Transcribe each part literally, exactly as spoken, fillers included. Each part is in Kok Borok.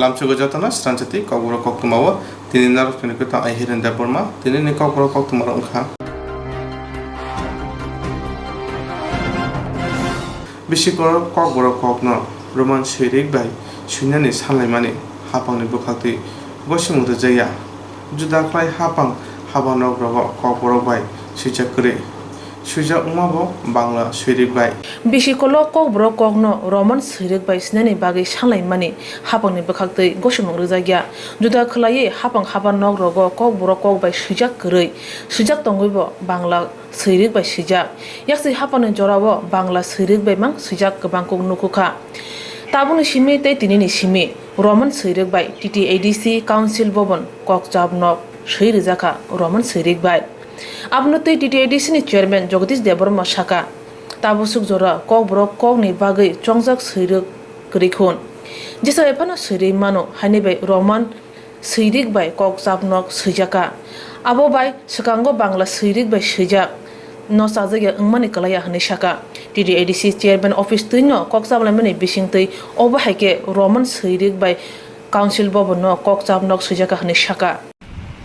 Lamsogo jotono sranjati Kokborok koktwmao tini narwkni kwtang ai Hiren Debbarma tinini Kokborok koktwmarok wngkha. Bisi korok Kokborok kokno Roman swirik bai swinani sanlaimani hapangni bwkhaktwi gosimung rwjakya. Juda khlai hapang haba nok rogo Kokborok bai swijak kwrwi. Swijak wngmabo Bangla swirik bai. Bisi kolok Kokborok kokno Roman swirik bai swinani bagwi sanlaimani hapangni bwkhaktwi gosimung rwjakya. Juda khlaiwi hapang haba nok rogo Kokborok kok bai swijak kwrwi, swijak tongwibo Bangla swirik bai swijak. Yaksi hapangni jorao Bangla swirik bai mang swijak kwbangkuk nukhukha. Tabukni simi tei tinini simi Roman swirik bai T T A D C Council Bhavan kokchap nok swi rwjakha Roman swirik bai. Abono tei T T A D C ni chairman Jagadish Debbarma saka, tabuk suk jora Kokborok kokni bagwi chongjak swirik kwrwi khun. Jesa ephano swirwi mano haini bai Roman swirik bai kokchap nok swijakha. Abo bai swkango Bangla swirik bai swijak no chajakya wngmani kwlaiya hwnwi saka. T T A D C chairman office twino kokchap laimani bisingtwi obo hai khe Roman swirik bai Council Bhavan no kokchap nok swijakha hwnwi saka.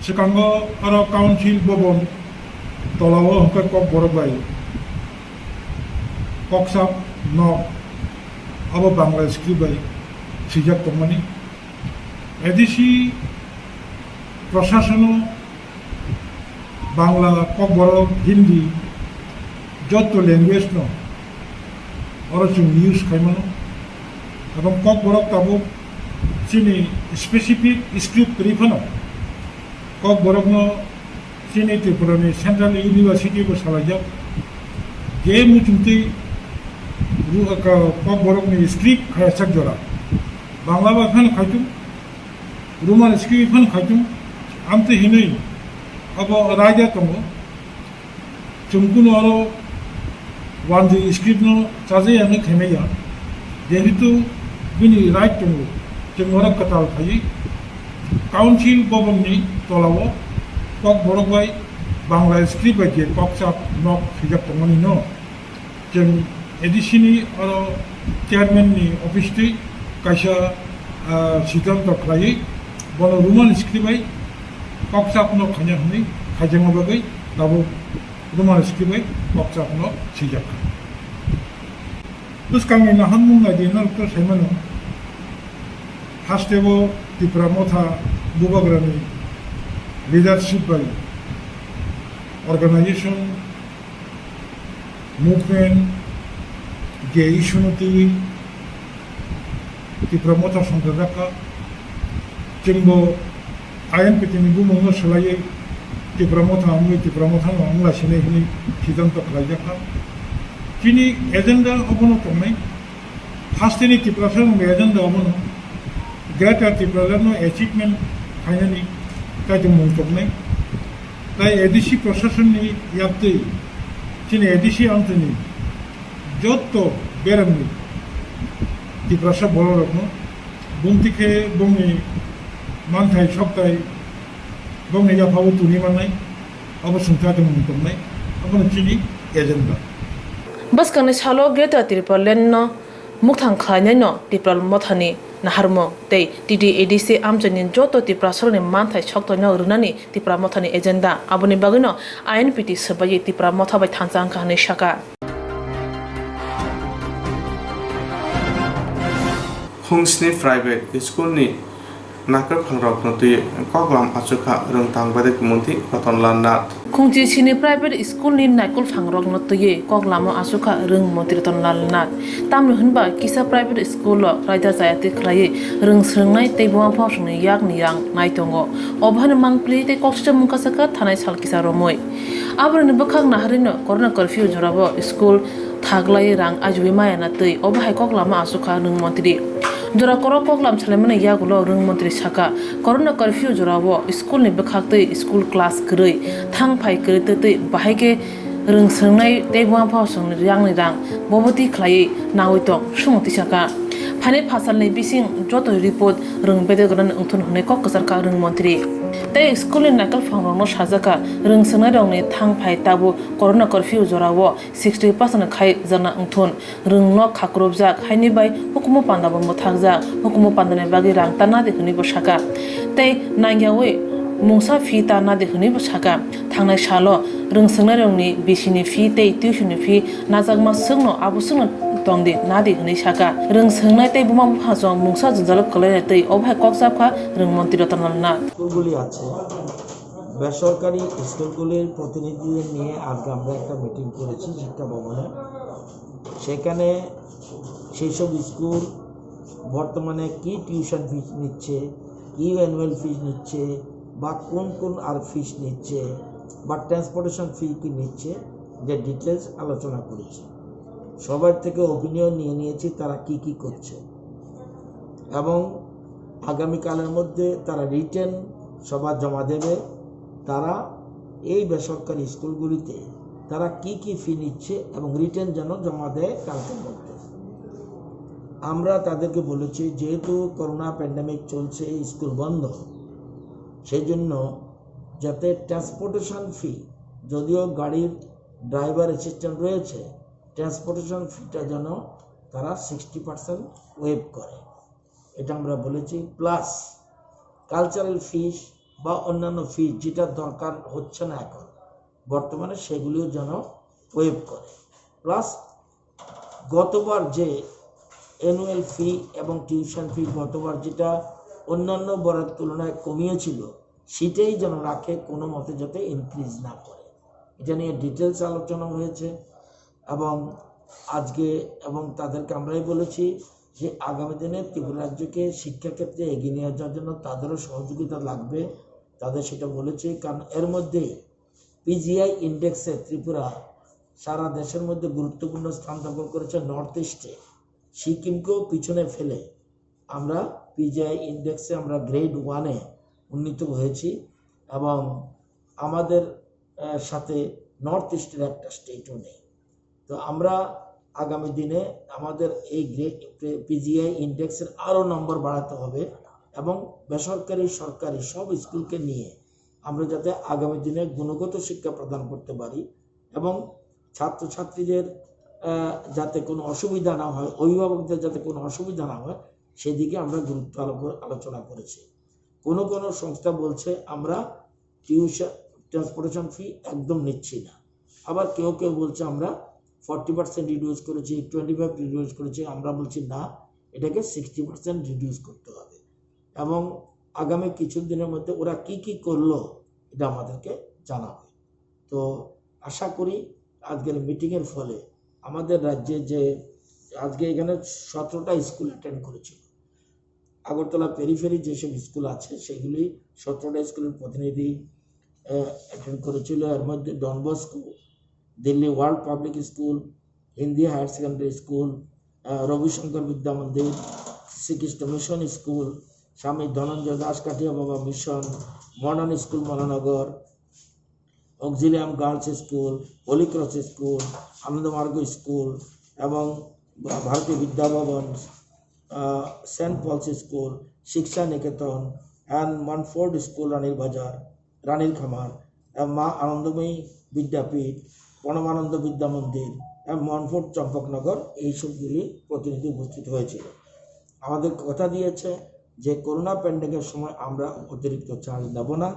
Swkango oro Council Bhavan tolao hwnkhe Kokborok bai kokchap nok abo Bangla script bai swijak tongmani. A D C prosasono Bangla, Kokborok, Hindi joto language no oro chwng use khaimano. Ebong Kokborok tabuk chini specific script kwrwi phano Kokborokno chini Tripurani Central University bo salaijak. Je muchungtwi ru-, ka-, Kokborokni script khayachak jora. Bangla bai phano khaichung, Roman script phano khaichung, amtwi hinwi abo raida tongo. Chwng kunu oro wanjwi script no chajaya hwnwi khaimaya, jehetu bini right tongo, chwng oro kwtal phaiwi Council Bhavan ni tolao Kokborok bai Bangla script bai je kokchap nok swijak tongmani no. Chwng A D C ni oro chairman ni office twi kaisa, ah, siddhanto khlaiwi bono Roman script bai kokchap no khaina hwnwi khaijakma bagwi tabuk Roman script bai kokchap no swijak kha. Bwskangni naharmung naidi norok to saimano, hasteo Tipra Motha Bubagrani leadership bai organization, movement, je issue no twiwi Tipra Motha songkha jakha. Chwngbo I N P T ni bumungno swlaiwi Tipra Motha wngwi Tipra Mothano wngla sinai hwnwi siddhanto khlaijakha. Chini agenda obono tongnai. Hasteni Tiprasa ni agenda obono Greater Tipraland no achievement khainani kaitor mung toknai. Tai A D C prosasonni yaktwi chini A D C amchini jotto beremni Tiprasa bororokno bumti khe bongni manthai soktai bongni yaphao tuni mannai, abo chwng kaitor mung toknai, abono chini agenda. Bwskangni salo Greater Tipraland no mukthang khlainaino Tipra Mothani naharmung tei T T A D C amchaini joto Tiprasarokni manthai soktoino rwnani Tipra Mothani agenda. Aboni bagwino I N P T swbaiwi Tipra Motha bai thansa wngkha hwnwi sakha. Khungsni private school ni Naikol phangrokno twiwi koklam achukha rwngthang bedek montri Ratan Lal Nath. Khungchi sini private school ni naikol phangrokno twiwi koklamo achukha rwng montri Ratan Lal Nath. Tamni hwnba kisa private school o raida chayatwi khlaiwi rwng swrwngnai tei buma buphaosongni yakni rang nai tongo. Obo haino mangpili tei koksisa mungkha sakha thanai sal kisa romwi. Aborokni bwkhak naharwino corona curfew jorao school thaglai rang ajiwi maya na twi obo hai koklama achukha nwng montri. Jora korok koklam salaimani yagulo rwng montri sakha, corona curfew jorao school ni bwkhak twi school class kwrwi thang phai kwrwi twi twi bahai khe rwng swrwngnai tei buma buphaosongni yakni rang boboti khlaiwi nawi tong sumung tisakha. Phainai phasalni bising joto report rwng bedek gwnani wngthun hwnwi kok kwcharkha rwng montri. Tei school ni naikolphang rokno sajak kha, rwng swngnairokni thang phai tabuk corona curfew jorao sixty percent khai jana wngthun, rwngno khakrupjak haini bai hukumu pandabo mwthakjak, hukumu pandani bagwi rang ta nadi hwnwibo sakha. Tei nangyawi mungsa fee ta nadi hwnwibo sakha. Thangnai salo rwng swngnairokni bisini fee tei tuition ni fee najakma swkno abo swkno tongdi nadi hwnwi sakha. Rwng swknai tei buma buphasong mungsa jwngjalo kwlainai twi obo hai kok chapkha rwng montri Ratan Lal Nath. স্কুলগুলি আছে, বেসরকারি স্কুলগুলির প্রতিনিধিদের নিয়ে আজকে আমরা একটা মিটিং করেছি শিক্ষা ভবনে। সেখানে সেই সব স্কুল বর্তমানে কি টিউশন ফিস নিচ্ছে, কি অ্যানুয়াল ফিস নিচ্ছে, বা কোন কোন আর ফিস নিচ্ছে, বা ট্রান্সপোর্টেশন ফি কি নিচ্ছে, যে ডিটেলস আলোচনা করেছি। সবার থেকে ওপিনিয়ন নিয়ে নিয়েছি তারা কি কি করছে, এবং আগামীকালের মধ্যে তারা রিটেন সভা জমা দেবে। তারা এই বেসরকারি স্কুলগুলিতে তারা কি কি ফি নিচ্ছে এবং রিটেন যেন জমা দেয় কালকের মধ্যে। আমরা তাদেরকে বলেছি, যেহেতু করোনা প্যান্ডেমিক চলছে, স্কুল বন্ধ, সেই জন্য যাতে ট্রান্সপোর্টেশন ফি, যদিও গাড়ির ড্রাইভার অ্যাসিস্ট্যান্ট রয়েছে, ট্রান্সপোর্টেশন ফিটা যেন তারা সিক্সটি পার্সেন্ট ওয়েভ করে, এটা আমরা বলেছি। প্লাস কালচারাল ফিস বা অন্যান্য ফিস যেটা দরকার হচ্ছে না এখন বর্তমানে, সেগুলিও যেন ওয়েভ করে। প্লাস গতবার যে অ্যানুয়াল ফি এবং টিউশন ফি গতবার যেটা অন্যান্য বারের তুলনায় কমিয়েছিল, সেটাই যেন রাখে, কোনো মতে যাতে ইনক্রিজ না করে। এটা নিয়ে ডিটেলস আলোচনা হয়েছে এবং আজকে, এবং তাদেরকে আমরাই বলেছি যে আগামী দিনে ত্রিপুরা রাজ্যকে শিক্ষাক্ষেত্রে এগিয়ে নিয়ে যাওয়ার জন্য তাদেরও সহযোগিতা লাগবে, তাদের সেটা বলেছি। কারণ এর মধ্যে পিজিআই ইন্ডেক্সে ত্রিপুরা সারা দেশের মধ্যে গুরুত্বপূর্ণ স্থান দখল করেছে নর্থ ইস্টে, সিকিমকেও পিছনে ফেলে আমরা পিজিআই ইন্ডেক্সে আমরা গ্রেড ওয়ানে উন্নীত হয়েছি এবং আমাদের আহ, সাথে নর্থ ইস্টের একটা স্টেটও নেই। তো আমরা আগামী দিনে আমাদের এই গ্রেড পিজিআই ইন্ডেক্সের আরও নম্বর বাড়াতে হবে এবং বেসরকারি সরকারি সব স্কুলকে নিয়ে আমরা যাতে আগামী দিনে গুণগত শিক্ষা প্রদান করতে পারি এবং ছাত্রছাত্রীদের আহ, যাতে কোনো অসুবিধা না হয়, অভিভাবকদের যাতে কোনো অসুবিধা না হয়, সেদিকে আমরা গুরুত্ব আলোক- আলোচনা করেছি। কোনো কোনো সংস্থা বলছে আমরা টিউশন, ট্রান্সপোর্টেশন ফি একদম নিচ্ছি না। আবার কেউ কেউ বলছে আমরা ফর্টি পার্সেন্ট রিডিউস করেছি, টোয়েন্টি ফাইভ রিডিউস করেছি। আমরা বলছি না, এটাকে সিক্সটি পার্সেন্ট রিডিউস করতে হবে। এবং আগামী কিছু দিনের মধ্যে ওরা কি কি করলো, এটা আমাদেরকে জানাবে। তো আশা করি আজকের মিটিংয়ের ফলে আমাদের রাজ্যে যে আজকে এখানে সতেরোটা স্কুল অ্যাটেন্ড করেছিল, আগরতলা পেরিফেরি যেসব স্কুল আছে সেগুলি সতেরোটা স্কুলের প্রতিনিধি অ্যাটেন্ড করেছিল। এর মধ্যে Don Bosco, Delhi world public school, Hindi higher secondary school, আহ, রবিশঙ্কর বিদ্যা মন্দির, শ্রীকৃষ্ণ মিশন স্কুল, স্বামী ধনঞ্জয় Das Kathia Baba mission, modern school Mahanagar, Auxilium girls school, holy cross school, Anandamarg school এবং ভারতীয় বিদ্যা ভবন, আহ, সেন্ট পলস স্কুল, শিক্ষা নিকেতন অ্যান্ড মনফোর্ড স্কুল, রানীর বাজার, রানীর খামার, আহ, মা আনন্দময়ী বিদ্যাপীঠ, পরমানন্দ বিদ্যা মন্দির এবং মনফোর্ড চম্পকনগর, এইসবগুলি প্রতিনিধি উপস্থিত হয়েছিল। আমাদের কথা দিয়েছে যে করোনা প্যান্ডেমিকের সময় আমরা অতিরিক্ত চার্জ নেব না।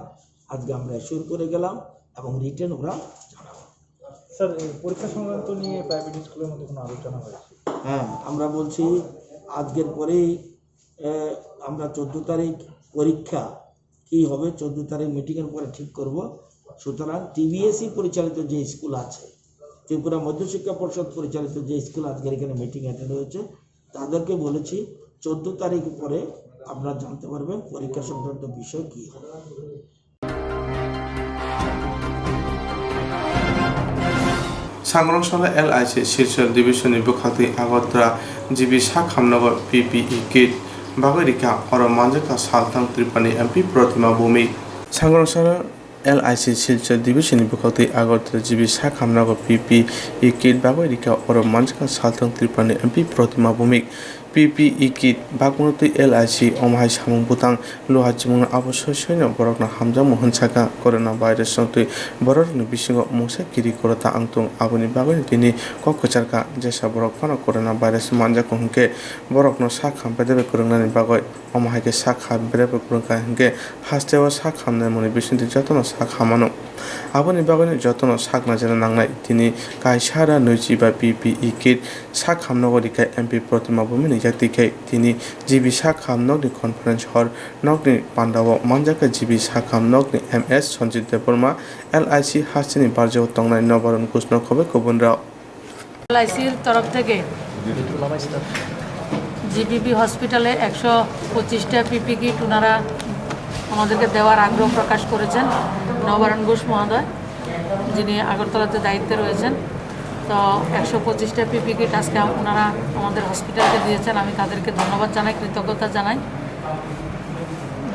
আজকে আমরা অ্যাসিওর করে গেলাম এবং রিটেন ওরা জানাবো। স্যার, এই পরীক্ষা সংক্রান্ত নিয়ে প্রাইভেট স্কুলের মধ্যে কোনো আলোচনা হয়েছে? হ্যাঁ, আমরা বলছি আজকের পরেই, আহ, আমরা চোদ্দ তারিখ পরীক্ষা কি হবে, চোদ্দ তারিখ মিটিংয়ের পরে ঠিক করব। সুতরাং টিবিএসই পরিচালিত যে স্কুল আছে, ত্রিপুরা মধ্যশিক্ষা পর্ষদ পরিচালিত যে স্কুল আজকের এখানে মিটিং অ্যাটেন্ড হয়েছে, তাদেরকে বলেছি চোদ্দ তারিখ পরে আপনারা জানতে পারবেন পরীক্ষা সংক্রান্ত বিষয় কি হবে। Sangrongsala L I C Silchar Division ni bwkhaktwi Agartala G B Sakhamnagar P P E kit bagwi rikha, oro manjakha salthang Tripurani M P Protima Bhowmik. Sangrongsala L I C Silchar Division ni bwkhaktwi Agartala G B Sakhamnagar P P E kit bagwi rikha, oro manjakha salthang Tripurani M P Protima Bhowmik. P P E kit, bakmano twi L I C, omo hai samung bwtang luha chimungno abo soi soino borokno hamjakmung hwn sakha. Corona virus no twi bororokni bisingo mungsa kiri korota wngthung, aboni bagwino tini kok kwcharkha. Jesa borok phano corona virus manjakha hwnkhe borokno sak ham bedebe kwrwngnani bagwi. Omo hai khe sak ham bedebe kwrwngkha hwnkhe hasteo sak hamnai mwnwi bisingtwi jotono sak hamano. Aboni bagwino jotono sak naijana nangnai. Tini kaisa da nwichi ba P P E kit sak hamnogo rikha M P Protima Bhumini yakti khe. Tini G B sak ham nokni conference hall nokni pandao manjakha G B sak ham nokni M S Sanjit Debbarma, L I C hasteni barjao tongnai Nobaron Ghosh no khobwi kubunrok. L I C-র তরফ থেকে G B P হসপিটালে একশো পঁচিশটা P P kit ওনারা আমাদেরকে দেওয়ার আগ্রহ প্রকাশ করেছেন নবারুণ ঘোষ মহোদয়, যিনি আগরতলাতে দায়িত্বে রয়েছেন। তো একশো পঁচিশটা পি পি কিট আজকে ওনারা আমাদের হসপিটালকে দিয়েছেন, আমি তাদেরকে ধন্যবাদ জানাই, কৃতজ্ঞতা জানাই।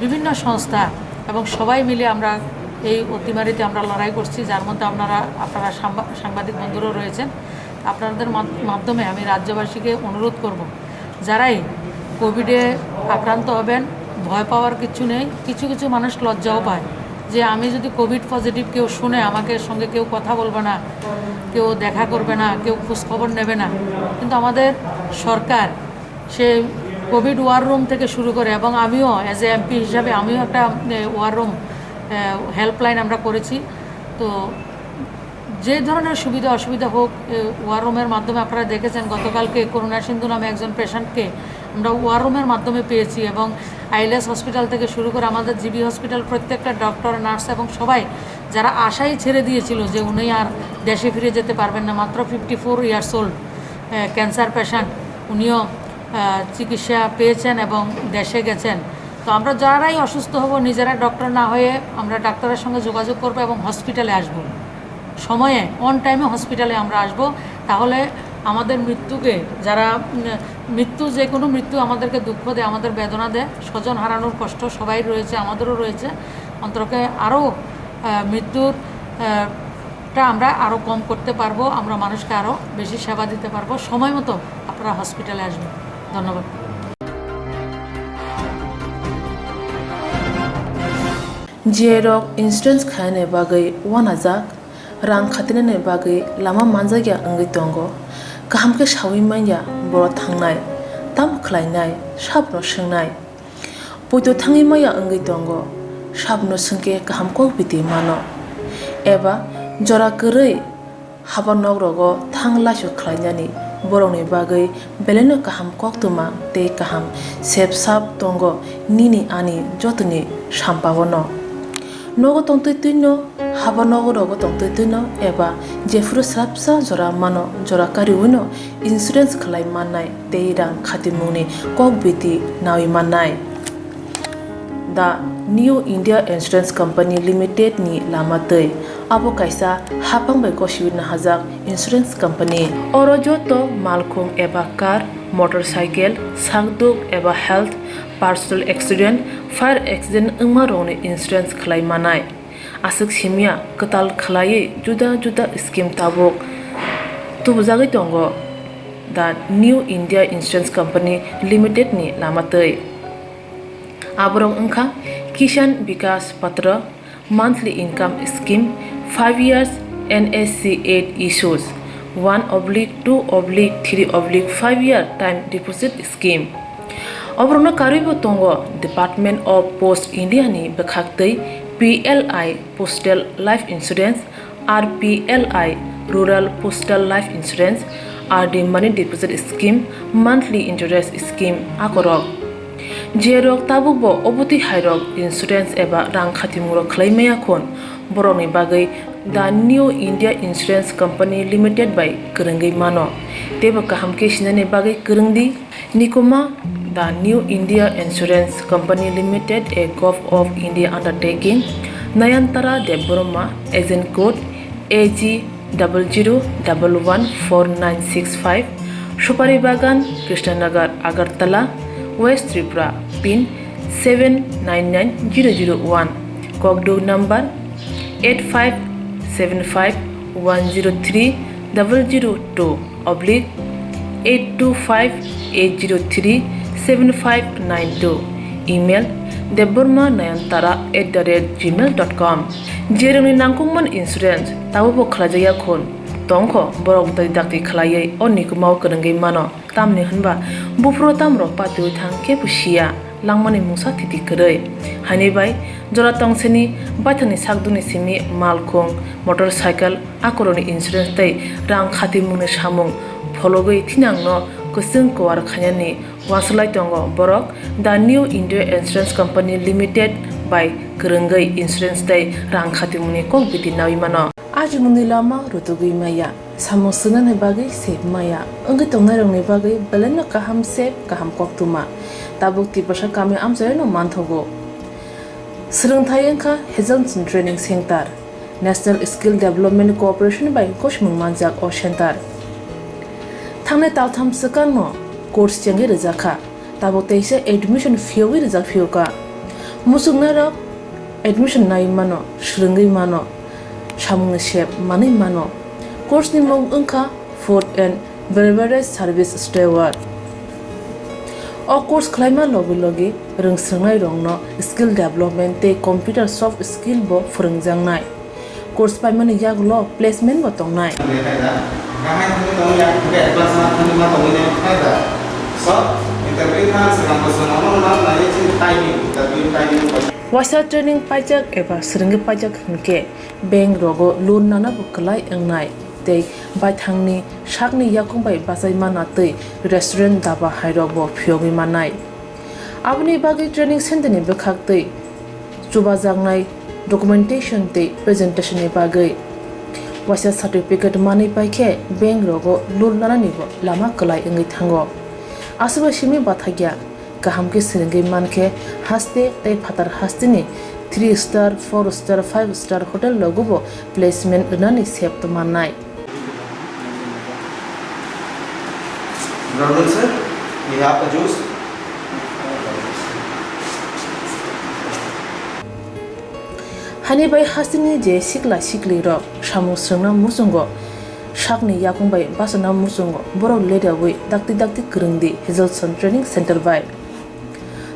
বিভিন্ন সংস্থা এবং সবাই মিলে আমরা এই অতিমারিতে আমরা লড়াই করছি, যার মধ্যে আপনারা আপনারা সাংবা- সাংবাদিক বন্ধুরাও রয়েছেন। আপনাদের মাধ- মাধ্যমে আমি রাজ্যবাসীকে অনুরোধ করব, যারাই কোভিডে আক্রান্ত হবেন, ভয় পাওয়ার কিছু নেই। কিছু কিছু মানুষ লজ্জাও পায় যে আমি যদি কোভিড পজিটিভ, কেউ শুনে আমাকে, সঙ্গে কেউ কথা বলবে না, কেউ দেখা করবে না, কেউ খোঁজ খবর নেবে না। কিন্তু আমাদের সরকার সেই কোভিড ওয়ার রুম থেকে শুরু করে, এবং আমিও অ্যাজ এ এমপি হিসাবে আমিও একটা, এ, ওয়ার রুম, এ, হেল্পলাইন আমরা করেছি। তো যে ধরনের সুবিধা অসুবিধা হোক, এ, ওয়ার রুমের মাধ্যমে আপনারা দেখেছেন, গতকালকে করুণা সিন্ধু নামে একজন পেশেন্টকে আমরা ওয়ার রুমের মাধ্যমে পেয়েছি, এবং আইএলএস হসপিটাল থেকে শুরু করে আমাদের জিবি হসপিটাল, প্রত্যেকটা ডক্টর, নার্স এবং সবাই যারা আশাই ছেড়ে দিয়েছিল যে উনি আর দেশে ফিরে যেতে পারবেন না, মাত্র fifty four years old cancer patient, উনিও আহ, চিকিৎসা পেয়েছেন এবং দেশে গেছেন। তো আমরা যারাই অসুস্থ হব, নিজেরা ডক্টর না হয়ে আমরা ডাক্তারের সঙ্গে যোগাযোগ করব এবং হসপিটালে আসব, সময়ে, অন টাইমে হসপিটালে আমরা আসব। তাহলে আমাদের মৃত্যুকে যারা, উম, মৃত্যু, যে কোনো মৃত্যু আমাদেরকে দুঃখ দেয়, আমাদের বেদনা দেয়, স্বজন হারানোর কষ্ট সবাই রয়েছে, আমাদেরও রয়েছে। অন্তরকে আরও, আহ, মৃত্যুর, আহ, টা আমরা আরও কম করতে পারবো, আমরা মানুষকে আরও বেশি সেবা দিতে পারবো। সময় মতো আপনারা হসপিটালে আসবেন। ধন্যবাদ। J rok insurance khainani bagwi uanajak, rang khatinani bagwi lama manjakya wngwi tongo. Kaham khe saui manya, boro thangnai, tamo khlainai, sabono swngnai. Poito thangwi maya wngwi tongo, sabono swngkhe kaham kok biti mano. Eba jora kwrwi haba nok rogo thang laisu khlainani borokni bagwi belaino kaham koktwma tei kaham sep sap tongo nini ani jotoni sampao no. Nogo tongtwi twino, haba nogo rogo tongtwi twino eba jephuru swrapsa jora mano, jora kariwino insurance khlai mannai tei rang khatimungni kok biti naui mannai. The New India Insurance Company Limited ni lama twi. Abo kaisa hapang bai gosiwi nahajak insurance company. Oro joto malkhung eba car, motorcycle, sakduk eba health, personal accident, fire accident wngma rokni insurance khlai manai. Aswk simya kwtal khlaiwi juda juda scheme tabuk tubujagwi tongo the New India Insurance Company Limited ni lama twi. Aborok wngkha Kishan Vikas Patra, monthly income scheme, five years N S C eight issues, one oblique two oblique three oblique five year time deposit scheme. Oborokno karwibo tongo Department of Post India ni bwkhaktwi P L I Postal Life Insurance, R P L I Rural Postal Life Insurance, R D Money Deposit Scheme, Monthly Interest Scheme akorok. Jerok tabukbo obotwi hairok insurance eba rang khatimungrok khlai maya khun, borokni bagwi The New India Insurance Company Limited bai kwrwngwi mano. Teibo kaham khe sinani bagwi kwrwngdi. Nikuma, The New India Insurance Company Limited, a Govt of India undertaking, Nayantara Debbarma, agent code A G double zero double one four nine six five, Supari Bagan, Krishnanagar, Agartala, West Tripura, pin seven nine nine zero zero one, Kokduk number eight five seven five one zero three double zero two oblique eight two five eight zero three seven five nine two, email debbarma nayantara at the rate gmail dot com. Jerwngni nangkukmani insurance tabukbo khlaijakya khun tongkho, borok dakti dakti khlaiwi o nikumao kwrwngwi mano. Tamni hwnba buphuru tamrok patiwi thang kebo siya, langmani mungsa thiti kwrwi. Haini bai jora tongseni baithangni sakdukni simi malkhung, motorcycle, akorokni insurance tei rang khatimungni samung phologwi thinangno kwchwng kuar khainani uansuk lai tongo borok. The New India Insurance Company Limited bai kwrwngwi insurance tei rang khatimungni kok biti naui mano. Ajimungni lama rutugwi maya, samung swngnani bagwi sep maya, wngwi tongnairokni bagwi belaino kaham sep, kaham koktwma. Tabuk Tiprasa kami amchaino manthogo. Swrwngthai wngkha Hazelson Training Center, National Skill Development Corporation bai gosimung manjak o center. Thangnai taltham swkangno course chengwi rwjakha, tabuk teisa admission phiyogwi rwjak phiyokha. Muchungnairok admission naiwi mano, swrwngwi mano, samungni sep manwi mano. Course ni mung wngkha Food and Beverage Service Steward. O course khlaima logi logi rwngswrwngnairokno skill development tei computer soft skill bo phwrwngjaknai. Course paimani yagulo placement bo tongnai. Waisa training paijak eba swrwngwi paijak hwnkhe bank rogo loan nana bo kwlai wngnai tei baithangni sakni yakung bai bachai mana tei restaurant, daba hairok bo phiyogwi mannai. Aboni bagwi training center ni bwkhak tei chubajaknai documentation tei presentation ni bagwi waisa certificate manwi paikhe bank rogo loan nanani bo lama kwlai wngwi thango. Aswk bai simi bathakya. Kaham khe swrwngwi mankhe haste tei phatar hasteni three star, four star, five star hotel rogo bo placement rwnani sep mannai. Brother sir, we have a juice. Hani bai hasteni je sikla siklirok samung swrwngna muchungo, sakni yakung bai bachana muchungo, borok ledawi dakti dakti kwrwngdi Hazelson Training Center bai.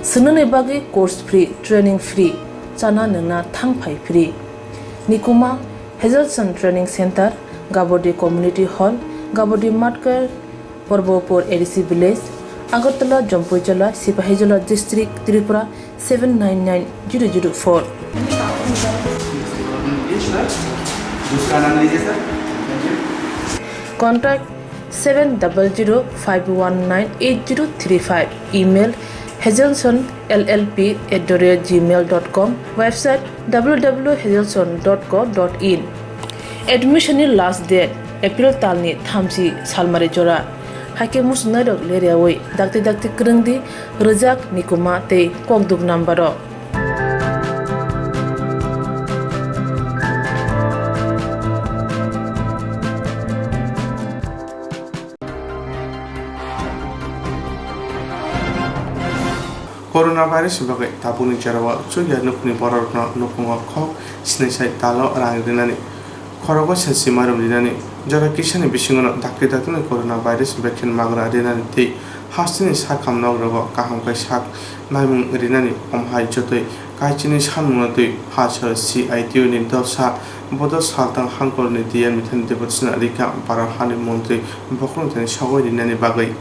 Swngnani bagwi course free, training free, chana nwngna thang phai free. Nikuma Hazelson Training Center, Gabodi Community Hall, Gabodi Matkar, Porbopur A D C Village, Agartala, Jampuijala, Sipahijola District, Tripura, seven nine nine zero zero four. Contact seven double zero five one nine eight zero three five. Email hazelson L L P at the rate gmail dot com. Website W W W hazelson dot co dot in. Admission ni last date April talni thamchi salmari jora. Haikhe muchungnairok leriawi dakti dakti kwrwngdi rwjak nikuma tei kokduk number o. Corona virus ni bagwi tabukni jorao chukya nukhungni bororokno nukhungo khok sinaisai talo rang rinani khorogo sesi marum rinani jora kisani bisingono dakti dakti corona virus vaccine magna rinani tei hasteni sakham nogrogo kaham khe sak naimung rinani omhai jotoi kaichini sanmungno twi pha sal C I T U ni dosa bodo saltang hangkorni D M ni thani debot sina rikha bara hani montri bokhorok thani sogoi rinani bagwi.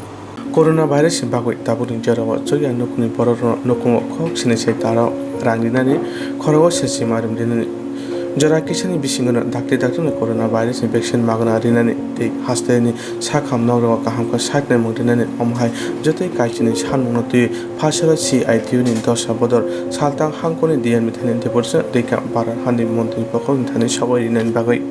Corona virus ni bagwi tabukni jorao chukya nukhungni bororokno nukhungo khok sinaisai talo rang rinani khorogo sesi marum rinani jora kisani bisingono dakti dakti corona virus ni vaccine magna rinani tei hasteni sakham nogrogo kaham khe sak naimung rinani omhai jotoi kaichini sanmungno twi pha salo C I T U ni dosa bodol saltang hangkorni D M ni thani debot sina rikha bara hani montri bokhorok thani sogoi rinani bagwi.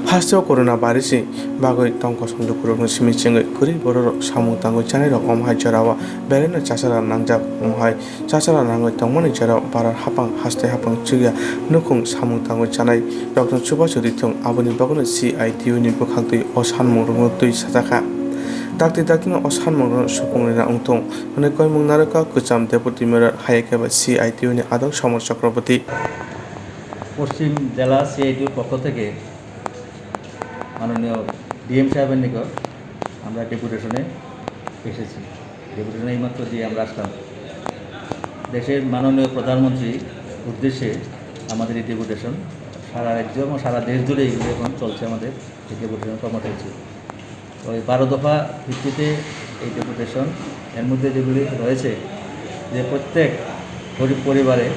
Hasteo corona virus ni bagwi tong kosong lukurokno simi chengwi kwrwi bororok samung tangwi chanairok omhai jorao belaino chachara nangjak omhai chachara nangwi tongmani jorao bara hapang haste hapang chukya nukhung samung tangwi chanairokno chubachu rithung aboni bagwino C I T U ni bwkhaktwi o sanmungrokno twi sajakha. Dakti daktino o sanmungrokno supung rina wngthung hwnwi koimung narwkha kwcham Deputy Mayor hayakhe ba C I T U ni adong Somar Chakraborty. পশ্চিম জেলা সিআইটিউর পক্ষ থেকে মাননীয় ডিএম সাহেবের নিকট আমরা ডেপুটেশনে এসেছি। ডেপুটেশন এইমাত্র দিয়ে আমরা আসলাম। দেশের মাননীয় প্রধানমন্ত্রীর উদ্দেশ্যে আমাদের এই ডেপুটেশন সারা রাজ্য এবং সারা দেশ জুড়ে এগুলো এখন চলছে আমাদের এই ডেপুটেশন কর্মসূচি। ওই বারো দফা ভিত্তিতে এই ডেপুটেশন, এর মধ্যে যেগুলি রয়েছে যে প্রত্যেক গরিব পরিবারে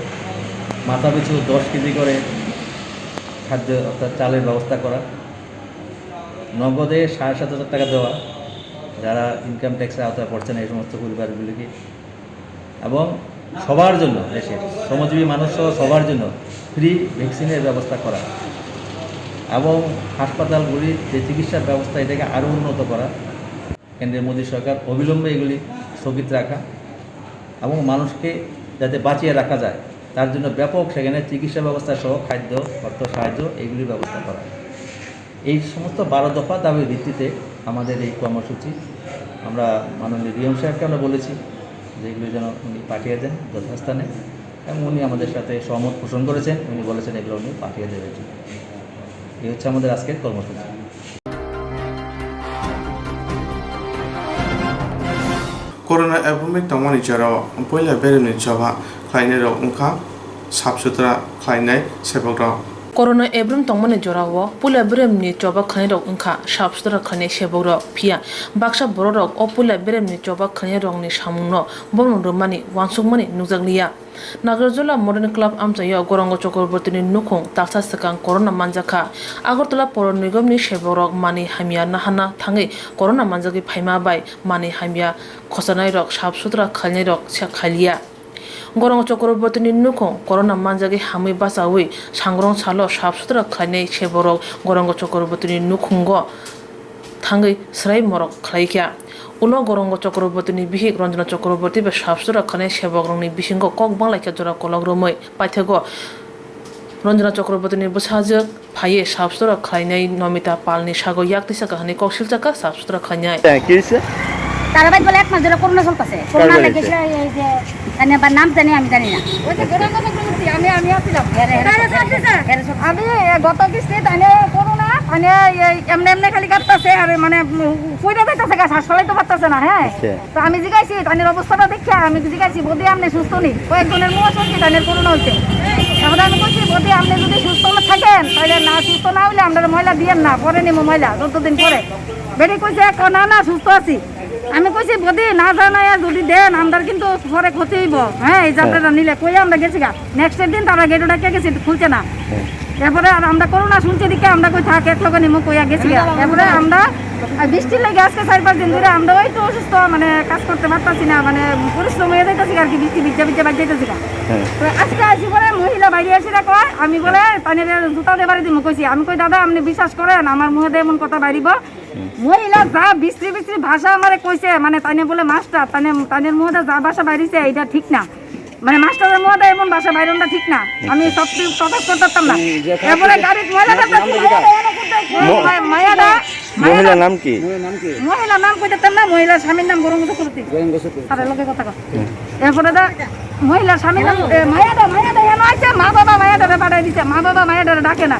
মাথাপিছু দশ কেজি করে খাদ্য অর্থাৎ চালের ব্যবস্থা করা, নগদে সাড়ে সাত হাজার টাকা দেওয়া যারা ইনকাম ট্যাক্সের আওতায় পড়ছে না এই সমস্ত পরিবারগুলিকে, এবং সবার জন্য, দেশের শ্রমজীবী মানুষ সহ সবার জন্য ফ্রি ভ্যাকসিনের ব্যবস্থা করা এবং হাসপাতালগুলির যে চিকিৎসার ব্যবস্থা এটাকে আরও উন্নত করা। কেন্দ্রের মোদী সরকার অবিলম্বে এগুলি স্থগিত রাখা এবং মানুষকে যাতে বাঁচিয়ে রাখা যায় তার জন্য ব্যাপক সেখানে চিকিৎসা ব্যবস্থা সহ খাদ্য, অর্থ সাহায্য এগুলির ব্যবস্থা করা। এই সমস্ত বারো দফা দাবির ভিত্তিতে আমাদের এই কর্মসূচি। আমরা মাননীয় ডিএম সাহেবকে আমরা বলেছি যে এগুলি যেন উনি পাঠিয়ে দেন যথাস্থানে, এবং উনি আমাদের সাথে সহমত পোষণ করেছেন, উনি বলেছেন এগুলো উনি পাঠিয়ে দেবেন। এই হচ্ছে আমাদের আজকের কর্মসূচি। Corona ebomwi tongmani jorao puila beremni choba khlainairok wngkha sap sutra khlainai sebakrok. Corona ebrum tongmani jorao puila beremni choba khlainairok wngkha sap sutra khlainai sebakrok, phiya baksa bororok o puila beremni choba khlainairokni samungno bohrokno rwmani uansukmani nukjakliya. Nagarjula Modern Club amchaio Gorongo Chakrabortini nukhung talsa swkang corona manjakha. Agartala Poro Nigomni sebakrok manwi hamya nahana thangwi corona manjagwi phaima bai manwi hamya khosanairok sap sutra khainairok khailiya. Gorongo Chakrabortini nukhung corona manjagwi hamwi bachaui sangrong salo sap sutra khainai sebakrok Gorongo Chakrabortini nukhungo thangwi swrai morok khlaikha. Ulo Gorongo Chakrabortini bihik Ranjana Chakraborti bai sap sutra khainai sebakrokni bisingo kok banglaikha jora kolok romwi paithago. Ranjana Chakrabortini bwsajwk phaiwi sap sutra khlainai Nomita Palni sago yak tisa kahani kok silchakha sap sutra khlainai. তারা ভাই বলে এক মাস ধরে করোনা চলতেছে। করোনা লেগেছে এই যে জানি আবার নাম জানি আমি জানি না। ওই যে গোরাঙ্গ চক্রবর্তী, আমি আমি আছিলাম। হেরে, হেরে, হেরে সব। আমি এ, গত কিস্তি তানে করোনা মানে এই এমনি এমনি খালি কাটতেছে আর মানে উম, কইরা যাইতেছে গা শ্বাস ফেলাইতে পারতেছে না। হ্যাঁ, আচ্ছা। তো আমি জিজ্ঞাসি তানের অবস্থাটা দেখে আমি জিজ্ঞাসি বদি আপনি সুস্থ নেই, কয়েকজনের মুখ শুনছি তানের করোনা হইতে। তারপরে আমি বলছি বদি আপনি যদি সুস্থ না থাকেন তাহলে না সুস্থ না হইলে আমরা ময়লা দিয়েন না, পরে নিবো ময়লা চোদ্দ দিন পরে। বেটি কইছে "ক-, না না সুস্থ আছি।" আমি কইছি বদি না জানাইয়া যদি দেন আমরার কিন্তু পরে ক্ষতি হইব। হ্যাঁ, এই যাত্রাটা নিলে কই আমরা গেছি গা। নেক্সট দিন তারা গেট ওটা কে গেছে, খুলছে না। এরপরে আর আমরা করোনা শুনছি দিকে আমরা কই থাক এক লগে নিমো কইয়া গেছি গা। এরপরে আমরা আর বৃষ্টির লেগে আজকে চার পাঁচ দিন ধরে আমরা ওই তো অসুস্থ, মানে কাজ করতে পারতাছি না, মানে পরিশ্রম হয়ে যাইতাছি আর কি, বৃষ্টি ভিজা ভিজা বাজ যাইতাছি গা। তো আজকে আসি পরে মহিলা বাইরে আসি না কয়, আমি বলে তানে জুতা দিয়ে বাড়ি দিমু কইছি। আমি কই দাদা আপনি বিশ্বাস করেন আমার মুখে দিয়ে এমন কথা বাইরিব? মহিলা যা বিশ্রী বিশ্রী ভাষা আমারে কইছে, মানে তাইনে বলে মাস্টার, তাইনে তাইনের মুখে যা ভাষা বাইরিছে এটা ঠিক না। মানে মাস্টারের মুখে এমন ভাষা বাইরনটা ঠিক না। আমি সব কিছু প্রকাশ করতে পারতাম না। এরপরে গাড়িত ময়লা ফেলতেছি, ময়লা এনে করতে, মা- মায়াদা, মহিলার নাম কি? মহিলার নাম কইতে পারতাম না, মহিলার স্বামীর নাম গরম গোসল করতে। তার লগে কথা কর। এরপরে দা মহিলার স্বামীর নাম এ, মায়াদা, মায়াদা এনে আছে, মা বাবা মায়াদারে পাঠাই দিছে, মা বাবা মায়াদারে ডাকে না।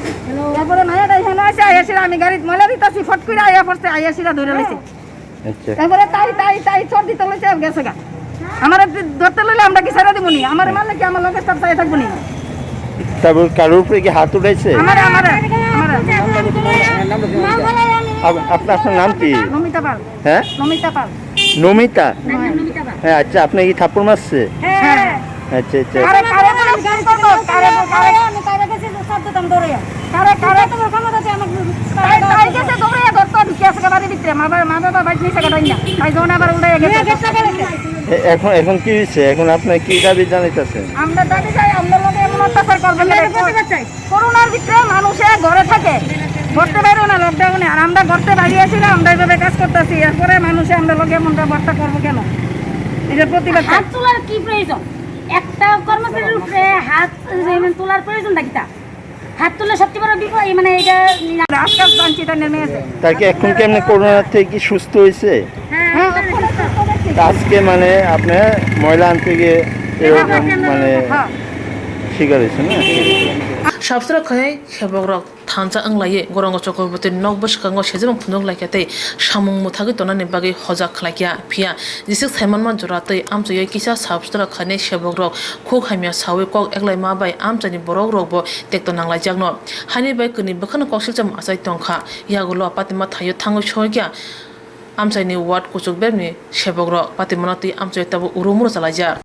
এরপরে মায়াদা এনে আছে, আইয়া সিরা আমি গাড়িত ময়লা দিতাছি, ফট করে আইয়া পড়ছে, আইয়া সিরা ধরে লইছে। আচ্ছা। তারপরে তাই তাই তাই চোর দিতে লইছে আর গেছে গা। আমারে ধরতে লইলে আমরা কি ছেড়ে দিমুনি? আমারে মারলে কি আমার লগে স্টাফ চাই থাকবো নি? তারপর কারোর উপরে কি হাত উঠাইছে? আমারে আমারে আমারে আপ- আপনার আপনার নাম কি? নমিতা পাল। হ্যাঁ? নমিতা পাল। নমিতা? নমিতা পাল। হ্যাঁ, আচ্ছা, আপনি কি থাপ্পড় মারছে? হ্যাঁ। আচ্ছা আচ্ছা। আরে কারে বলে ফোন করবো? কারে কারে আমি কারে কাছে সব দিতাম দৌড়ে। কারে কারে তোমার ক্ষমতা আছে আমার তাই তাই গেছে দৌড়ে ধরতো ঢুকে আছে বাড়ির ভিতরে। মা বাবা মা বাবা বাইক নিছে গাড়ি না। তাই যখন আবার উল্টে গেছে। গেটটা গেছে। এ- এখন এখন কি হয়েছে? এখন আপনি কি দাবি জানাইতেছেন? আমরা দাবি চাই আমরা লোকে এমন অত্যাচার করবে না। করতে চাই। করোনার ভিতরে মানুষে ঘরে থাকে, ঘরতে বাইরে না লকডাউনে, আর আমরা ঘরতে বাইরে আছি না, আমরা এইভাবে কাজ করতেছি। এরপরে মানুষে আমরা লোকে এমন ব্যবহারটা করবো কেন? এটার প্রতিবাদ চাই। হাত তোলার কি প্রয়োজন? একটা কর্মচারীর উপরে হাত এমন তোলার প্রয়োজন নাকি তা? হাত তুললে সবচেয়ে বড় বিপদ, এই মানে এটা আজকাল জানছি তাদের মেয়েছে। তাকে এখন কি এমনি করোনা থেকে কি সুস্থ হয়েছে? হ্যাঁ, হ্যাঁ, মানে এখন সুস্থ হয়েছে। তা আজকে মানে আপনি ময়লা আনতে গিয়ে এরকম মানে হ্যাঁ। Thik ase na? Sabsra khainai sebokrok thansa wnglaiwi Gorongo Chakraborty nok bwskango sejabang phunuk laikha tei samung mwthagwi tongnani bagwi hojak khlaikha. Phiya jisik saimanma jora twi amchaiwi kisa sabsra khainai sebokrok khuk hamya sawi kok eklaima bai amchaini borokrokbo tekto nanglaijakno. Haini bai kwnwi bwkhano koksilcham achai tongkha. Yagulo patima thaio thangwi soikha. Amchaini ward kuchuk berni sebokrok patimano twi amchai tabuk urumuru chalaijak.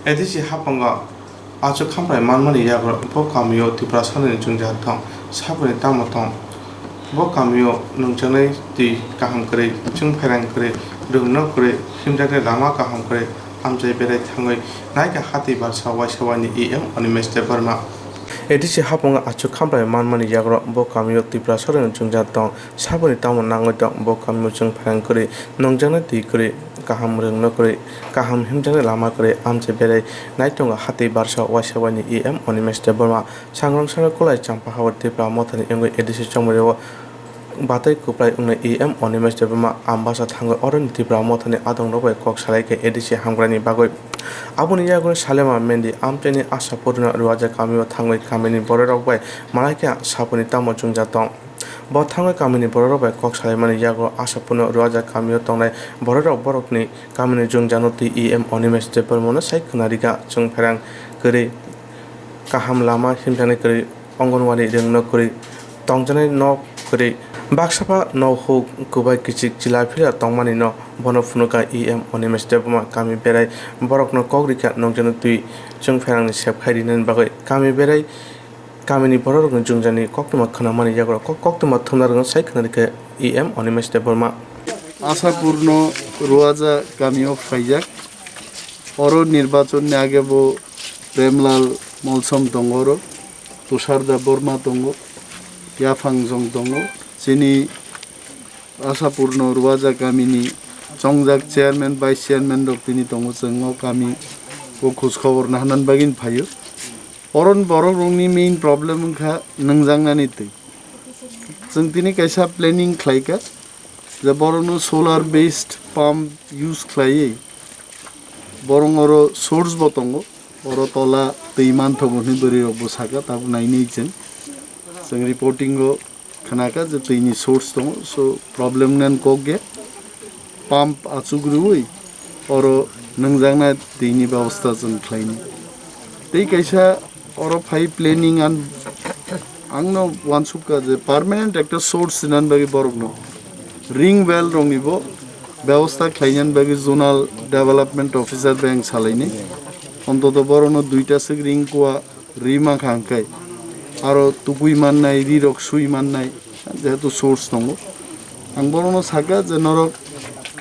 A D C haphango achuk khamprai manmani yagulo bo kamio Tiprasarokni jwngjal tong, saboni tamo tong. Bo kamio nungjaknai twi kaham kwrwi, chwng phairang kwrwi, rwngno kwrwi, himjaknai lama kaham kwrwi, amchai berai thangwi naikha hatwi barsa waisa waini E M Animesh Debbarma. A D C haphango achuk khamprai manmani yagulo bo kamio Tiprasarokni jwngjal tong, saboni tamo nangwi tong. Bo kamio chwng phairang kwrwi, nungjaknai twi kwrwi, kaham rwngno kwrwi, kaham himjaknai lama kwrwi, amchai berai naitongo hatwi barsa waisa waini E M Animesh Debbarma. Sangrong sano kwlai Champahawar Tipra Mothani wngwi A D C chongmani o Batai kwplai wngnai E M Animesh Debbarma Ambasa thangwi oroni Tipra Mothani adongrok bai kok salai khe A D C hamkrai ni bagwi. Aboni yagulo Salema Mendi amchaini Ashapurno Ruaja kamio thangwi kamini bororok bai malaikha saboni tamo jwngjal tong. Bo thangwi kamini bororok bai kok salaimani yagulo Ashapurno Ruaja kamio tongnai bororok borokni kamini jwngjal no twi E M Animesh Debbarmano sai khwnarikha, chwng phairang kwrwi, kaham lama himjaknai kwrwi, Anganwadi rwngno kwrwi, tongjaknai nok kwrwi, baksa pha nok huk kwbai kichik chila phila tongmani no bono phunukha E M Animesh Debbarma. Kami berai borokno kok rikha nokjakno twi chwng phairangni sep khai rinani bagwi. Kami berai kamini bororokni jwngjani koktwma khwnamani yagulo kok-, koktwma thumnarokno sai khwnarikha E M Animesh Debbarma. Ashapurno Ruaja kamio phaijak. Oro nirbachonni age bo Premlal Molsom tongo, oro Tushar Debbarma tongo, Yaphang Jong tongo. Chini Ashapurno Ruaja kamini chongjak chairman, vice chairman rok tini tongo, chwng o kami o khoj khobor naharnani bagwi phaio. Oro borok rokni main problem wngkha nwngjaknani twi. Chwng tini kaisa planning khlaikha je borokno solar based pump use khlaiwi borok oro source bo tongo, oro tola twi manthogo hwnwi bwrwi rokbo sakha, tabuk nainwi chwng, chwng reporting o khnakha je twini source tongo, so problem nang kok ya, pump achuk rwui oro nwngjaknai twini bebosta chwng khlaini. Tei kaisa oro phai planning an, ang no uansukha je permanent ekta source sinani bagwi borok no ring well rok ni bo bebosta khlainani bagwi zonal development officer bai ang salaini, ontoto borok no duita swk ring kua ri mankha hwnkhe aro tukui mannai, ri rok sui mannai, jehetu source tongo. Ang borokno sakha je norok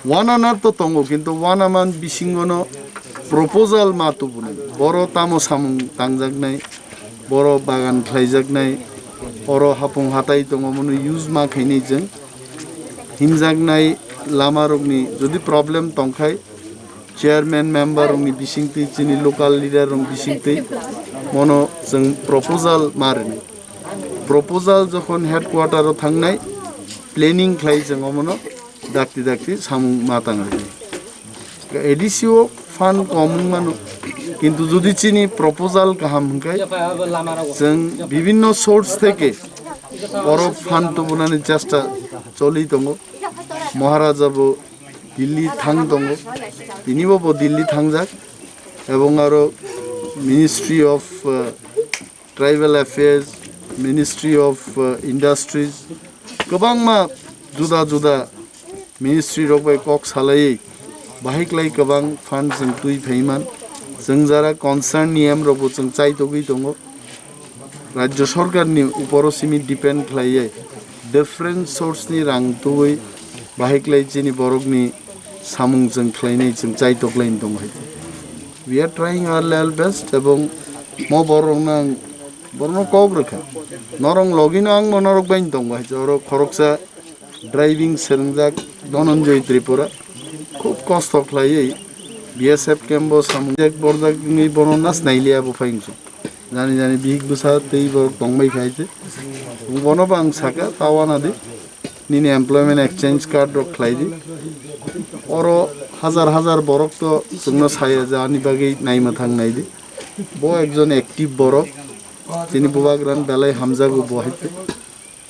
uananar to tongo, kintu uanaman bisingono proposal ma tubunai. Boro tamo samung tangjaknai, boro bagan khlaijaknai, oro hapung hatai tongo, mono use ma khainai chwng. Himjaknai lamarokni jodi problem tongkhai, chairman member rokni bisingtwi, chini local leader rokni bisingtwi mono chwng proposal ma rwnai. Proposal jokhon headquarter o thangnai, planning khlai chwng omono dakti dakti samung ma tang rwnai. A D C o fund kom wng mano, kintu jodi chini proposal kaham hwnkhe chwng bibinno source theke oro fund tubunani chesta choli tongo. Maharaja bo Delhi thang tongo, tini bo bo Delhi thangjak, ebong aro Ministry of, uh, Tribal Affairs, Ministry of, uh, Industries, kwbangma juda juda ministry rok bai kok salaiwi bahai kwlai kwbang fund chwng twi phaiman, chwng jara concern ni M rok bo chwng chaitogwi tongo. Rajya Sarkar ni uporo simi depend khlaiwi different source ni rang tubui bahai khlai chini borok ni samung chwng khlainai chwng chaitok laini tongo hai. We are trying our level best ebong mo borok no ang borok no kok rwkha. Norok logi no ang bo norok bai tongo hai. Oro khoroksa driving swngjak Dhananjay Tripura khub kosto khlaiwi B S F camp o samung jak borjak wngwi bono nas nailiya bo phai wngsu. Jani jani bihik bwsa tei borok tongbai khai se. Bono bo ang saka, "Ta wana di, nini employment exchange card rok khlai di." Oro Hajar hajar borok to chwngno saya je ani bagwi naima thang nai di. Bo ekjon active borok. Chini bubagrano belai hamjago bo hai khe.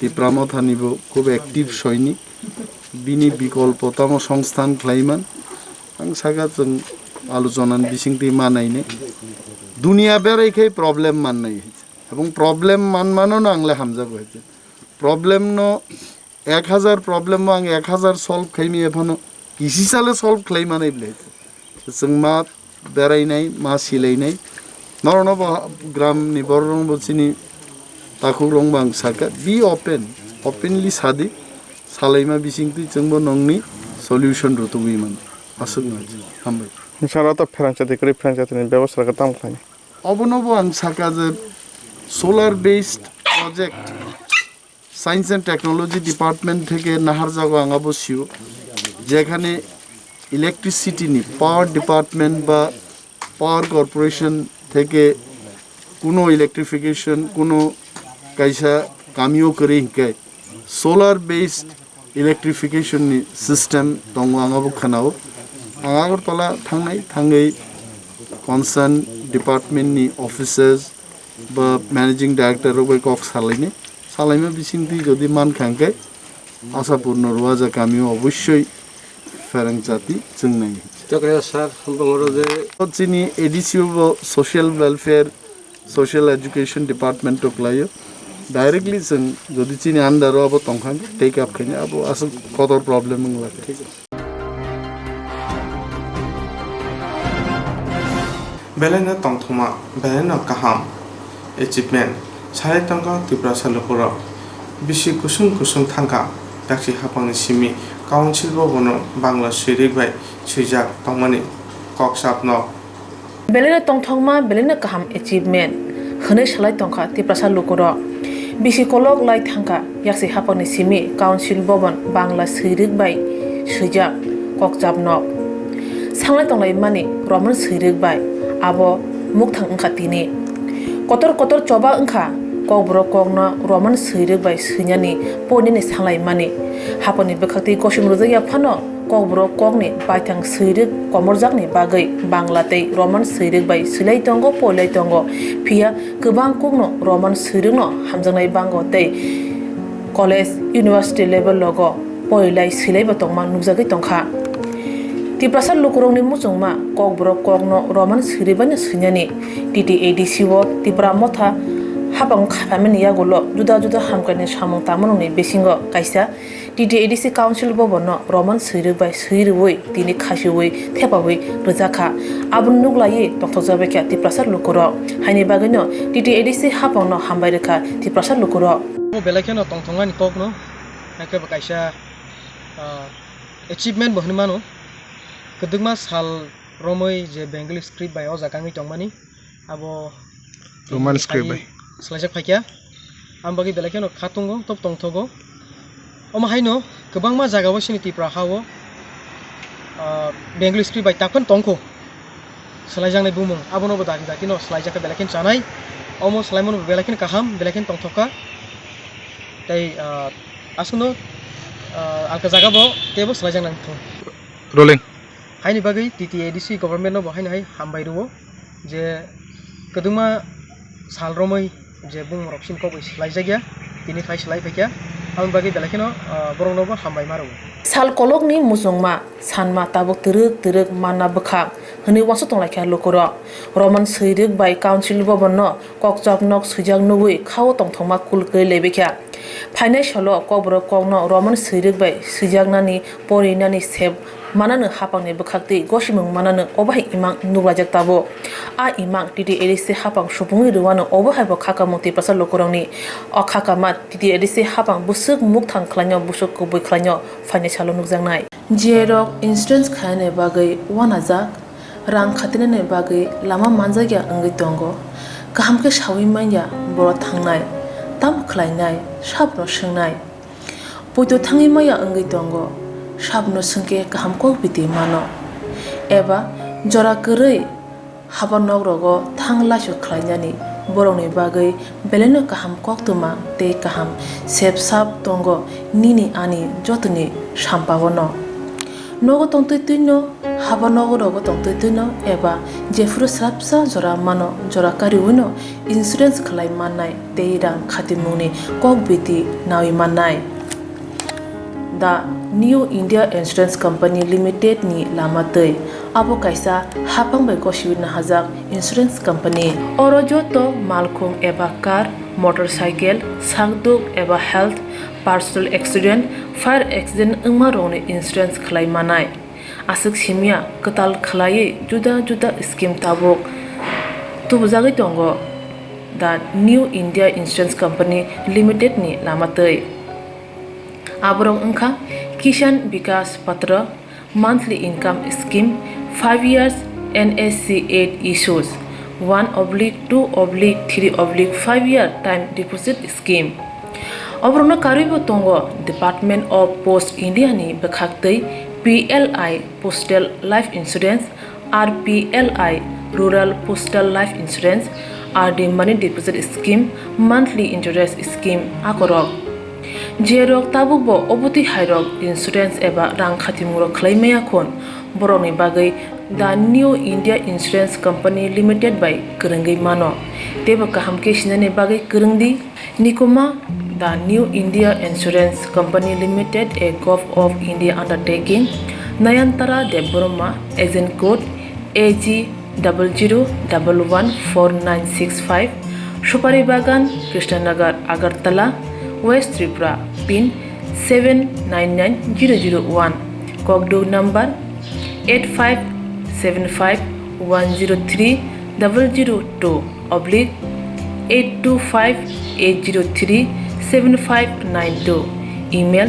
Tipra Mothani bo khub active soinik. Bini bikolpo tamo songsthan khlaiman. Ang saka chwng alochonani bisingtwi ma nainai. Dunia berai khe problem mannai. Ebong problem manmano no ang le hamjago hai khe. Problem no ek hajar problem o ang ek hajar solve khaimaya phano kisi sale solve khlai manai bwle. Chwng ma berainai, ma silainai. Norokno bo gram ni borok rok bo chini takhuk rok bo ang sakha, be open, openly sadi, salaima bisingtwi chwng bo nongni solution rwtugwi mano. Aswk no hambai. Sara to pherang chati kwrwi pherang chati ni bebostha rok tamo khlai. Obono bo ang sakha je solar based project Science and Technology Department theke naharjago ang abo sio, jekhane electricity ni power department ba power corporation theke kuno electrification, kuno kaisa kamio kwrwi hinkhe solar based electrification ni system tongo, ang abo khwnao. Ang Agartala thangnai, thangwi concern department ni offices ba managing director rok bai kok salaini. Salaima bisingtwi jodi mankha hwnkhe Asapurno Ruaja kamio obossoi pherang chati chwngnai. Chokre sir, bongoro je O chini A D C o bo social welfare, social education department o khlaio. Directly chwng jodi chini under o abo tongkha hwnkhe take up khaina abo aswk kotor problem wngla khe. Belai no tongthokma, belai no kaham achievement. Sai tongkha Tiprasa lukurok. Bisi kusung kusung thangkha, taksi hapangni simi council bo bono Bangla swirik bai swijak tongmani kok chapnok. Belai no tongthokma, belai no kaham achievement hwnwi salai tongkha Tiprasa lukurok. Bisi kolok lai thangkha, yaksi hapangni simi council bobon Bangla swirik bai swijak kokchap nok. Sanglai tonglaimani Roman swirik bai abo mukthang wngkha tini. Kotor kotor choba wngkha kokborok kokno Roman swirik bai swinani poinani sanglaimani. Haponi bwkhaktwi gosim rwjakya phano kokborok kokni baithang swirik komorjakni bagwi Bangla tei Roman swirik bai swilai tongo, poilai tongo. Phiya kwbang kokno Roman swirikno hamjaknai bango tei college, university level logo porilai swilaibo tongma nukjagwi tongkha. Tiprasa lukurokni muchungma kokborok kokno Roman swirwi baino swinani T T A D C o Tipra Motha hapang khaimani yagulo juda juda hamkrai ni samung tangmarokni bisingo kaisa T T A D C Council Bhavan no Roman swirwi bai swi rwui tini khasiui thepaui rwjakha. Aboni nuklaiwi tongthokjak baikha Tiprasa lukurok. Haini bagwino T T A D C hapangno hambai rwkha Tiprasa lukurok. Bo belai kheno tongthoknani kokno, hakhe bo kaisa, ah, achievement bo hwnwi mano. Kwdwkma sal romwi je Bengali script bai o jaga wngwi tongmani, abo Roman script bai swlaijak phaikha. Ang bagwi belai kheno kha tongo, top tongthogo. Omo haino kwbangma jaga o chini Tipra ha o, ah, Bengali script bai takhwno tongkho swlaijaknai bumung. Abono bo daki daki no swlaijak khe belai kheno chanai. Omo swlaimano bo belai kheno kaham, belai kheno tongthokha. Tei, ah, aswkno, ah, alka jaga bo teibo swlaijak nang thung. Rolling. Haini bagwi T T A D C government no bo haino hai hambai rwo je kwdwkma sal romwi je bumung rok chini kok bai swlaijakya, tini phai swlai phaikha, aboni bagwi belai kheno, ah, borok no bo hambai ma rwo. Sal kolokni muchungma sanma tabuk twrwk twrwk manna bwkha hwnwi uansuk tonglaikha lukurok. Roman swi rwk bai Council Bhavan no kokchap nok swijak nugwi khao tongthokma kul kwrwi laibaikha. Phainai salo kokborok kokno Roman swi rwk bai swijaknani, porinani, sep manano hapangni bwkhaktwi gosimung manano obo hai imang nuklaijak tabuk. A imang T T A D C hapang supungwi rwmano obo haibo khakamung Tiprasa lukurokni. O khakama T T A D C hapang bwswk mukthang khlaino, bwswk kubui khlaino phainai salo nukjaknai. G I rok insurance khainani bagwi uanajak, rang khatinani bagwi lama manjakya wngwi tongo. Kaham khe saui manya borok thangnai, tamo khlainai, sabono swngnai. Poito thangwi manya wngwi tongo, sabono swngkhe kaham kok biti mano. Eba jora kwrwi haba nok rogo thang laisok khlainani borokni bagwi belaino kaham koktwma tei kaham sep sap tongo nini ani jotoni sampao no. Nogo tongtwi twino, haba nogo rogo tongtwi twino eba jephuru swrapsa jora mano, jora kariwino insurance khlai mannai tei rang khatimungni kok biti nawi mannai. The New India Insurance Company Limited ni lama twi. Abo kaisa haphang bai gosiwi nahajak insurance company. Oro joto malkhung eba car, motorcycle, sakduk eba health, personal accident, fire accident wngma rokni insurance khlai manai. Aswk simya kwtal khlaiwi juda juda scheme tabuk tubujagwi tongo the New India Insurance Company Limited ni lama twi. Aborok wngkha Kisan Vikas Patra, monthly income scheme, five years N S C eight issues, one oblique two oblique three oblique five year time deposit scheme. Oborokno karwibo tongo Department of Post India ni bwkhaktwi P L I Postal Life Insurance, R P L I Rural Postal Life Insurance, R D Money Deposit Scheme, Monthly Interest Scheme akorok. Jerok tabukbo obotwi hairok insurance eba rang khatimungrok khlai maya khun, borokni bagwi The New India Insurance Company Limited bai kwrwngwi mano. Teibo kaham khe sinani bagwi kwrwng di. Nikuma, The New India Insurance Company Limited, a Govt of India undertaking, Nayantara Debbarma, agent code A G double zero double one four nine six five, Supari Bagan, Krishnanagar, Agartala, West Tripura, pin seven nine nine zero zero one, kokduk number eight five seven five one zero three double zero two oblique eight two five eight zero three seven five nine two, email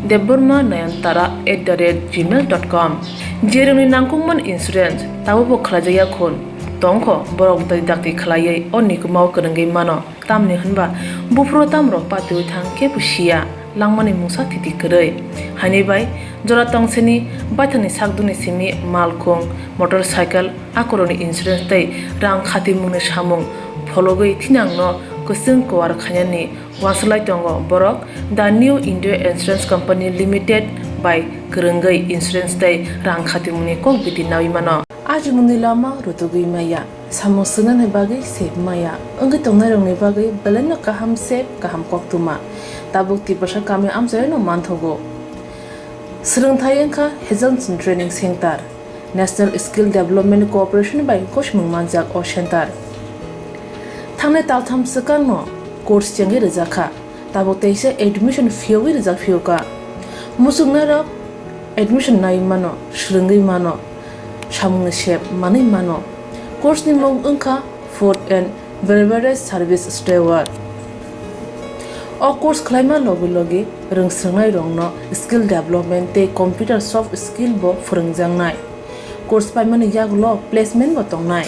debbarma nayantara at the rate gmail dot com. Jerokni nangkukmani insurance tabukbo khlaijakya khun tongkho, borok twi dakti khlaiwi o nikumao kwrwngwi mano. Tamni hwnba buphuru tamrok patiwi thang kebo siya, langmani mungsa thiti kwrwi. Haini bai jora tongseni baithangni sakdukni simi malkhung, motorcycle, akorokni insurance tei rang khatimungni samung phologwi thinangno kwchwng kuar khainani uansuk lai tongo borok The New India Insurance Company Limited bai kwrwngwi insurance tei rang khatimungni kok biti nawi mano. Ajimungni lama rutugwi maya. Samung swngnani bagwi sep maya wngwi tongnairokni bagwi belaino kaham sep, kaham koktwma. Tabuk Tiprasa kami amchaino manthogo. Swrwngthai wngkha Hazelson Training Center, National Skill Development Corporation bai gosimung manjak o center. Thangnai taltham swkangno course chengwi rwjakha. Tabuk teisa admission phiyogwi rijak phiyokha. Muchungnairok admission nai mano, swrwngwi mano, samungni sep manwi mano. Course ni mung wngkha Food and Beverage Service Steward. O course khlaima logi logi rwngswrwngnairokno skill development tei computer soft skill bo phwrwngjaknai. Course paimani yagulo placement bo tongnai.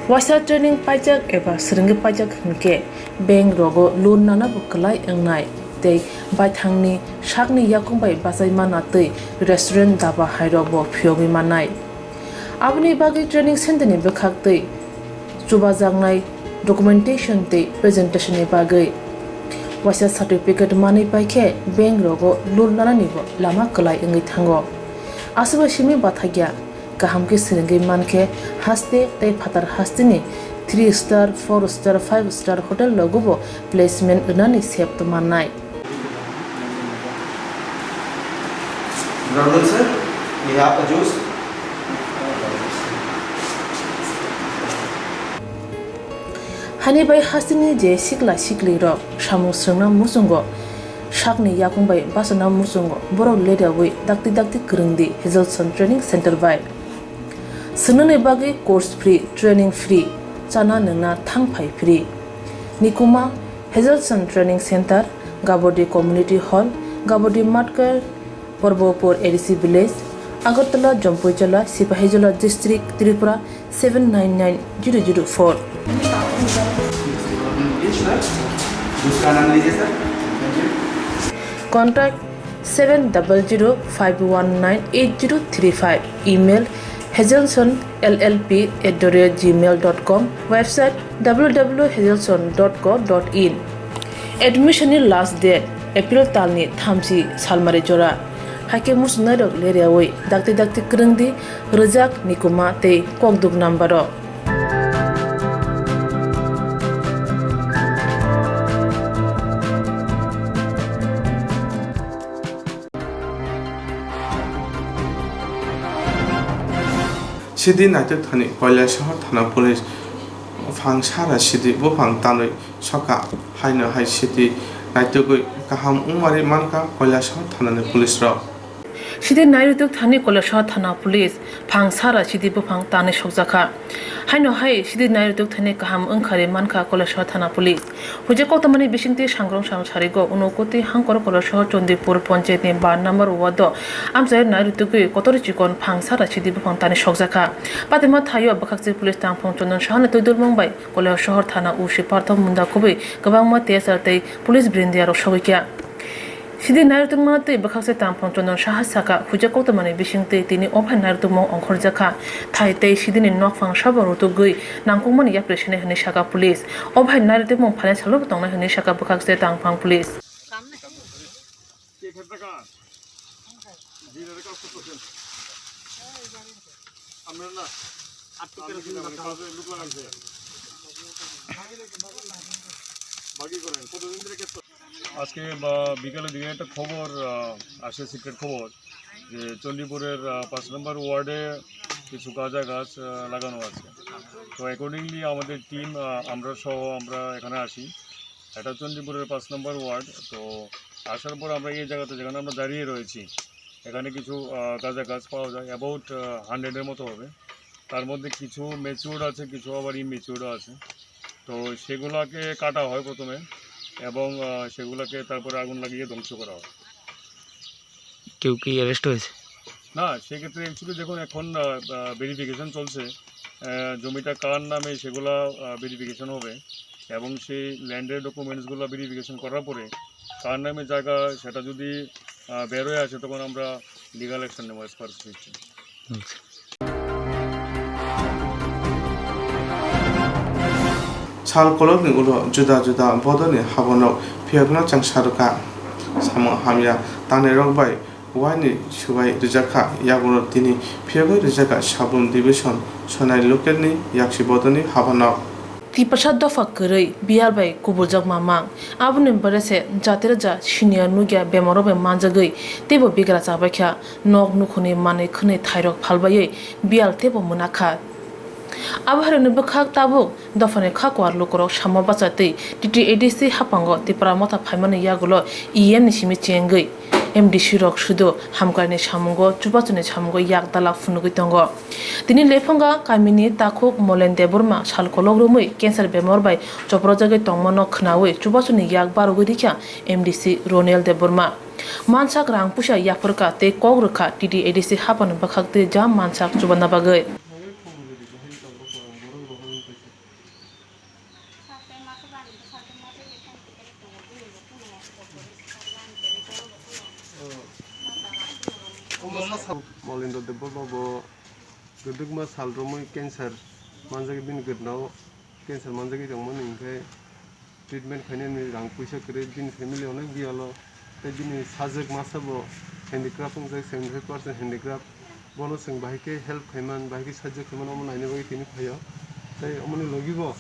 Waisa training paijak eba swrwngwi paijak hinkhe bank rogo loan nana bo kwlai wngnai tei baithangni sakni yakung bai bachai mana twi restaurant, daba hairok bo phiyogwi mannai. Aboni bagwi training center ni bwkhak twi chubajaknai documentation tei presentation ni bagwi waisa certificate manwi paikhe bank rogo loan nanani bo lama kwlai wngwi thango. Aswkbai simi bathakya kaham khe swrwngwi mankhe haste tei phatar hasteni three star, four star, five star hotel rogo bo placement rwnani sep tongmannai. Brother sir, we have a juice. Hani bai hasteni je sikla sikli rok samung swrwngna muchungo sakni yakung bai bachana muchungo borok ledawi dakti dakti kwrwngdi Hazelson Training Center bai. Swngnani bagwi course free, training free, chana nwngna thangphai free. Nikuma Hazelson Training Center, Gabodi Community Hall, Gabodi Matkar, Porbopur A D C Village, Agartala, Jampuijala, Sipahijola District, Tripura seven nine nine zero zero four. Contact seven double zero five one nine eight zero three five, email Hazelson L L P at the rate gmail dot com, website w w w hazelson dot co dot in. Admission ni last date April talni thamchi salmari jora. Haikhe muchungnairok leriawi dakti dakti kwrwngdi rwjak, nikuma tei kokduk number o. Sidi naitok thani Koilasohor thana police phang sara sidi buphang tanwi sokha, haino hai sidi naitogwi kaham wngmari mankha Koilasohor thanani police rok. Sidi naitok thani Koilasohor thana police phang sara sidi buphang tanwi sokjakha, haino hai sidi naitok thani kaham wngkhari mankha Koilasohor thana police. Huijak koktwmani bisingtwi sangrong sal sarigo Unokoti hangkor Koilasohor Chandipur ponchayatni bar number ward o amchaio nai rwtugwi kotor chikon phang sara sidi buphang tanwi sokjakha. Patima thaio bwkhakchi police tangphung Chondon Sahani twidulmung bai Koilasohor thana O C Parthom Munda kubui kwbangma T S R tei police brindiarok sogwikha. Sidi nai rwtwkmano twi bwkhakse tangphung Chondon Saha saka, huijak koktwmani bisingtwi tini o phai nai rwtwkmung ongkhorjakha. Thai tei sidini nokphang sabo rwtwgwi nangkukmani yapri sinai hwnwi saka police. O phai nai rwtwkmung phainai salobo tongnai hwnwi saka bwkhakse tangphang police. আজকে বা বিকালের দিকে একটা খবর, আহ, আসে, সিক্রেট খবর, যে চণ্ডীপুরের, আহ, পাঁচ নম্বর ওয়ার্ডে কিছু গাঁজা গাছ, আহ, লাগানো আছে। তো অ্যাকর্ডিংলি আমাদের টিম, আহ, আমরা সহ আমরা এখানে আসি। এটা চণ্ডীপুরের পাঁচ নম্বর ওয়ার্ড। তো আসার পর আমরা এই জায়গাতে, যেখানে আমরা দাঁড়িয়ে রয়েছি, এখানে কিছু, আহ, গাঁজা গাছ পাওয়া যায়, অ্যাবাউট, আহ, হান্ড্রেডের মতো হবে। তার মধ্যে কিছু ম্যাচিওরড আছে, কিছু আবার ইম্যাচিওরডও আছে। তো সেগুলাকে কাটা হয় প্রথমে এবং, আহ, সেগুলাকে তারপরে আগুন লাগিয়ে ধ্বংস করা হয়। কেউ কি অ্যারেস্ট হয়েছে? না, সেক্ষেত্রে অ্যাকচুয়ালি দেখুন, এখন, আহ, আহ, ভেরিফিকেশন চলছে। আহ, জমিটা কার নামে সেগুলা, আহ, ভেরিফিকেশন হবে এবং সেই ল্যান্ডের ডকুমেন্টসগুলো ভেরিফিকেশন করার পরে কার নামে জায়গা সেটা যদি, আহ, বের হয়ে আসে, তখন আমরা লিগ্যাল অ্যাকশন নেবো অ্যাজ পার সিচুয়েশন। আচ্ছা। Sal kolokni ulo juda juda bodolni haborok phiyokno chengsa rwkha. Samung hamya tangnairok bai uaini subai rwjakha, yagulo tini phiyogwi rwjakha Sabrum Division Sonai Localni yaksi bodolni haborok. Tiprasa dopha kwrwi biyal bai kubuljak mamang. Aboni bare se jatira ja siniya nugya bemaro bai manjagwi teibo bigra chabaikha. Nok nukhuni manwi khwnwi thairok phalbaiwi biyal teibo mwnakha. Abo hairokni bwkhak tabuk dophani kha kuar lukurok samo bacha twi T T A D C haphango Tipra Motha phaimani yagulo E M ni simi chengwi M D C rok sudu hamkrai ni samungo, chubachuni samungo yak dalak phunugwi tongo. Tini Lephonga kamini takhuk Molen Debbarma sal kolok romwi cancer bemar bai choprojagwi tongmano khwnawi chubachuni yak barogwi rikha M D C Ronel Debbarma. Mansak rang puisa yapharkha tei kok rwkha T T A D C haphano bwkhaktwi jam mansak chubanna bagwi. Molendra Debbarma bo kwdwkma sal romwi cancer manjagwi bini gwdnao cancer manjagwi tongmani hinkhe treatment khainani rang puisa kwrwi, bini family onek biyalo, tei bini sajwk masa bo handicraft wngjak, seventy five percent handicraft. Bono chwng bahai khe help khaiman, bahai khe sajwk khaiman, omo naina bagwi tini phaio. Tei omoni logi bo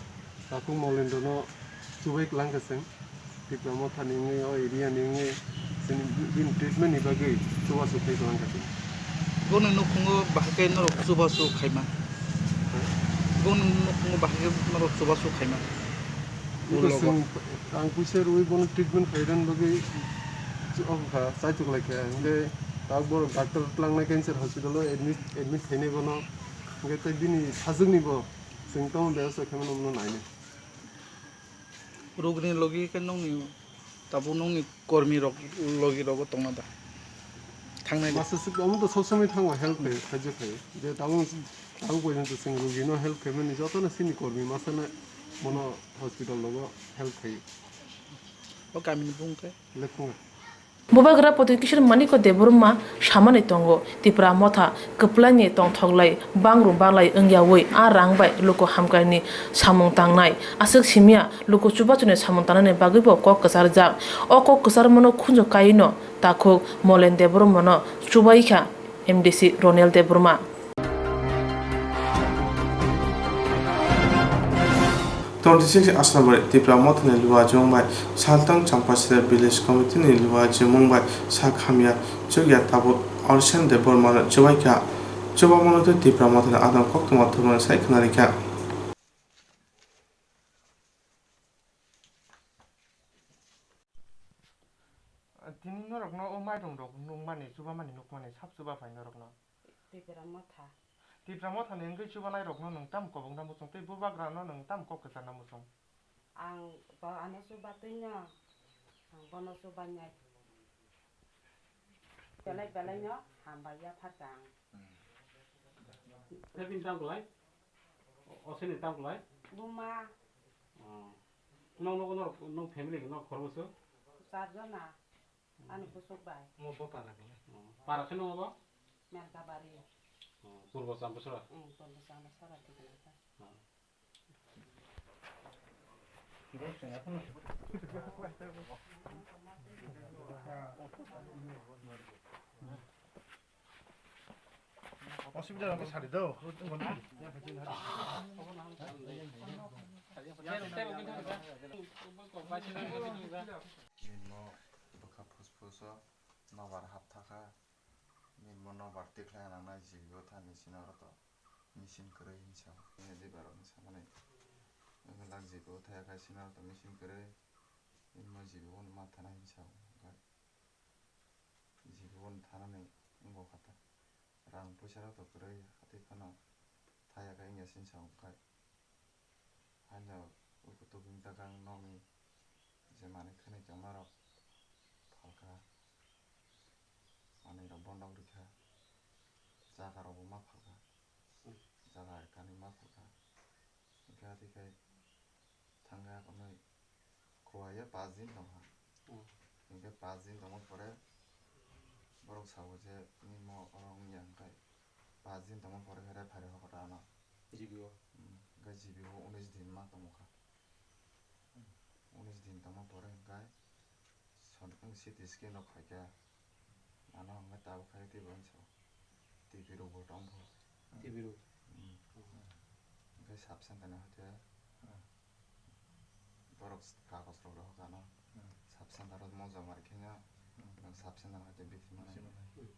takhuk Molendrano chubai kwlangkha chwng. Tipra Mothani wngwi, o area ni wngwi, chini bini treatment ni bagwi chubachu khai kwlangkha chwng. Boni nukhungo bahai khe norok chubachu khaima. Boni nukhungo bahai khe norok chubachu khaima. Iko chwng rang puisa rwui bono treatment khairani bagwi chu-, okhokha, chaitok laikha. Hinkhe tabuk borok doctor twlangnai cancer hospital o admit, admit khainai bono. Hinkhe tei bini sajwkni bo chwng tamo bebasta khaimano bono nainai. Rugni logi khe nongni tabuk nongni kormi rok logi rogo tongna da? Thangnai da? Masa sik omo to sob somoi thango help khe, sajwk khe. Je tabuk, tabuk porjonto chwng rugino help khe mani jotono chini kormi masano bono hospital logo help khe. O kamini bung khe? Lekhunga. Bubagra Poti Kishore Manikya Debbarma samani tongo, Tipra Motha kwplaini tongthoklai bangrum balai wngyawi a rang bai luku hamkraini samung tangnai, aswk simiya luku chubachuni samung tangnani bagwibo kok kwcharjak. O kok kwcharmano khunju kaino takhuk Molen Debbarmano chubaikha M D C Ronel Debbarma. Twenty six Asnabari Tipra Mothani Luajimung bai Saltang Champasira Village Committee ni Luajimung bai sak hamya chukya tabuk Arsen Debbarma no chubaikha. Chubamano tei Tipra Mothani adong koktwma thumani sai khwnarikha. Tini norokno o mairum rok nukmani, chubamani nukmani, sab chuba phai norokno. Tipra Motha. Tipra Mothani wngwi chubanai rokno nwng tamo kobokna muchung tei bubagrano nwng tamo kok kwcharna muchung? Ang bo ano chubatwino, ang bono chubanai. Belai belaino hambai yapharkha ang. Tei bini tamo kwlai? O, o sini tamo kwlai? Buma. Oh. Nong, nong, nong, nong family, nong khoroksa? Char jona. Ani kusuk bai. Mo bo para kene. Oh. Para khe nong bo? Merkabari. Oh, Purbo Champuchara? Hmm, Purbo Champuchara. Oh. Osubida rok sari do. Nini mo bwkha phus phus o nobar hap thakha. Nini mo nobar tikhlai nangnai G B o thani sino oro to machine kwrwi hinwi sa. Nini diba rok hinwi samani. Wngkhe lak G B o thaya khai sino oro to machine kwrwi. Nini mo G B o no ma thana hinwi sa. G B o ni thanani wngkha ta. Rang puisa rok to kwrwi, hatwi phano thaya khe wngya sini sa wngkha. Haino uku tubui wngkha khe ang nokni je manwi khwnwi tongma rok phalkha, manwi rok bondok rikha, jaga rok bo ma phalkha, jaga kanwi ma phalkha, hwnkhe hatwi khe thangkha konwi. Kowai o paanch din tongkha. Hmm. Hinkhe paanch din tongma pore borok sao je nini mo oro wngya hwnkhe paanch din tongma pore khe rephai rw hokoto ano. G B o? Hmm, hwnkhe G B o unis din ma tongkha. Unis din tongma pore hwnkhe son-, C T scan rok khaikhe. Ano hwnkhe tabuk khai tei bo hinwi sao. T B rok bo tong pho. T B rok. Hmm. Hwnkhe sub center ni hoite borok kagoj rok rohor kha no. Hmm. Sub center o mo joma rikhe no. Hmm. Nwng sub center hoite bithi manai. Bithi manai. Hmm.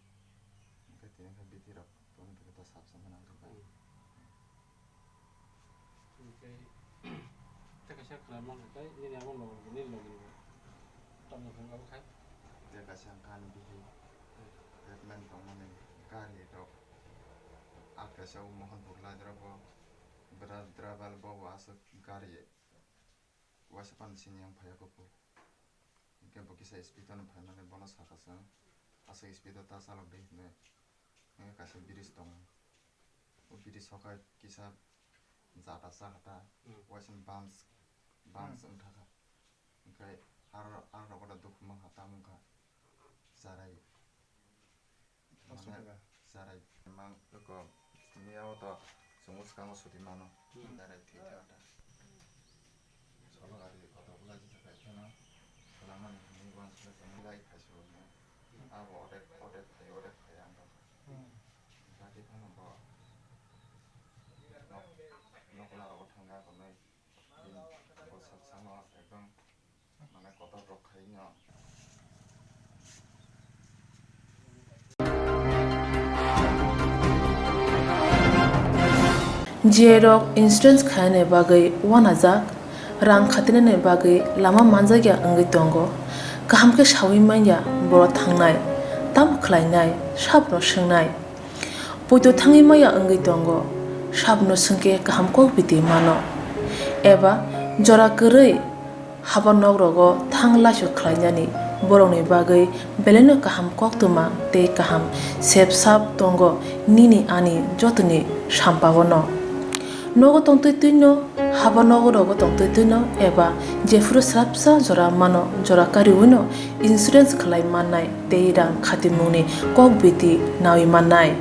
Hwnkhe tini khe bithi rok tongwi tongkhe ta sub center nang khe. Hmm. Hwnkhe tei kaisa khwna mankha tei nini abo logi bo, nini logi bo tongmung thang abo khai. Tei kaisa wngkha ani bihi treatment tongmani gari rok. A kaisa o Mohanpur lai dra bo bwra driver bo bo aswk gari waisa pan sini yang phaiya kuphur. Hinkhe bo kisa speed ano phaimani bono sakha chwng aswk speed o ta chalok di hinwi. Hinkhe kaisa bridge tongo. O bridge o khe kisa jata chakha ta, hmm, waisa bumps, bumps, hmm, wngkha kha. Hinkhe aro, aro rok da dukhu mankha, tamo wngkha charai. Mane charai mang ko miya o to chwng swkango suti mano. Hmm. Direct thwi thwi ata. Solo gari kotor bwlai jisa kai phano. Swlamani hwnwi uansukha chwng lai phaisu hwnwi. Abo odek, odek phai, odek phai ang tong. Hmm. Jati phano bo nok, nok la rogo thangya konwi. Bini bo sak sakno ekdom mane kotor rok khai no. G I rok insurance khainani bagwi uanajak, rang khatinani bagwi lama manjakya wngwi tongo. Kaham khe saui manya borok thangnai, tamo khlainai, sabno swngnai. Poito thangwi maya wngwi tongo, sabno swngkhe kaham kok biti mano. Eba jora kwrwi haba nok rogo thang laisu khlainani borokni bagwi belaino kaham koktwma tei kaham sep sap tongo nini ani jotoni sampaono. Nogo tongtwi twino, haba nogo rogo tongtwi twino eba jephuru swrapsa jora mano, jora kariwino insurance khlai mannai tei rang khatimungni kok biti nawi mannai.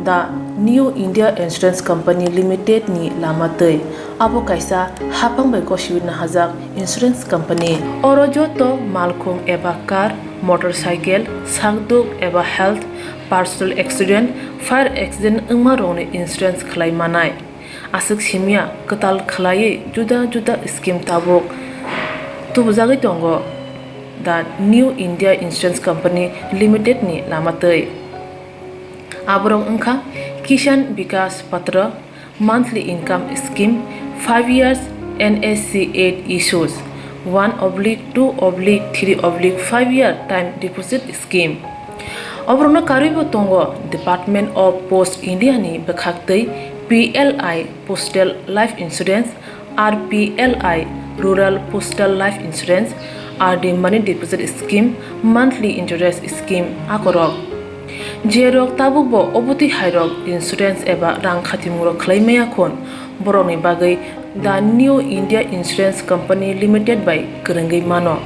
The New India Insurance Company Limited ni lama twi. Abo kaisa haphang bai gosiwi nahajak insurance company. Oro joto malkhung eba car, motorcycle, sakduk eba health, personal accident, fire accident wngma rokni insurance khlai manai. Aswk simya kwtal khlaiwi juda juda scheme tabuk tubujagwi tongo the New India Insurance Company Limited ni lama twi. Aborok wngkha Kisan Vikas Patra, monthly income scheme, five years N S C eight issues, one oblique two oblique three oblique five year time deposit scheme. Oborokno karwibo tongo Department of Post India ni bwkhaktwi P L I Postal Life Insurance, R P L I Rural Postal Life Insurance, R D Money Deposit Scheme, Monthly Interest Scheme akorok. Jerok tabukbo obotwi hairok insurance eba rang khatimungrok khlai maya khun, borokni bagwi The New India Insurance Company Limited bai kwrwngwi mano.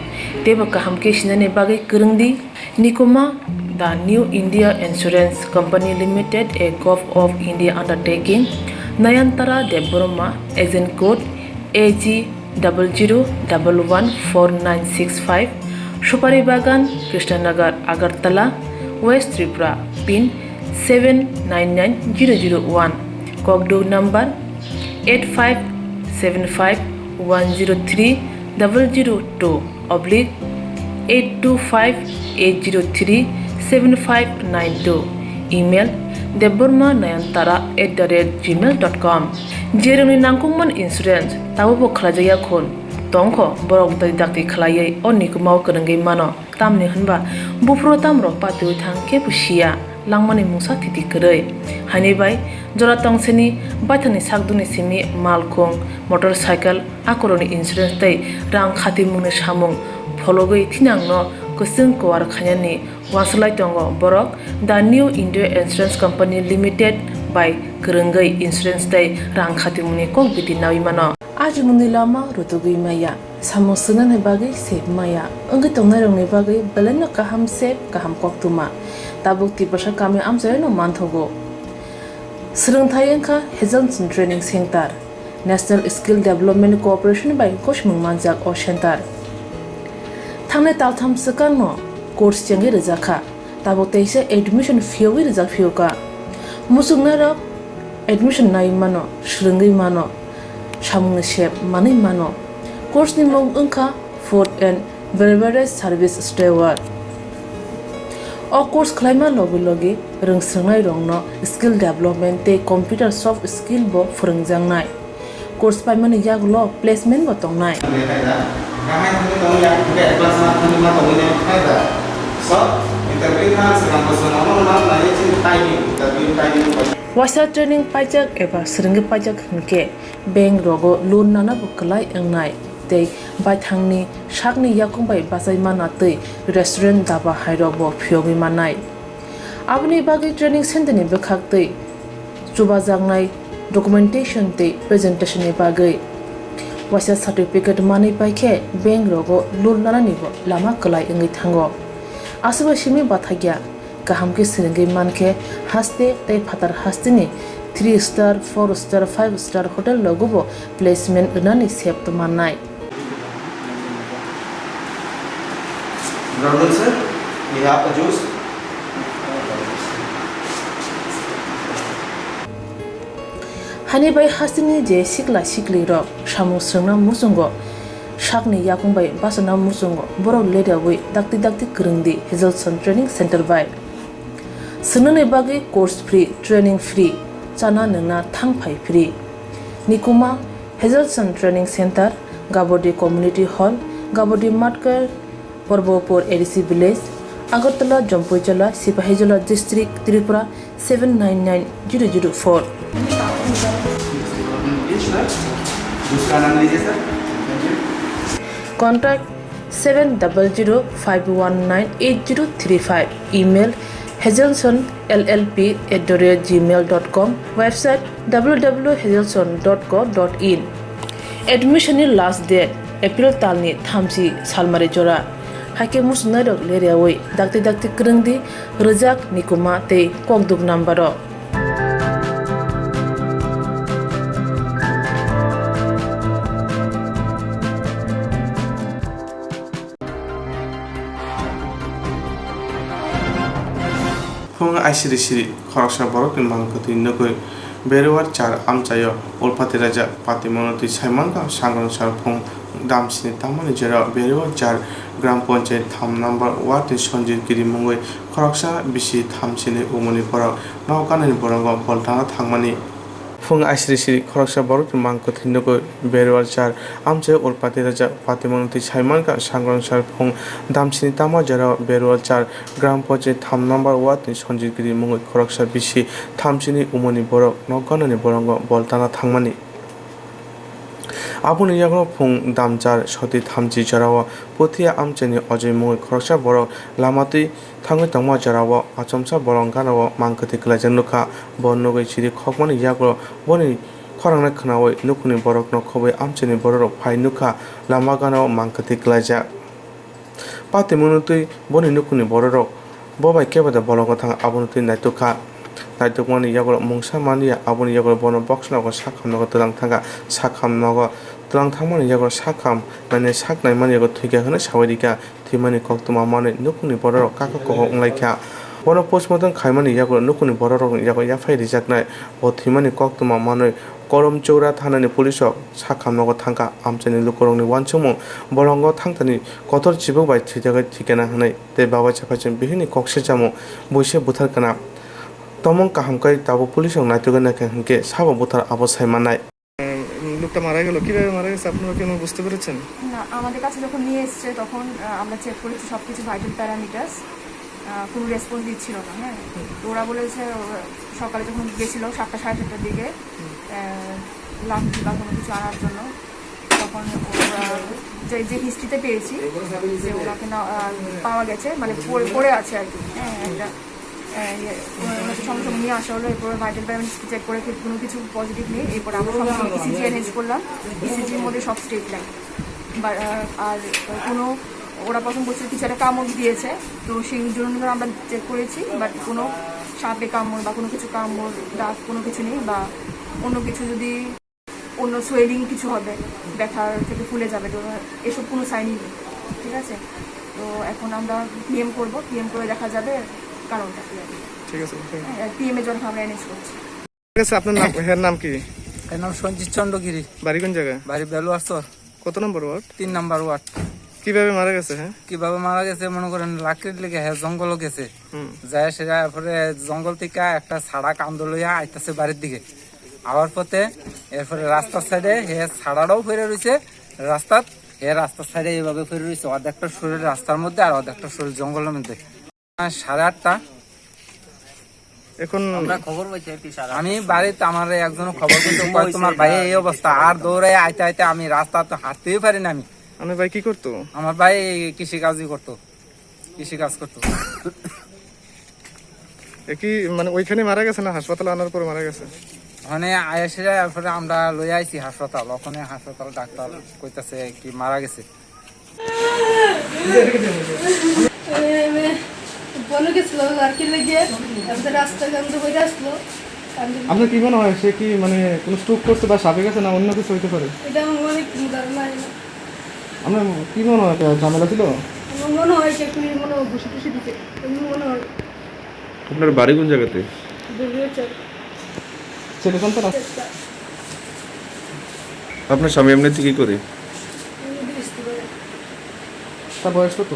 Teibo kaham khe sinani bagwi kwrwng di. Nikuma, The New India Insurance Company Limited, a Govt of India undertaking, Nayantara Debbarma, agent code A G double zero double one four nine six five, Supari Bagan, Krishnanagar, Agartala, West Tripura, pin seven nine nine zero zero one, kokduk number eight five seven five one zero three double zero two oblique eight two five eight zero three seven five nine two, email debbarma nayantara at the rate gmail dot com. Jerokni nangkukmani insurance tabukbo khlaijakya khun tongkho, borok twi dakti khlaiwi o nikumao kwrwngwi mano. Tamni hwnba buphuru tamrok patiwi thang kebo siya, langmani mungsa thiti kwrwi. Haini bai jora tongseni baithangni sakdukni simi malkhung, motorcycle, akorokni insurance tei rang khatimungni samung phologwi thinangno kwchwng kuar khainani uansuk lai tongo borok The New India Insurance Company Limited bai kwrwngwi insurance tei rang khatimungni kok biti nawi mano. Ajimungni lama rutugwi maya. Samung swngnani bagwi sep maya wngwi tongnairokni bagwi belaino kaham sep, kaham koktwma. Tabuk Tiprasa kami amchaino manthogo. Swrwngthai wngkha Hazelson Training Center, National Skill Development Corporation bai gosimung manjak o center. Thangnai taltham swkangno course chengwi rwjakha. Tabuk teisa admission phiyogwi rijak phiyokha. Muchungnairok admission nai mano, swrwngwi mano, samungni sep manwi mano. Course ni mung wngkha Food and Beverage Service Steward. O course khlaima logi logi rwngswrwngnairokno skill development tei computer soft skill bo phwrwngjaknai. Course paimani yagulo placement bo tongnai. Waisa training paijak eba swrwngwi paijak hinkhe bank rogo loan nana bo kwlai wngnai tei baithangni sakni yakung bai bachai mana twi restaurant, daba hairok bo phiyogwi mannai. Aboni bagwi training center ni bwkhak twi chubajaknai documentation tei presentation ni bagwi waisa certificate manwi paikhe bank rogo loan nanani bo lama kwlai wngwi thango. Aswkbai simi bathakya kaham khe swrwngwi mankhe haste tei phatar hasteni three star, four star, five star hotel rogo bo placement rwnani sep tongmannai. Brother sir, we have a juice. Hani bai hasteni je sikla sikli rok samung swrwngna muchungo sakni yakung bai bachana muchungo borok ledawi dakti dakti kwrwngdi Hazelson Training Center bai. Swngnani bagwi course free, training free, chana nwngna thangphai free. Nikuma Hazelson Training Center, Gabodi Community Hall, Gabodi Matkar, Porbopur A D C Village, Agartala, Jampuijala, Sipahijola District, Tripura seven nine nine zero zero four. Contact seven double zero five one nine eight zero three five, email Hazelson L L P at the rate gmail dot com, website w w w hazelson dot co dot in. Admission ni last date April talni thamchi salmari jora. Haikhe muchungnairok leriawi dakti dakti kwrwngdi rwjak, nikuma tei kokduk number o. Phung aisiri siri khoroksa borokni mangkwtwi nugwi Beruar char amchaio ulpati rajak patimano twi saimankha sangrong sar phung damsini tangmani jora Beruar char gram panchayat tham number ward ni Sanjit Giri mungwi khoroksa bisi thamsini umuni borok nok ganani borongo boltana thangmani. Phung aisiri siri khoroksa borokni mangkwtwi nugwi Beruar char amchaio ulpati rajak patimano twi saimankha sangrong sar phung damsini tangma jorao Beruar char gram panchayat tham number ward ni Sanjit Giri mungwi khoroksa bisi thamsini umuni borok nok ganani borongo boltana thangmani. Aboni yagulo phung damchar soti thamchi jorao Puthia amchaini Ojoi mungwi khoroksa borok lama twi thangwi tongma jorao achomsa bolong ganao mangkwtwi kwlaijak nukha. Bo nugwi chiri khokmani yagulo boni khorangno khwnawi nukhungni borokno khobwi amchaini bororok phai nukha, lama ganao mangkwtwi kwlaijak. Patimano twi boni nukhungni bororok bo bai kebo da bolongo thang abono twi naitukha. Naitukmani yagulo mungsa manliya, aboni yagulo bono box nogo sakham nogo twlang thangkha, sakham nogo twlang thangmani yagulo sakham mane sak naimani yago thwikha hwnwi sawi rikha. Thwimani koktwma manwi nukhungni bororok kaka koho wnglaikha. Bono postmortem khaimani yagulo nukhungni bororokni yago yaphai rijaknai. Bo thwimani koktwma manwi Korom Choura thanani police rok sakham nogo thangkha. Amchaini lukurokni uansukmung bolongo thangthani kotor chibuk bai thwijagwi thwikha hwnwi tei babai chaphaichin bihikni kok sijamung buise buthar kana. Tomung kaham khe tabuk police rok naitugwi naikha hinkhe sabo buthar abo sai mannai. লোকটা মারা গেল, কিভাবে মারা গেছে আপনারা কি কোনো বুঝতে পেরেছেন? না, আমাদের কাছে যখন নিয়ে এসছে তখন, আহ, আমরা চেক করেছি সব কিছু ভাইটাল প্যারামিটার্স, কোনো রেসপন্স দিচ্ছিল না। হ্যাঁ, তো ওরা বলেছে, ওরা সকালে যখন গেছিল সাতটা, সাড়ে সাতটার দিকে, আহ, লাঠি বা কোনো কিছু আনার জন্য, তখন ওরা যে, যে হিস্ট্রিতে পেয়েছি যে ওনাকে না, আহ, পাওয়া গেছে, মানে পড়ে, পড়ে আছে আর কি। হ্যাঁ, একটা, আহ, ইয়ে, ওনাকে সঙ্গে সঙ্গে নিয়ে আসা হলো। এরপর ভাইটাল প্যারামিটার চেক করে কি-, কোনো কিছু পজিটিভ নেই। এরপর আমরা সঙ্গে সঙ্গে ইসিজি অ্যারেঞ্জ করলাম। ইসিজির মধ্যে সব স্ট্রেট লাইন বা, আহ, আর কোনো, ওরা প্রথম বলছিল কিছু একটা কামড় দিয়েছে, তো সেই জন্য আমরা চেক করেছি, বাট কোনো সাপে কামড় বা কোনো কিছু কামড়, দাগ কোনো কিছু নেই, বা অন্য কিছু যদি অন্য সোয়েলিং কিছু হবে, ব্যথা থেকে ফুলে যাবে, তো এসব কোনো সাইনই নেই। ঠিক আছে, তো এখন আমরা পিএম করব, পিএম করে দেখা যাবে কারণটা কি আর কি। ঠিক আছে, thank you। হ্যাঁ, পিএম এর জন্য আমরা অ্যারেঞ্জ করছি। ঠিক আছে, আপনার নাম, হ্যাঁ, নাম কি? এর নাম সঞ্জিত চন্দ্র গিরি। বাড়ি কোন জায়গায়? বাড়ি বেলুয়ারচর। কত নম্বর ওয়ার্ড? তিন নম্বর ওয়ার্ড। কিভাবে মারা গেছে, হ্যাঁ? কিভাবে মারা গেছে, মনে করেন, লাকড়ির লেগে, হ্যাঁ, জঙ্গলও গেছে। হুম। যায় সেটা, এরপরে জঙ্গল থেকে একটা ছাড়া কান্দো লইয়া আইতাছে বাড়ির দিকে। আওয়ার পথে এরপরে রাস্তার সাইডে হে ছাড়াটাও পড়ে রইছে রাস্তাত, হে রাস্তার সাইডে এইভাবে পড়ে রইছে, অর্ধেকটা শরীর রাস্তার মধ্যে আর অর্ধেকটা শরীর জঙ্গলের মধ্যে। আহ, সাড়ে আটটা। এখন আমরা খবর পাইছি আর কি, সাড়ে আমি আটটার সময়। বাড়িতে আমার একজন খবর দিতে কয়, "তোমার ভাই এই অবস্থা।" আর দৌড়ে আইতে আইতে আমি রাস্তা তো হাঁটতেই পারি না আমি। আপনার ভাই কি করতো? আমার ভাই কৃষি কাজই করতো, কৃষি কাজ করতো। এ কি, মানে, ওইখানে মারা গেছে না হাসপাতালে আনার পর মারা গেছে? ওখানে আয়াসে, তারপরে আমরা লই আইছি হাসপাতাল। ওখানে হাসপাতাল ডাক্তার কইতাছে কি মারা গেছে। বলো গেছিল আর কি লেগে, তারপরে রাস্তা বন্ধ হয়ে আসলো। কান্দে। আপনার কি মনে হয়, সে কি, মানে, কোনো স্ট্রোক করছে বা সাপে গেছে, না অন্য কিছু হইতে পারে? এটা আমার মনে কোনো ধারণা হয় না। আপনার কি মনে হয়, একটা ঝামেলা ছিল? আমার মনে হয় যে একটু মনে হয় ঘুষি টুষি দিতে, এমনি মনে হয়। আপনার বাড়ি কোন জায়গাতে? বেলুয়ারচর। ছেলে সন্তান আছে? একটা। আপনার স্বামী এমনিতে কি করে? এমনি গৃহস্থী করে। তার বয়স কত?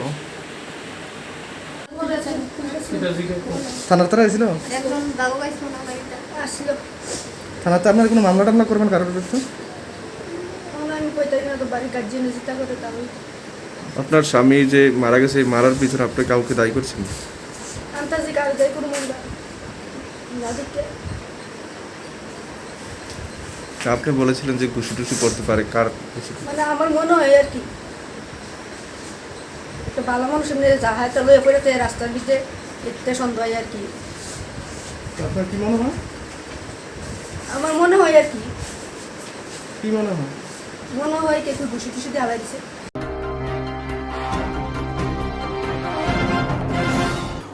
থানার তারা আইছিল? একজন বাবু আইছিল না বাড়িতে? আসছিল। থানাতে আপনার কোনো মামলা টামলা করবেন কারোর বিরুদ্ধে? আমরা আমি কই তাই না তো বাড়ির গার্জিয়ান যেটা করে তা ওই। আপনার স্বামী যে মারা গেছে, এই মারার পিছনে আপনি কাউকে দায়ী করছেন? আমি তো আজকে কারো দায়ী করবো না। না দেখতে। আপনি বলেছিলেন যে ঘুষি টুষি পড়তে পারে, কার ঘুষি টুষি? মানে আমার মনে হয় আর কি। একটা ভালো মানুষ এমনি যা হয় তা লইয়া পড়ে তো এই রাস্তার ভিতরে একটা সন্দেহ হয় আর কি। আপনার কি মনে হয়? আমার মনে হয় আর কি। কি মনে হয়? মনে হয় কেউ ঘুষি টুষি দিয়ে হালাই দিছে।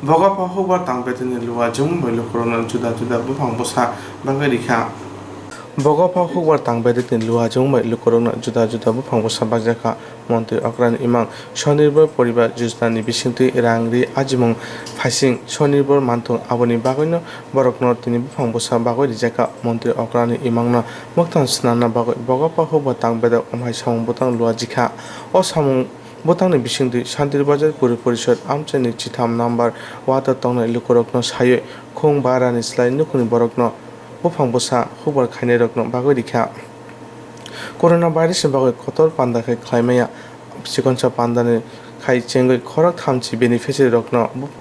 Bogo pha hukbar tang bedekni luajwng bai lukurokno juda juda buphang bwsa bagwi rikha. Bogo pha hukbar tang bedekni luajwng bai lukurokno juda juda buphang bwsa bakjakha. Montri okrani imang Sonirbor Poribar Yojana ni bisingtwi rang ri ajimung phaising Sonirbor manthung, aboni bagwino borokno tini buphang bwsa bagwi rijak kha. Montri okrani imangno mwktang swnamna bagwi bogo pha hukbar tang bedek omhai samung bwtang luajikha. O samung bwtangni bisingtwi Shantir Bazar Puri Porishod amchaini chitham number ward o tongnai lukurokno saiwi khung barani slai nukhungni borokno buphang bwsa hukbar khainairokno bagwi rikha. Corona virus ni bagwi kotor panda khe khlai maya. Chikonsa panda ni khai chengwi khorok thamchi beneficiary rokno bu-,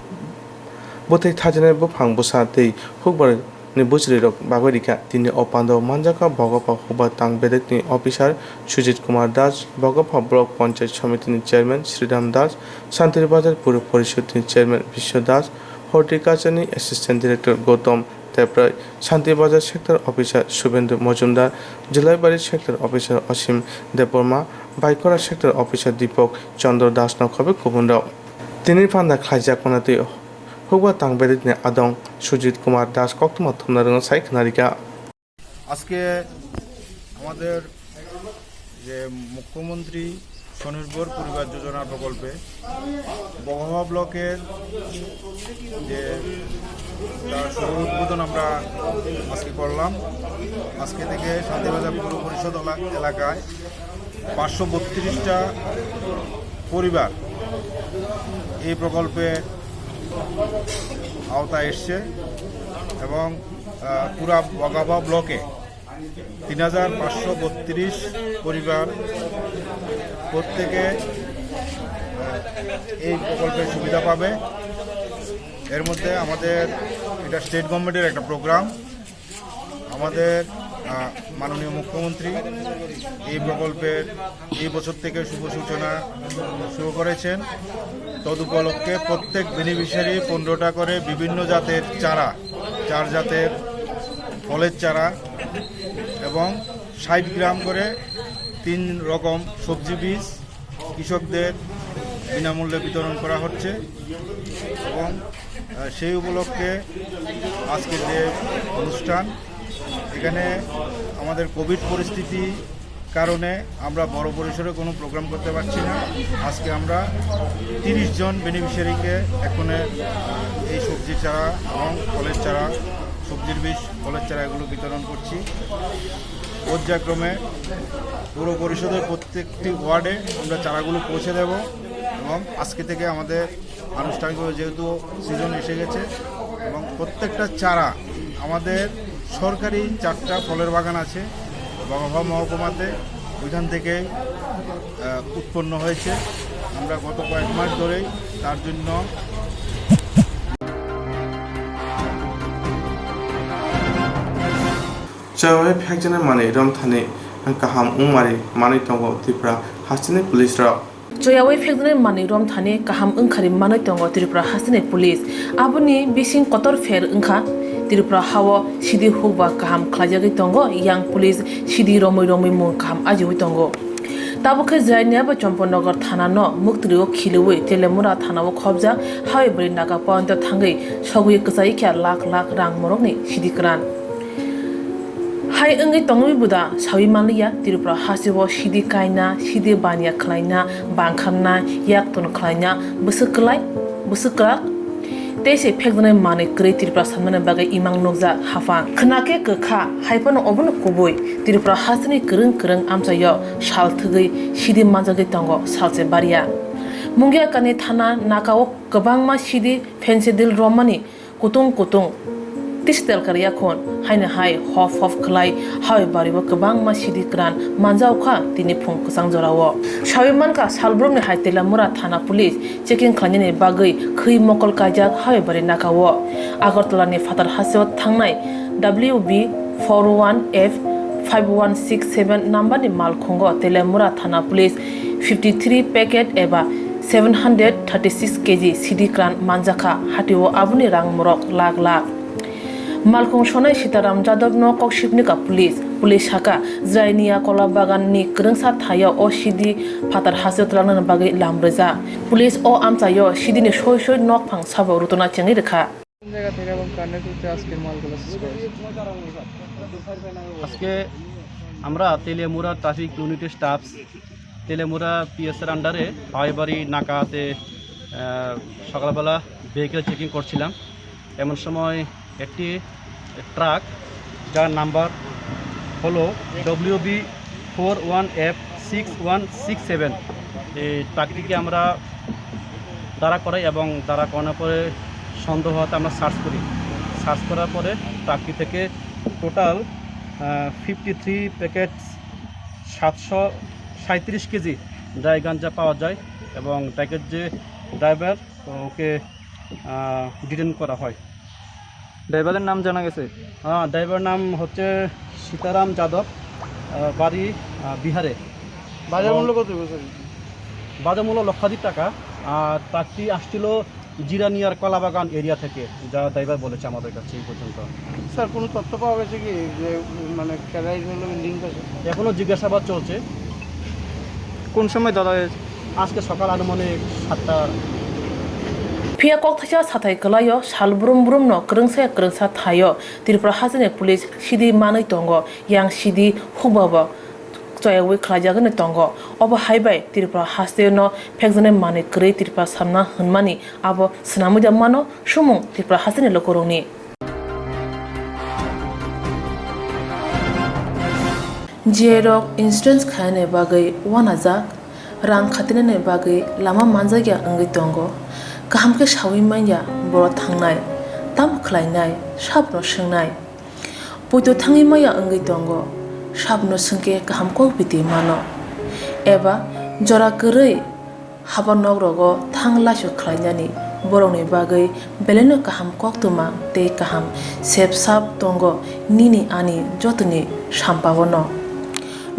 bwthai thajinai buphang bwsa tei hukbar ni bwchwlwi rok bagwi rikha. Tini o panda o manjakha Bogopha hukbar tang bedek ni officer Sujit Kumar Das, Bogopha Block Panchayat Samiti ni chairman Sridham Das, Shantir Bazar Puri Porishod ni chairman Biswa Das, horticulture ni assistant director Gautam Teprai, Shanti Bazar Sector Officer Subendra Mojumdar, Julaibari Sector Officer Asim Debbarma, Baikora Sector Officer Deepak Chandra Das no khobwi kubun rok. Tini panda khlaijak mano twi hukbar tang bedek ni adong Sujit Kumar Das koktwma thumna rwngno sai khna rikha. আজকে আমাদের যে মুখ্যমন্ত্রী স্বনির্ভর পরিবার যোজনা প্রকল্পে বগহা ব্লকের যে তার শুভ উদ্বোধন আমরা আজকে করলাম। আজকে থেকে শান্তিবাজার পৌর পরিষদ এলা-, এলাকায় পাঁচশো বত্রিশটা পরিবার এই প্রকল্পের আওতায় এসছে এবং, আহ, পুরা বগাবা ব্লকে তিন হাজার পাঁচশো বত্রিশ পরিবার প্রত্যেকে, আহ, এই প্রকল্পের সুবিধা পাবে। এর মধ্যে আমাদের এটা স্টেট গভর্নমেন্টের একটা প্রোগ্রাম। আমাদের, আহ, মাননীয় মুখ্যমন্ত্রী এই প্রকল্পের এই বছর থেকে শুভ সূচনা শুরু করেছেন। তদুপলক্ষে প্রত্যেক বেনিফিশিয়ারি পনেরোটা করে বিভিন্ন জাতের চারা, চার জাতের ফলের চারা এবং ষাট গ্রাম করে তিন রকম সবজি বীজ কৃষকদের বিনামূল্যে বিতরণ করা হচ্ছে এবং, আহ, সেই উপলক্ষে আজকের যে অনুষ্ঠান, এখানে আমাদের কোভিড পরিস্থিতি কারণে আমরা বড় পরিসরে কোনো প্রোগ্রাম করতে পারছি না। আজকে আমরা তিরিশ জন বেনিফিশিয়ারিকে এখানে এই সবজির চারা এবং ফলের চারা, সবজির বীজ, ফলের চারা এগুলো বিতরণ করছি। পর্যায়ক্রমে পৌর পরিষদের প্রত্যেকটি ওয়ার্ডে আমরা চারাগুলো পৌঁছে দেব এবং আজকে থেকে আমাদের আনুষ্ঠানিকভাবে যেহেতু সিজন এসে গেছে এবং প্রত্যেকটা চারা আমাদের সরকারি চারটা ফলের বাগান আছে বগহা মহকুমাতে, ওইখান থেকে, আহ, উৎপন্ন হয়েছে। আমরা গত কয়েক মাস ধরেই তার জন্য Chawai phekjana manwi romthani kaham wngmari manwi tongo Tripura hasteni police rok. Choyawi phekjaknai manwi romthani kaham wngkhari manwi tongo Tripura hasteni police. Aboni bising kotor pher wngkha Tripura hao sidi hukba kaham khlaijagwi tongo, yang police sidi romwi romwi mung kaham ajiwi tongo. Tabuk khe Jaintia bai Champaknagar thana no muktwrio khiliwi Teliamura thana o khobjak, haiwi bwrwi naga pointo thangwi sogwi kwchai khe lakh lakh rang morokni sidi kwran. Hai wngwi tongwi buda sawi manliya, Tripura hasteo sidi kaina, sidi baniya khlaina, bangkharna, yakton khlaina, bwswk kwlai, bwswk kwrak, tei se phekjaknai manwi kwrwi Tripura sanmani bagwi imang nukjak haphang. Khna khe kwkha, hai phano obono kubui. Tripura hasteni kwrwng kwrwng amchaio sal thwgwi sidi manjagwi tongo salse bariya. Mungiakani thana nakao kwbangma sidi phensedil romani kutung kutung tisi telkar yakhun haino hai hof hof khlai hai bario kwbangma sidi kwran manjaokha tini phung kwchang jorao. Sawi mankha salbrumni hai Teliamura thana police checking khlainani bagwi khwi mokol kaijak hai bari nakao. Agartala ni phatar hasteo thangnai W B four one F five one six seven number ni malkhungo Teliamura thana police fifty three packet eba seven hundred thirty six kg sidi kwran manjakha, hatio aboni rang morok lakh lakh. Malkhung sonai Sitaram Jadabno kok sibnikha police. Police sakha, Jirania Kola Baganni kwrwngsa thaio o sidi phatar hasteo twlangnani bagwi lam rwjak. Police o amchaio sidini soi soi nokphang sabo rutuna chengwi rwkha. কোন জায়গা থেকে এবং কার নেতৃত্বে আজকের মালগুলো সিজ করেছে? আজকে আমরা তেলিয়ামুড়া ট্রাফিক ইউনিটের স্টাফস, তেলিয়ামুড়া পিএসের আন্ডারে হাওয়াইবাড়ি নাকাতে, আহ, সকালবেলা ভেহিকেল চেকিং করছিলাম। এমন সময় একটি ট্রাক, যার নাম্বার হলো W B four one F six one six seven, এই ট্রাকটিকে আমরা দাঁড়া করাই এবং দাঁড়া করানোর পরে সন্দেহ হওয়াতে আমরা সার্চ করি। সার্চ করার পরে ট্রাকটি থেকে টোটাল, আহ, ফিফটি থ্রি প্যাকেট সাতশো সাঁইত্রিশ কেজি ড্রাই গাঞ্জা পাওয়া যায় এবং ট্রাকের যে ড্রাইভার, তো ওকে, আহ, ডিটেন করা হয়। ড্রাইভারের নাম জানা গেছে? হ্যাঁ, ড্রাইভার নাম হচ্ছে সীতারাম যাদব, আহ, বাড়ি, আহ, বিহারে। বাজার এবং মূল্য কত হইব, স্যার? বাজার মূল্য লক্ষাধিক টাকা। আর ট্রাকটি আসছিল জিরানিয়ার কলাবাগান এরিয়া থেকে, যা ড্রাইভার বলেছে আমাদের কাছে এই পর্যন্ত। স্যার, কোনো তথ্য পাওয়া গেছে কি যে, উম, মানে, কেরাইর হলো লিঙ্ক আছে? এখনো জিজ্ঞাসাবাদ চলছে। কোন সময় ধরা হয়েছে? আজকে সকাল আনুমানিক সাতটা। Phiya kokthaisa sathai kwlaio sal brum brumno kwrwngsa kwrwngsa thaio Tripura hasteni police sidi manwi tongo, yang sidi hukbabo choyawi khlaijagwi tongo. Obo hai bai Tripura hasteo no phekjaknai manwi kwrwi Tripura samna hwnmani abo swnamwi da mano sumung Tripura hasteni lukurokni. Jiyai rok insurance khainani bagwi uanajak, rang khatinani bagwi lama manjakya wngwi tongo. Kaham khe saui manya boro thangnai, tamo khlainai, sabono swngnai. Poito thangwi maya wngwi tongo, sabono swngkhe kaham kok biti mano. Eba jora kwrwi haba nok rogo thang laisok khlainani borokni bagwi belaino kaham koktwma tei kaham sep sap tongo nini ani jotoni sampao no.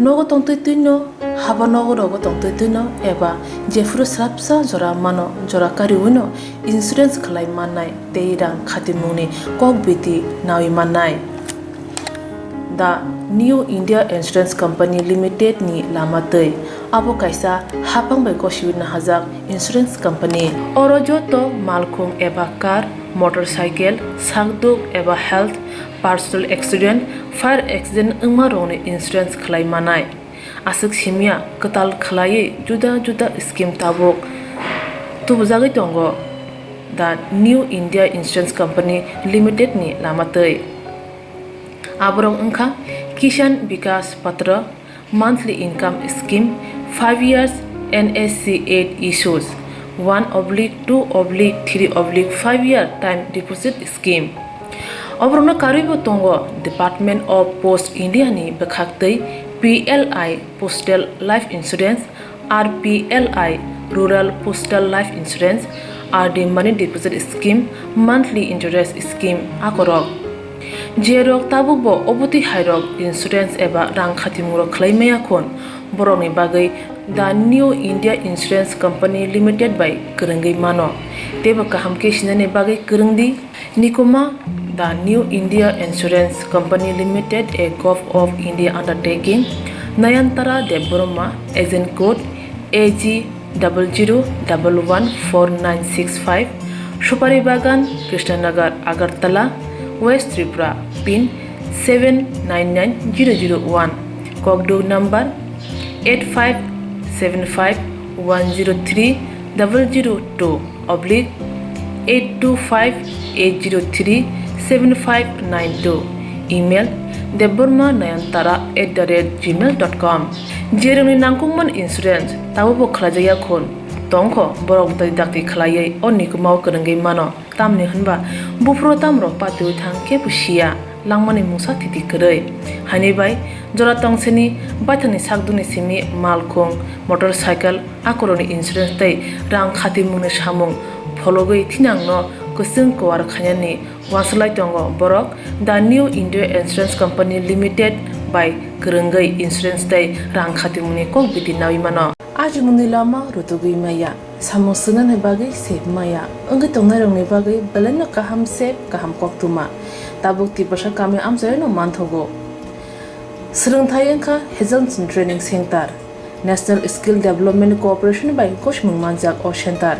Nogo tongtwi twino, haba nogo rogo tongtwi twino eba jephuru swrapsa jora mano, jora kariwino insurance khlai mannai tei rang khatimungni kok biti naui mannai. The New India Insurance Company Limited ni lama twi. Abo kaisa haphang bai gosiwi nahajak insurance company. Oro joto malkhung eba car, motorcycle, sakduk eba health, personal accident, fire accident wngma rokni insurance khlai manai. Aswk simya kwtal khlaiwi juda juda scheme tabuk tubujagwi tongo The New India Insurance Company Limited ni lama twi. Aborok wngkha Kisan Vikas Patra Monthly Income Scheme, five years N S C eight issues, one oblique two oblique three oblique five year time deposit scheme. Oborokno karwibo tongo Department of Post India ni bwkhaktwi P L I Postal Life Insurance, R P L I Rural Postal Life Insurance, R D Money Deposit Scheme, Monthly Interest Scheme akorok. Jerok tabukbo obotwi hairok insurance eba rang khatimung rok khlai maya khun, borokni bagwi The New India Insurance Company Limited bai kwrwngwi mano. Teibo kaham khe sinani bagwi kwrwng di. Nikuma, The New India Insurance Company Limited, a Govt of India undertaking, Nayantara Debbarma, agent code A G double zero double one four nine six five, Supari Bagan, Krishnanagar, Agartala, West Tripura, pin seven nine nine zero zero one, kokduk number eight five seven five one zero three double zero two oblique eight two five eight zero three seven five nine two, email debbarma nayantara at the rate gmail dot com. Jerokni nangkukmani insurance tabukbo khlaijakya khun tongkho, borok bwtwi dakti khlaiwi o nikumao kwrwngwi mano. Tamni hwnba buphuru tamrok patiwi thang kebo siya, langmani mungsa thiti kwrwi. Haini bai jora tongsini baithangni sakdukni simi malkhung, motorcycle, akorokni insurance tei rang khatimungni samung phologwi thinangno kwchwng kwar khainani uansuk lai tongo borok The New India Insurance Company Limited bai kwrwngwi insurance tei rang khatimungni kok biti naui mano. Ajimungni lama rutugwi maya, samung swngnani bagwi sep maya, wngwi tongnairokni bagwi belaino kaham sep, kaham koktwma. Tabuk Tiprasa kami amchaino manthogo. Swrwngthai wngkha Hazelson Training Center, National Skill Development Corporation bai gosimung manjak o center.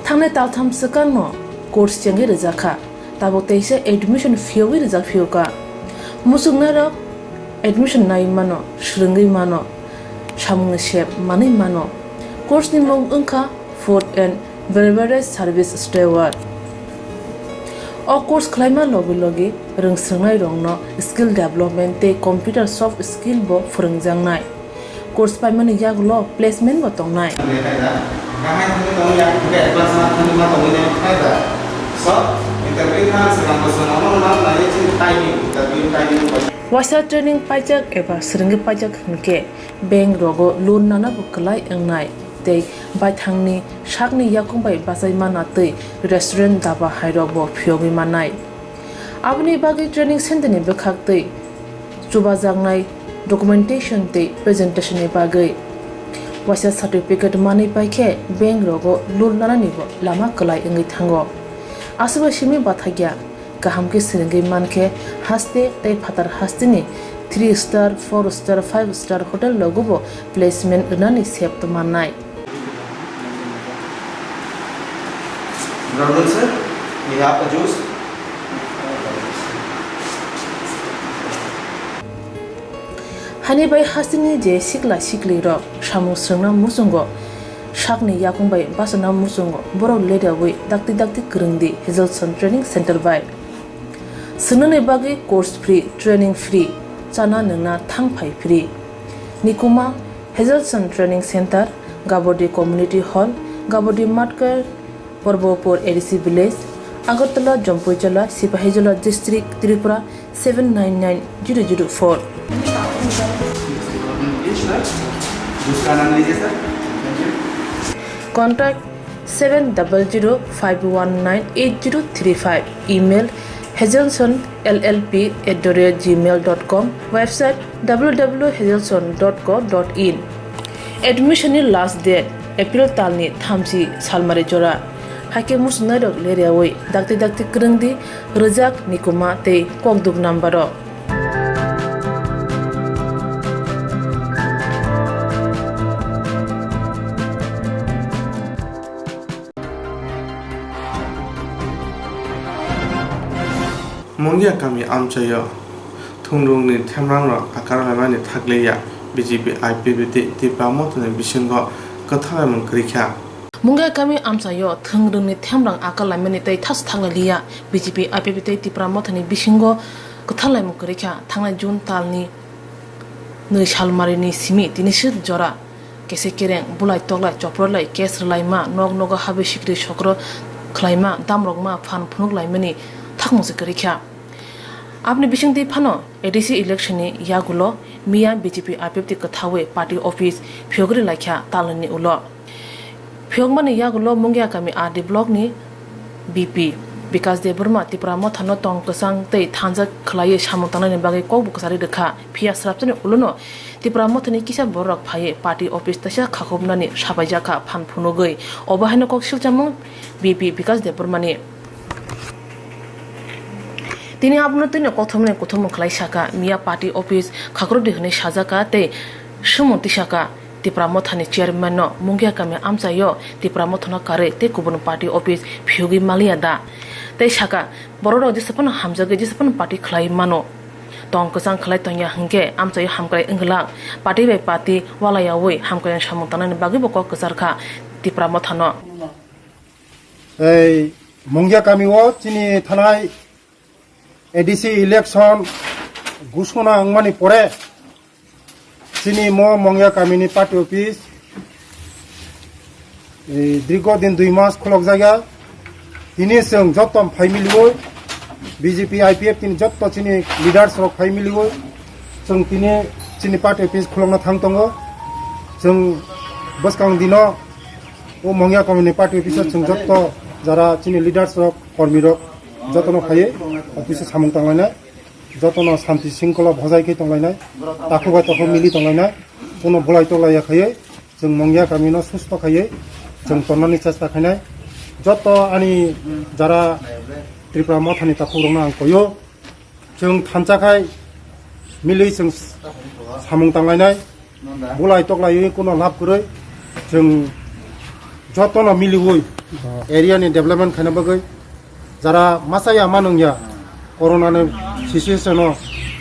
Thangnai taltham swkangno course chengwi rwjakha, tabuk teisa admission phiyogwi rwjak phiyokha. Muchungnairok admission nai mano, swrwngwi mano, samungni sep manwi mano. Course ni mung wngkha Food and Beverage Service Steward. O course khlaima logi logi rwngswrwngnairokno skill development tei computer soft skill bo phwrwngjaknai. Course paimani yagulo placement bo tongnai. Waisa training paijak eba swrwngwi paijak hwnkhe bank rogo loan nana bo kwlai wngnai tei baithangni sakni yakung bai bachai mana tei restaurant daba hairok bo phiyogwi mannai. Aboni bagwi training center ni bwkhak tei chubajaknai documentation tei presentation ni bagwi waisa certificate manwi paikhe bank rogo loan nanani bo lama kwlai wngwi thango. Aswkbai simi bathakya. Kaham khe swrwngwi mankhe haste tei phatar hasteni three star, four star, five star hotel rogobo placement rwnani sep tongmannai. Good afternoon, sir. We have a juice. Hani bai hasteni je sikla siklirok samung swrwngna muchungo, sakni yakung bai bachana muchungo, borok ledaui dakti dakti kwrwngdi Hazelson Training Center bai. Swngnani bagwi course free, training free, chana nwngna thang phai free. Nikuma Hazelson Training Center, Gabodi Community Hall, Gabodi Matkar, Porbopur A D C Village, Agartala, Jampuijala, Sipahijola District, Tripura seven nine nine zero zero four. Contact seven double zero five one nine eight zero three five. Email hazelson L L P at the rate gmail dot com. Website w w w hazelson dot co dot in. Admission ni last date April talni thamchi salmari jora. Haikhe muchungnairok leriaui dakti dakti kwrwngdi rwjak Nikuma tei kokduk number o. Mungia kami amchaio thungrungni themrangrok akar laimani thakliya B J P I P F T Tipra Mothani bisingo kwthalaimung kwrwikha. Mungia kami amchaio thungrungni themrang akar laimani tei thas thaklaliya B J P I P F T tei Tipra Mothani bisingo kwthalaimung kwrwikha. Thangnai June talni nwi salmarini simi tini sir jora kese kereng, bulai toklai, choprolai, case rwlaima, nok nogo habwi sikri sokro khlaima, damrokma phan phunuk laimani thakmung se kwrwi kha. Aboni bisingtwi phano A D C election ni yagulo miya B J P I P F T kwthaui party office phiyogwi laikha talni ulo. Phiyokmani yagulo Mungia kami R D block ni B P Bikas Debbarma Tipra Mothano tong kwchang tei thansa khlaiwi samung tangnani bagwi kokbo kwcharwi rwkha. Phiya swrapsani ulono Tipra Mothani kisa bororok phaiwi party office teisa khakhupnani sapaijakha phan phunugwi. Obo haino kok silchamung B P Bikas Debbarmani. Tini abono twino kothomni kuthumung khlai saka, miya party office khakrwdi hwnwi sajaka tei sumung tisaka. Tipra Mothani chairman no Mungia kami amchaio Tipra Mothano karwi tei kubun party office phiyogwi maliya da? Tei saka, bororok jesa phano hamjagwi jesa phano party khlai mano. Tong kwchang khlai tongya hwnkhe amchaio hamkrai wngwlak. Party bai party walayaui hamkrai samung tangnani bagwibo kok kwcharkha Tipra Mothano. Ei Mungia kami o chini thanai A D C election gusuna wngmani pore chini mo Mungia kamini party office, eh, dirgo din dui mas khulok jaga. Tini chwng jotto phai miliui, B J P, I P F tini jotto chini leaders rok phai miliui, chwng tini chini party office khulokna thang tongo. Chwng bwskang dino o Mungia kamini party office o chwng jotto jara chini leaders rok, kormi rok jotono phaiwi office o samung tanglainai. Jotono santi singkolo bhojai khe tonglainai, takhuk bai takhuk mili tonglainai. Kuno bulai toklai ya khaiwi, chwng Mungya kamino susto khaiwi, chwng tonnani chesta khainai. Joto ani jara Tripura Mothani takhukrokno ang koyo, chwng thansa khai milwi chwng samung tanglainai. Bulai toklaiwi kuno lab kwrwi, chwng jotono miliwi area ni development khaina bagwi, jara masa ya manung ya, corona ni situation o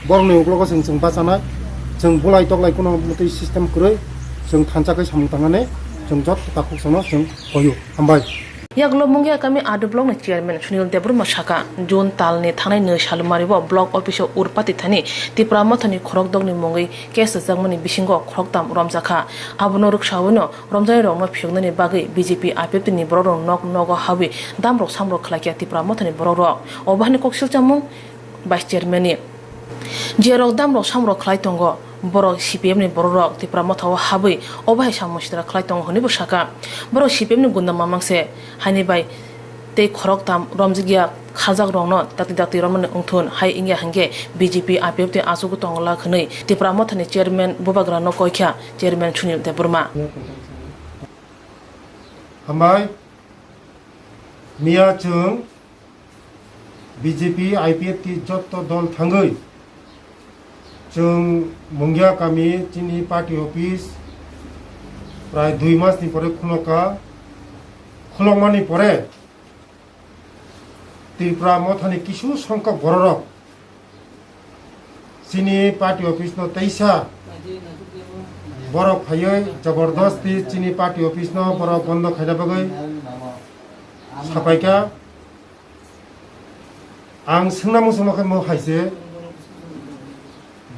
borokni uklogo chwng, chwng bachanai, chwng bulai toklai kuno mwtwi system kwrwi, chwng thansa khai samung tangnani, chwng joto takhuk chwngno chwng koyo. Hambai. Yagulo Mungya kami R D block ni chairman Sunil Debbarma saka, June talni thanai nwi salmari o block office o urpati thani Tipra Mothani khorok dogni mungwi case rwjakmani bisingo khoroktham romjakha. Abono rwksawino romjairokno phiyoknani bagwi B J P I P F ni borokrok nok nogo habwi damrok samrok khlaikha Tipra Mothani borokrok. Obo haino kok silchamung Vice Chairman ni. Jerok damrok samrok khlai tongo, borok C P M ni borokrok Tipra Mothao habwi obo hai samung sitra khlai tongo hwnwi bo saka. Borok C P M ni gunda mamang se haini bai tei khoroktham romjakya kharjakrokno dakti dakti romnani wngthun hai wngya hwnkhe B J P I P F tei achugwi tongwlak hwnwi Tipra Mothani chairman bubagrano koikha chairman Sunil Debbarma. Hambai, miya chwng B J P, I P F T jotto dol thangwi chwng Mungya kami chini party office prai dui mas ni pore khulokha, khulokmani pore Tripura Mothani kisu songkok bororok chini party office no teisa borok phaiwi jabardasti chini party office no borok bondo khaina bagwi sapaikha. Ang swngna muchungma khe mo hai se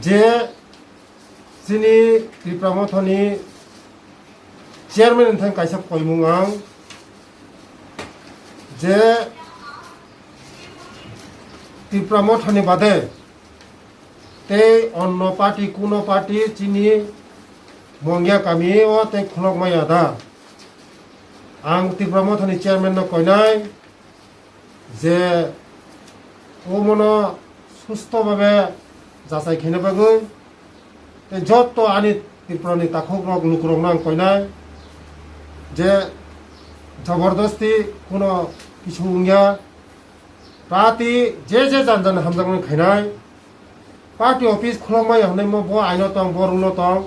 je chini Tripura Mothani chairman ni thang kaisa koimung ang je Tripura Mothani bade tei onno party kuno party chini Mongya kami o tei khulok maya da. Ang Tripura Mothani chairman no koinai je omono susto babe jachai khaina bagwi tei jotto ani Tripura ni takhuk rok lukurok no ang koinai je jabardasti kuno kisu wngya. Party je je jan jan hamjakmani khainai. Party office khulokmaya hwnwi mo bo aino tong, bo rule o tong.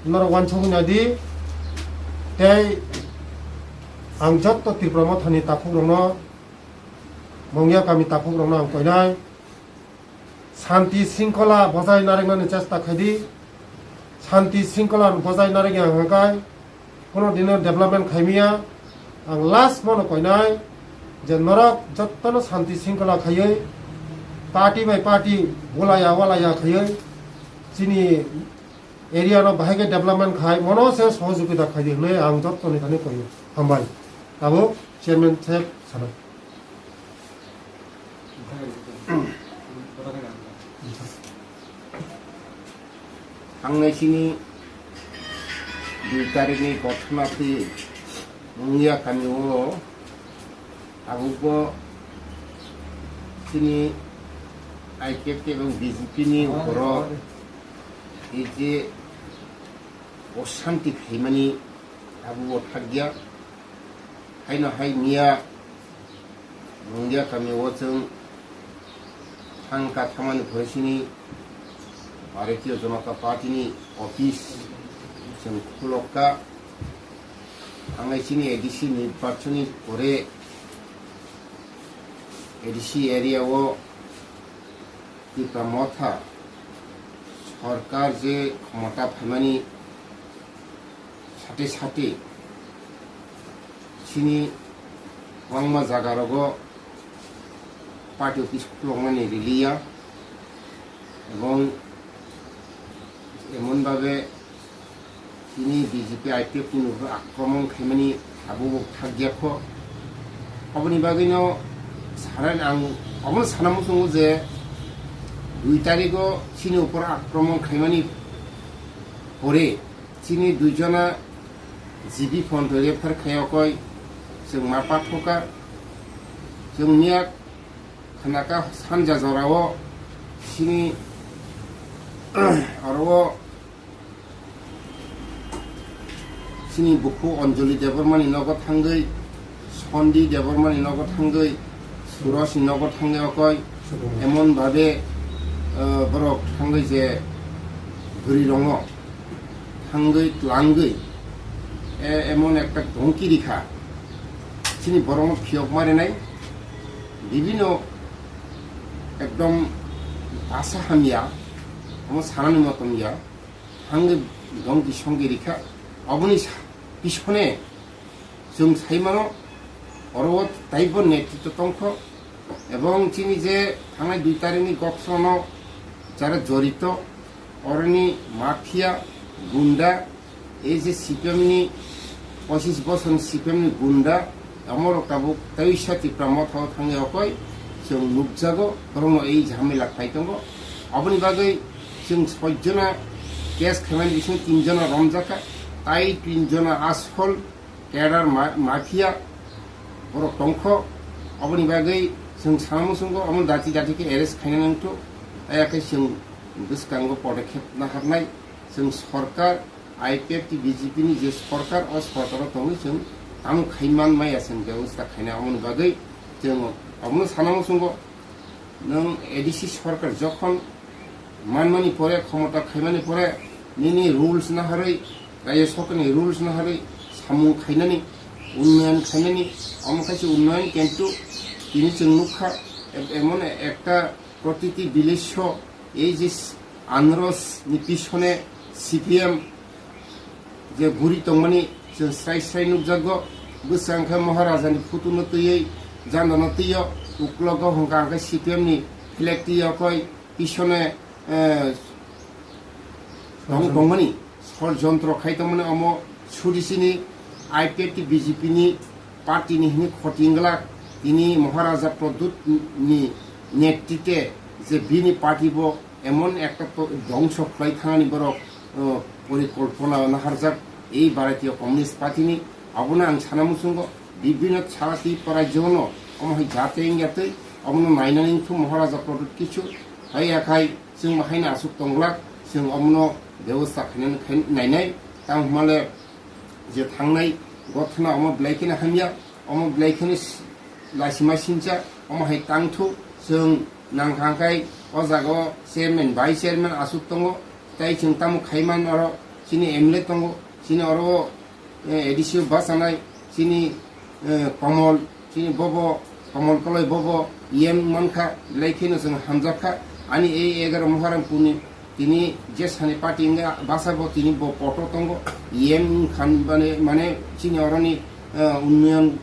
Norok uansugwi naidi. Tei ang jotto Tripura Mothani takhukrokno, Mongya kami takhukrokno ang koinai. Shanti shringkhola bojai narwknani chesta khaidi. Shanti shringkhola bojai narwkya hwnkhe kuno dino development khaimaya. Ang last mono koinai je norok jottono shanti shringkhola khaiwi party bai party bolaya walaya khaiwi chini area no bahai khe development khai mono se sohojogita khaidi hwnwi ang jottoni thani koio. Hambai. Tabuk chairman saheb sana. Thangnai sini dui tarikni kothoma twi wngya kami o tabukbo chini I P F T ebong B J P ni ukoro ei je oshanti phaimani tabukbo thakya. Haino hai miya Mungya kami o chwng thangkha, thangmani pore chini Bharatiya Janata Party ni office chwng khulokha. Thangnai chini A D C nirbachon ni pore A D C area o Tipra Motha sorkar je khomota phaimani sate sate chini kwbangma jaga rogo party office khuloknani riliya ebong emon babe chini B J P I P F ni upor akromon khaimani abo bo thakya kho. Aboni bagwino sana ang obono sana muchungo je dui tarikgo chini upor akromon khaimani pore chini duijona G B phone twi refer khaiyokoi chwng ma pathoka chwng miya khnaka sanja jorao chini oro Chini bukhu Anjali Debbarmani nogo thangwi, Sondi Debbarmani nogo thangwi, Surajni nogo thangwi okoi, emon babe, eh, borok thangwi je bwrwi rongno thangwi tlangwi, e-, emon ekta dhomki rikha. Chini borokno phiyok marinai, bibino ekdom basa hamya, omo sanani motom ya, thangwi dhomki songki rikha. Oboni sa-, pisone chwng sai mano, oro o taibo netritw tongkho, ebong chini je thangnai dui tarikni gothono jara jorito, oroni mafia, gunda, ei je C P M ni, pochis bosorni C P M ni gunda, amorok tabuk teisa Tipra Motha o thangwi okoi chwng nukjago, borokno ei jhamela khai tongo. Aboni bagwi chwng soi jona case khaimani bisingo tin jona romjakha, tai tin jona asol cadre ma-, mafia borok tongkho. Aboni bagwi chwng sana muchungo omo dati dati khe arrest khaina nangthu, ayakhe chwng bwskango podokkhep naharnai. Chwng sorkar, I P F T B J P ni je sorkar, o sorkaro tongwi chwng tamo khai man maya chwng bebosta khaina, aboni bagwi chwng omono sana muchungo. Nwng A D C sorkar jokhon manmani pore, khomota khaimani pore, nini rules naharwi, rajya sorkarni rules naharwi samung khainani, unnoyon khainani, omo khaise unnoyon, kintu tini chwng nukha, e-, emon ekta protiti village o ei je s-, anarosni pisone C P M je buri tongmani chwng srai srai nukjago. Bwsang khe Maharajani photo no twiwi, jandano twiyo, uklogo hwnkha hwnkhe C P M ni flag twiyo koi pisone, eh, tong-, tongmani, sorjontro khai tongmani, omo suri chini I P F T B J P ni party ni hini khoti wngla, tini Maharaja Pradyut ni netrite je bini party bo emon ekta to-, dongso khlai thangani borok, uh, porikolpona naharjak ei Bharatiya Communist Party ni. Abono ang sana muchungo bibino sara Tripura rajyono omo hai jate wngya twi, omono nainani wngkhu Maharaja Pradyut kichu hai yakhai chwng bo haino aswk tonglak, chwng omono bebosta khainani khai nainai. Tamo hwnmale je thangnai gothana omo belai kheno hamya, omo belai kheno s-, laisima sincha, omo hai tangthu, chwng nangkha khai o jaga o chairman, vice chairman aswk tongo, tei chwng tamo khai man oro chini M L A tongo, chini oro, eh, A D C o bachanai, chini, eh, Komol, chini bobo, Komol Koloi bobo, E M mankha, belai kheno chwng hamjakha, ani ei egaroh Moharampurni tini je sani party wngya basa bo tini bo poto tongo, E M wngkha mane, mane chini oroni, eh, unnoyon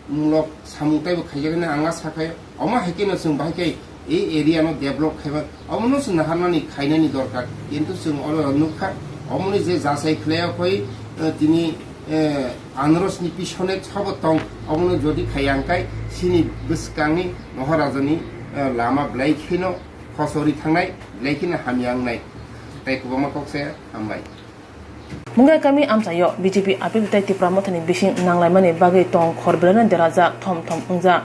mulok samung taibo khaijaknai ang a sakha. Omo hai kheno chwng bahai khe ei area no develop khaiba, omono chwng naharnani khainani dorkar, kintu chwng oro nukha omoni je jachai khlai o khoi, eh, tini, eh, anarosni pisone sabo tong, omono jodi khaiya hwnkhe chini bwskangni Maharajani, eh, lama belai kheno khosori thangnai, belai kheno hamya wngnai. Tei kwbangma kok saya, hambai. Mungia kami amchaio B J P apil tei Tipra Mothani bising nanglaimani bagwi tong khor belaino derajak thom thom wngjak.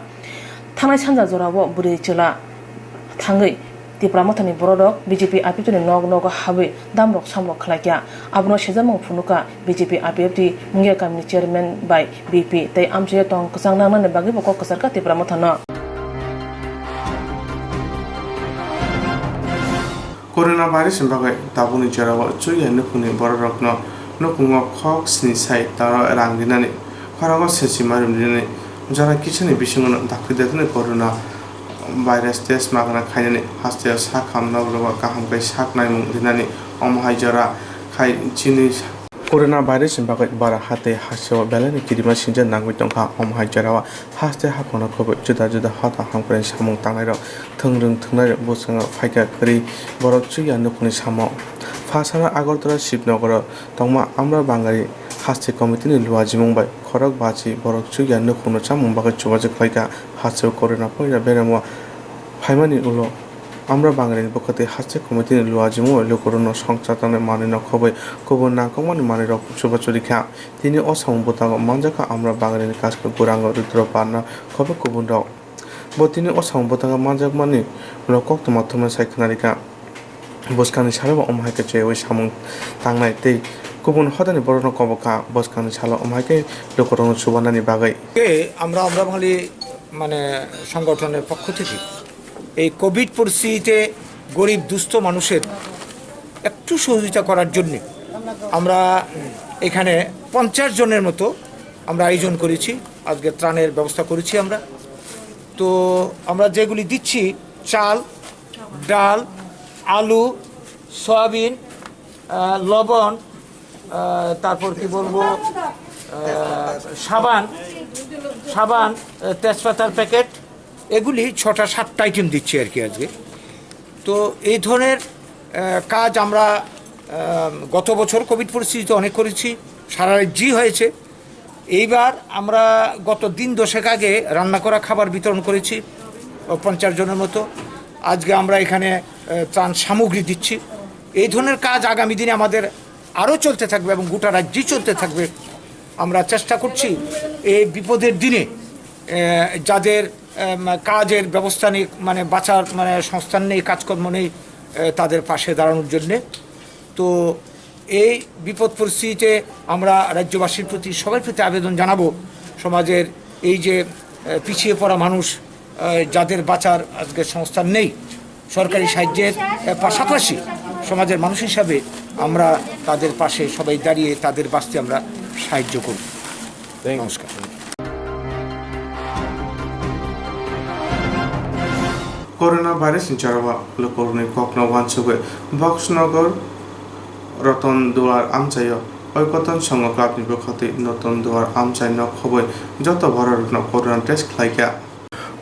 Thangnai sanja jorao bwrwi chwla thangwi Tipra Mothani bororok B J P apil ni nok nogo habwi damrok samrok khlaikha. Abono sejakmung phunukha B J P I P F T Mungia kamini chairman bai B P tei amchaio tong kwchang nangnani bagwibo kok kwcharkha Tipra Mothano. Corona virus ni bagwi tabukni jorao chuya nukhungni bororokno nukhungo khok sni sai taro rang rinani, khoroknwi sechima rim rinani, jora kisani bisingono dakti dakti corona virus test magna khainani hasteo sak ham nokrogo kaham khe sak naimung rinani, omo hai jora khai chini. Corona virus ni bagwi bara ha tei hasteo belaino kirima sinjak nangwi tongkha, omo hai jorao haste haphangno khobwi juda juda hota hamkrai samung tangnairok thwngrwng thwngnairok bwskango phaikha kwrwi borok chuya nukhungni samo. Phasano Agartala Shibnogoro tongma Amra Bangari haste committee ni luajimung bai khorok bachi borok chuya nukhungno chamung bagwi chubachu khlaikha. Hasteo corona poila beramo phaimani ulo Amra Bangarini bwkhwtwi haste committee ni luajimung bai lukurokno songcha tongnai manwino khobwi kubun nangkukmani manwirok chubachu rikha. Tini o samung bwtago manjakha Amra Bangarini Kaska Gurango Rudra Parna khobwi kubunrok. Bo tini o samung bwtago manjakmani ulo koktwma thumnai sai khwnarikha. Bwskangni sarebo omo hai khe cheyaui samung tangnai tei Kubun hodani borokno kobo kha bwskangni salo omo hai khe lukurokno chubanani bagwi. কে আমরা আমরা বাঙালি মানে সংগঠনের পক্ষ থেকে এই কোভিড পরিস্থিতিতে গরিব দুস্থ মানুষের একটু সহযোগিতা করার জন্য আমরা এখানে পঞ্চাশ জনের মতো আমরা আয়োজন করেছি। আজকে ত্রাণের ব্যবস্থা করেছি আমরা। তো আমরা যেগুলি দিচ্ছি, চাল, ডাল, আলু, সয়াবিন, আহ, লবণ, আহ, তারপর কি বলবো, আহ, সাবান, সাবান, আহ, তেজপাতার প্যাকেট, এগুলি ছটা সাতটা আইটেম দিচ্ছি আর কি আজকে। তো এই ধরনের, আহ, কাজ আমরা, আহ, গত বছর কোভিড পরিস্থিতিতে অনেক করেছি, সারা রাজ্যেই হয়েছে। এইবার আমরা গত দিন দশেক আগে রান্না করা খাবার বিতরণ করেছি, ও, পঞ্চাশ জনের মতো। আজকে আমরা এখানে, আহ, ত্রাণ সামগ্রী দিচ্ছি। এই ধরনের কাজ আগামী দিনে আমাদের আরও চলতে থাকবে এবং গোটা রাজ্যেই চলতে থাকবে। আমরা চেষ্টা করছি এই বিপদের দিনে, আহ, যাদের, আহ, কাজের ব্যবস্থা নেই, মানে বাঁচার, মানে সংস্থান নেই, কাজকর্ম নেই, আহ, তাদের পাশে দাঁড়ানোর জন্যে। তো এই বিপদ পরিস্থিতিতে আমরা রাজ্যবাসীর প্রতি, সবার প্রতি আবেদন জানাবো, সমাজের এই যে, আহ, পিছিয়ে পড়া মানুষ, আহ, যাদের বাঁচার আজকে সংস্থান নেই, সরকারি সাহায্যের, আহ, পাশাপাশি সমাজের মানুষ হিসাবে আমরা তাদের পাশে সবাই দাঁড়িয়ে তাদের বাঁচতে আমরা সাহায্য করব। নমস্কার। Corona virus ni jora o lukurokni kokno uansugwi Boxnagar Ratan Duar amchaio Oikoton Sangha Club ni bwkhaktwi Notun Duar amchai nok khobwi joto bororokno corona test khlaikha.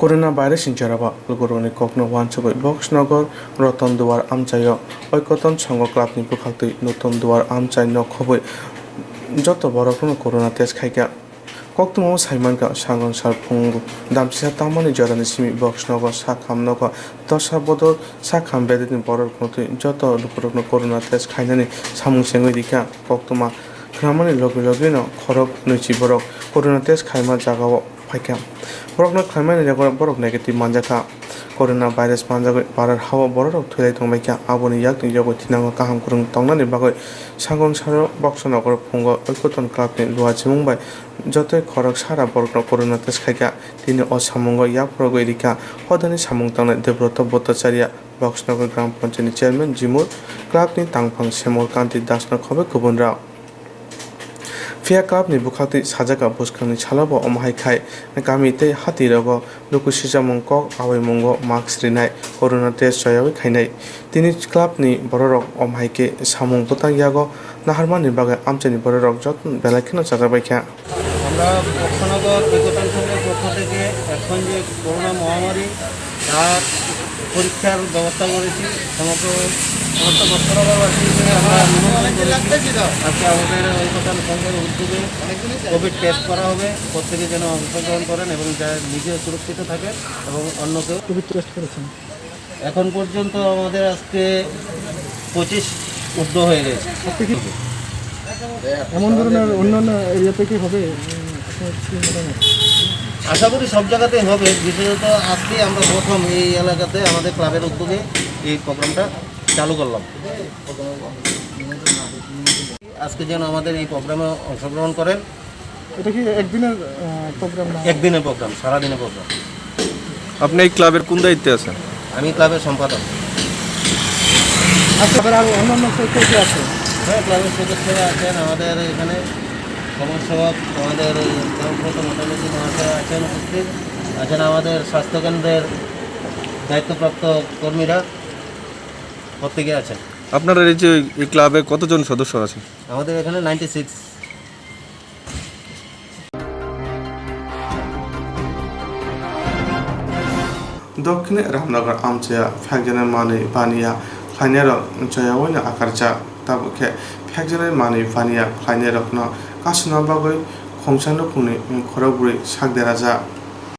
Corona virus ni jora o lukurokni kokno uansugwi Boxnagar Ratan Duar amchaio Oikoton Sangha Club ni bwkhaktwi Notun Duar amchai nok khobwi joto borokno corona test khaikha. Koktwma o sai mankha, sangon sal phungo damchisa tangmani jorani simi Boxnagar sakham nogo dosa bodol sakham bedetni borok nukwi joto lukurokno corona test khainani samung chengwi rikha. Koktwma khnamani logi logino khorok nwichi borok corona test khaima jagao phaikha. Borokno khlaimani rego borok negative manjakha. Corona virus manjagwi Bharat hao bororok thwilai tongbaikha. Aboni yakni yogwi thinango kaham kwrwng tongnani bagwi sangon salo Boxnagar phungo Oikoton Club ni luachimung bai jotoi khorok sara borokno corona test khaikha. Tini o samungo yaphurogwi rikha hodani samung tangnai Debroto Bhattacharya, Boxnagar Gram Panchayat ni Chairman Jimur, club ni tangphang Semor Kanti Das no khobwi kubunrok. Phiya club ni bwkhaktwi sajak bwskangni salo bo omo hai khai kami tei hati rogo luku sijakmung kok abaimungo mask rinai, corona test choyawi khainai. Tini club ni bororok omo hai khe samung bwtang yago naharmani bagwi amchaini bororok joto belai kheno chajak baikha. আমরা বক্সনগর ঐকতান সংঘের পক্ষ থেকে এখন যে করোনা মহামারী, তার পরীক্ষার ব্যবস্থা করেছি। সমগ্র, সমস্ত বক্সনগরবাসীকে আমরা নিমন্ত্রণ করেছি। আজকে আমাদের ঐকতান সংঘের উদ্যোগে কোভিড টেস্ট করা হবে। প্রত্যেকে যেন অংশগ্রহণ করেন এবং যা নিজে সুরক্ষিত থাকেন এবং অন্যকেও। কোভিড টেস্ট করেছেন? এখন পর্যন্ত আমাদের আজকে পঁচিশ ঊর্ধ্ব হয়ে গেছে। আপনি কি এমন ধরনের অন্যান্য এরিয়াতে কি হবে? উম, আপনার কি মতামত? আশা করি সব জায়গাতেই হবে, বিশেষত আজকেই আমরা প্রথম এই এলাকাতে আমাদের ক্লাবের উদ্যোগে এই প্রোগ্রামটা চালু করলাম। আজকে যেন আমাদের এই প্রোগ্রামে অংশগ্রহণ করেন। এটা কি একদিনের, আহ, প্রোগ্রাম না? একদিনের প্রোগ্রাম, সারাদিনের প্রোগ্রাম। আপনি এই ক্লাবের কোন দায়িত্বে আছেন? আমি ক্লাবের সম্পাদক। আচ্ছা, আপনার আর অন্যান্য সদস্য কে আছে? হ্যাঁ, ক্লাবের সদস্যরা আছেন, আমাদের এখানে সমাজসেবক, আমাদের এই ধর্মব্রত মঠের মহাশয় আছেন উপস্থিত, আছেন আমাদের স্বাস্থ্যকেন্দ্রের দায়িত্বপ্রাপ্ত কর্মীরা প্রত্যেকে আছেন। আপনার এই যে এই ক্লাবে কতজন সদস্য আছে? আমাদের এখানে ninety six. Dokkine Ramnagar amchaya phekjana manwi baniya khlainairok choyaoino akarjak, tabuk khe phekjana manwi baniya khlainairokno kasuna bagwi khungsa nukhungni khorokbrwi sak derajak.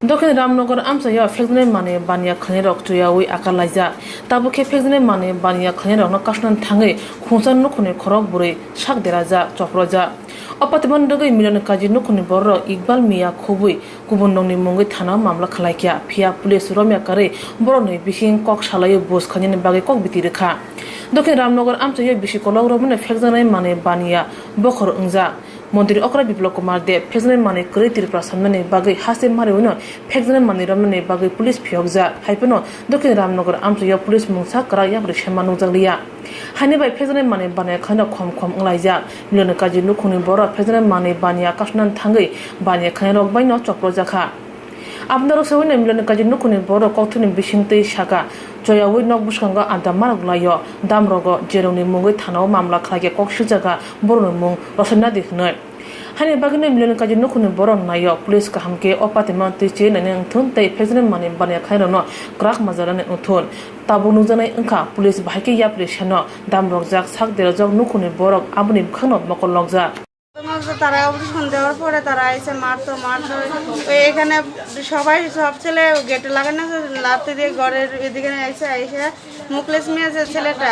Dokhin Ramnagar amchaio phekjaknai manwi baniya khlainairok chuyaui akar laijak. Tabuk khe phekjaknai manwi baniya khlainairokno kasnani thangwi khungsa nukhungni khorok bwrwi sak derajak, choprojak. O patimani dogwi Milan Kaji nukhungni bororok Iqbal Mia khobwi kubun nokni mungwi thanao mamla khwlaikha, phiya police romya karwi borokni bising kok salaiwi bus khainani bagwi kok biti rwkha. Dokhin Ramnagar amchaio bisi kolok romano phekjaknai manwi baniya bokhor wngjak. Montri okra Biplab Kumar Deb phekjaknai manwi kwrwi Tripura samnani bagwi haste mariwino phekjaknai manwi romnani bagwi police phiyokjak. Haiphano Dokhin Ramnagar amchaio police mungsa kwrak yapri sema nukjakliya. Haini bai phekjaknai manwi baniya khaino khom khom wnglaijak. Miloni kaji nukhungni borok phekjaknai manwi baniya kasnani thangwi baniya khainarok baino chopropjakha. Aboni rok sewino Miloni kaji nukhungni borok kokthumni bisingtwi saka, choyaui nok bwskango adda maroklaio. Damrogo jerokni mungwi thanao mamla khlaikhe kok siljakha borokni mung rosonadi hwnwi. Haini bagwino Miloni kaji nukhungni borok naio, police kaham khe o patima twi che nainai wngthun tei phekjaknai manwi baniya khainarokno kwrak majra nai wngthun. Tabuk nukjaknai wngkha police bahai khe yapri seno damrokjak sak derajak nukhungni borok aboni bwkhakno mokol nokjak. তোমার তো তারা অপারেশন দেওয়ার পরে তারা এসে মারতো, মারতো। ওই এখানে সবাই, সব ছেলে গেটে লাগানো আছে, লাথি দিয়ে ঘরের এদিকে এসে, এসে মুকলেশ মিয়া যে ছেলেটা,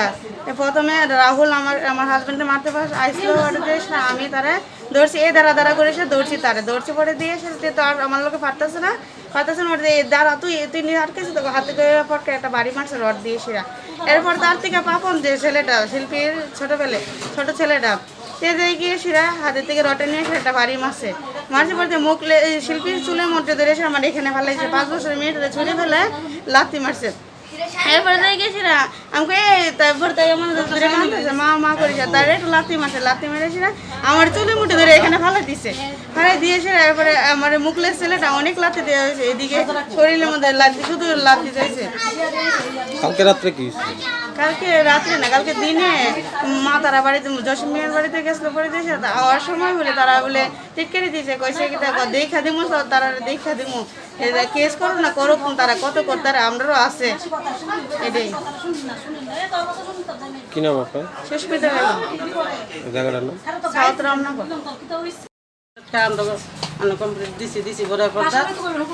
এ প্রথমে রাহুল আমার, আমার হাজবেন্ডে মারতে পারে, আইসলো ওটাতে এসে আমি তারে ধরছি, এ দাঁড়া দাঁড়া করে এসে ধরছি তারে, ধরছি পরে দিয়ে এসে তো আর আমার লোকে পারতেছে না, পারতেছে না, ওটাতে এ দাঁড়া তুই, তুই নিয়ে আটকেছিস তো, হাতে করে পটকে একটা বাড়ি মারছে রড দিয়ে সেরা। এরপর তার থেকে পাপন যে ছেলেটা, শিল্পীর ছোট ছেলে, ছোট ছেলেটা, সে যাই গিয়ে সেরা হাতে থেকে রডটা নিয়ে এসে একটা বাড়ি মারছে। মারছে বলতে মুখ লে-, এই শিল্পীর চুলের মধ্যে ধরে এসে আমার এখানে ফেলাইছে। পাঁচ বছরের মেয়েটারে ছুঁড়ে ফেলে লাথি মারছে। এরপরে যাই গিয়ে সেরা আমাকে এই তারপর তাই আমার ধরে কাঁদতেছে, "মা, মা" করে যায়। তার একটু লাথি মারছে, লাথি মেরে সেরা আমার চুলের মধ্যে ধরে এখানে ফেলাই দিছে। ফেলাই দিয়ে সেরা এরপরে আমার মুখ লেগেছে ছেলেটা অনেক লাথি দেওয়া হয়েছে, এদিকে শরীরের মধ্যে লাথি, শুধু লাথি চাইছে। কালকে রাত্রে কি হয়েছিল? কালকে রাত্রে না, কালকে দিনে মা তারা বাড়িতে, জসিম মিয়ার বাড়িতে গেছিল, পরে দেখে তা আওয়ার সময় বলে তারা বলে ঠিক করে দিয়েছে, কইছে কি তা দেখা দিমু, তারা দেখা দিমু। এটা কেস করো না, করো কোন তারা কত করতারা আমরারও আছে। এটাই। কি নাম আপনার? সুস্মিতা বেগম। এই জায়গাটার নাম? সাউথ রামনগর। আমরা আনো কমপ্লিট দিছি, দিছি পরে পর্দা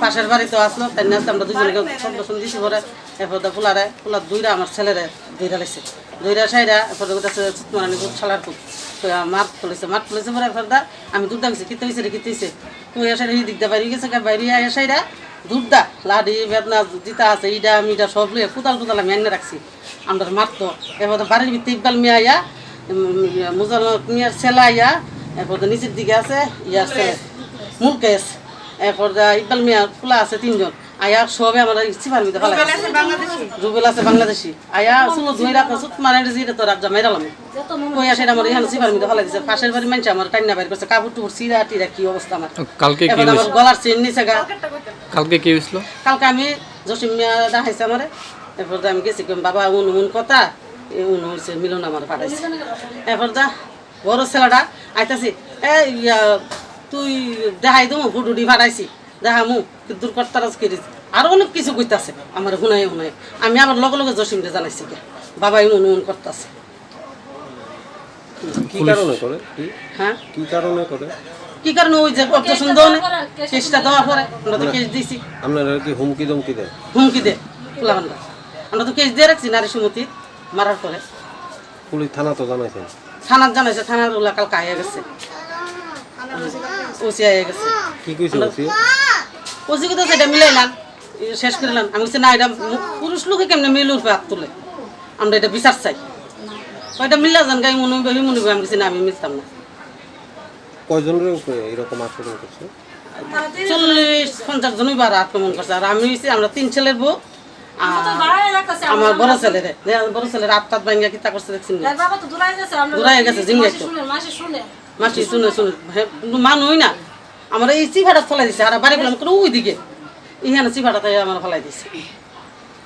পাশের বাড়ি তো আসলো, তাই না আমরা দুজনকে সব দর্শন দিছি পরে এরপর দা ফুলারে, ফুলার দুইরা আমার ছেলেরে দুইরা লাইছে, দুইরা সাইরা এরপর ওটা সে মারানি খুব ছালার খুব তো মার তুলেছে, মার তুলেছে পরে এরপর দা আমি দুধ দামছি, কিতে হয়েছে রে, কিতে হয়েছে? তুই এসে এই দিকটা বাইরে গেছে, বাইরে আয়া সাইরা দুধ দা লাডি বেদনা দিতা আছে, ইডা মিডা সব লইয়া কুদাল টুদাল আমি এনে রাখছি। আমরা মারতো, এবার তো বাড়ির ভিতরে ইকবাল মিয়া আয়া, উম, ইয়া, মুজাল মিয়ার ছেলে আয়া, এরপর তো নিচের দিকে আছে, ইয়া আছে, মুলকেশ, এরপর দা ইকবাল মিয়া ফুলা আছে তিনজন, আয়া সবে আমরা সিফার মধ্যে ফালাই রুবেল দিছে। আছে বাংলাদেশি। রুবেল আছে বাংলাদেশি, আয়া শুনো দুই রাত সুত মারে যে এটা তো রাত জামাই রালাম। কইয়া সেটা আমার এখানে সিফার মধ্যে ফালাই দিছে, পাশের বাড়ির মানুষ আমার টাইনা বাইর করছে, কাপড় টুপড় ছিঁড়া টিড়া কি অবস্থা আমার। কালকে কি এবার আমার হয়েছে? গলার চেন নিচে গা। কালকে কি হয়েছিল? কালকে আমি জসিম মিয়া দেখাইছে আমারে, এরপর তো আমি গেছি, কইম, "বাবা, উন উন কথা, এ উন হইছে, মিলন আমার পাঠাইছে।" এরপর দা বড় ছেলেটা আইতাছি, "এ ইয়া, তুই দেখাই দেবো, ফুটুটি পাঠাইছি, দেখামু, কি দূর করতারাস করিস।" আরো অনেক কিছু কইতাছে আমার হুনাই হুনাই। আমি আবার লগে লগে জসিমরে জানাইছি গিয়া, "বাবা, এমন এমন করতাছে।" কি কিছু কারণে করে? কি? হ্যাঁ? কি কারণে করে? কি কারণে? ওই যে অবজেকশন দেওয়া নেই, কেসটা দেওয়ার পরে আমরা তো মানে কেস দিছি। আপনারা কি হুমকি ধমকি দেয়? হুমকি দেয়, খোলামেলা। আমরা তো কেস দিয়ে রাখছি নারী সমিতি মারার পরে। পুলিশ থানা তো জানাইছেন? থানাত জানাইছে, থানার ওলা কালকে আইয়া গেছে। ওসি আইয়া গেছে। কি কইছে ওসি? ওসি কথা সেটা মিলাইলাম। এ, শেষ করলাম। আমি বলছি, "না, এটা মু-, পুরুষ লোকে কেমনে মেয়ের উপরে হাত তুলে? আমরা এটা বিচার চাই।" কয়টা মিল্লা যান গাই মনে হইবে, মনে হইবে, আমি বলছি, "না, আমি মিলতাম না।" কয়জনের উপরে এরকম আক্রমণ করছে? চল্লিশ পঞ্চাশ জন এবার আক্রমণ করছে। আর আমি হইছি, আমরা তিন ছেলের বউ, আর আমার বড় ছেলেরে, যে আমার বড় ছেলের আত্মাত ভাঙ্গা কিতা করছে দেখছেন নি? দূরাই গেছে, জিঙ্গাই তো। মাসি শুনে, শুনে। হ্যাঁ, কিন্তু মানুষ না। আমরা এই চিভাটা ফেলাই দিছে, আর বাড়ি গেলাম কোনো ওইদিকে। এইখানে চিভাটা তাই আমার ফেলাই দিছে।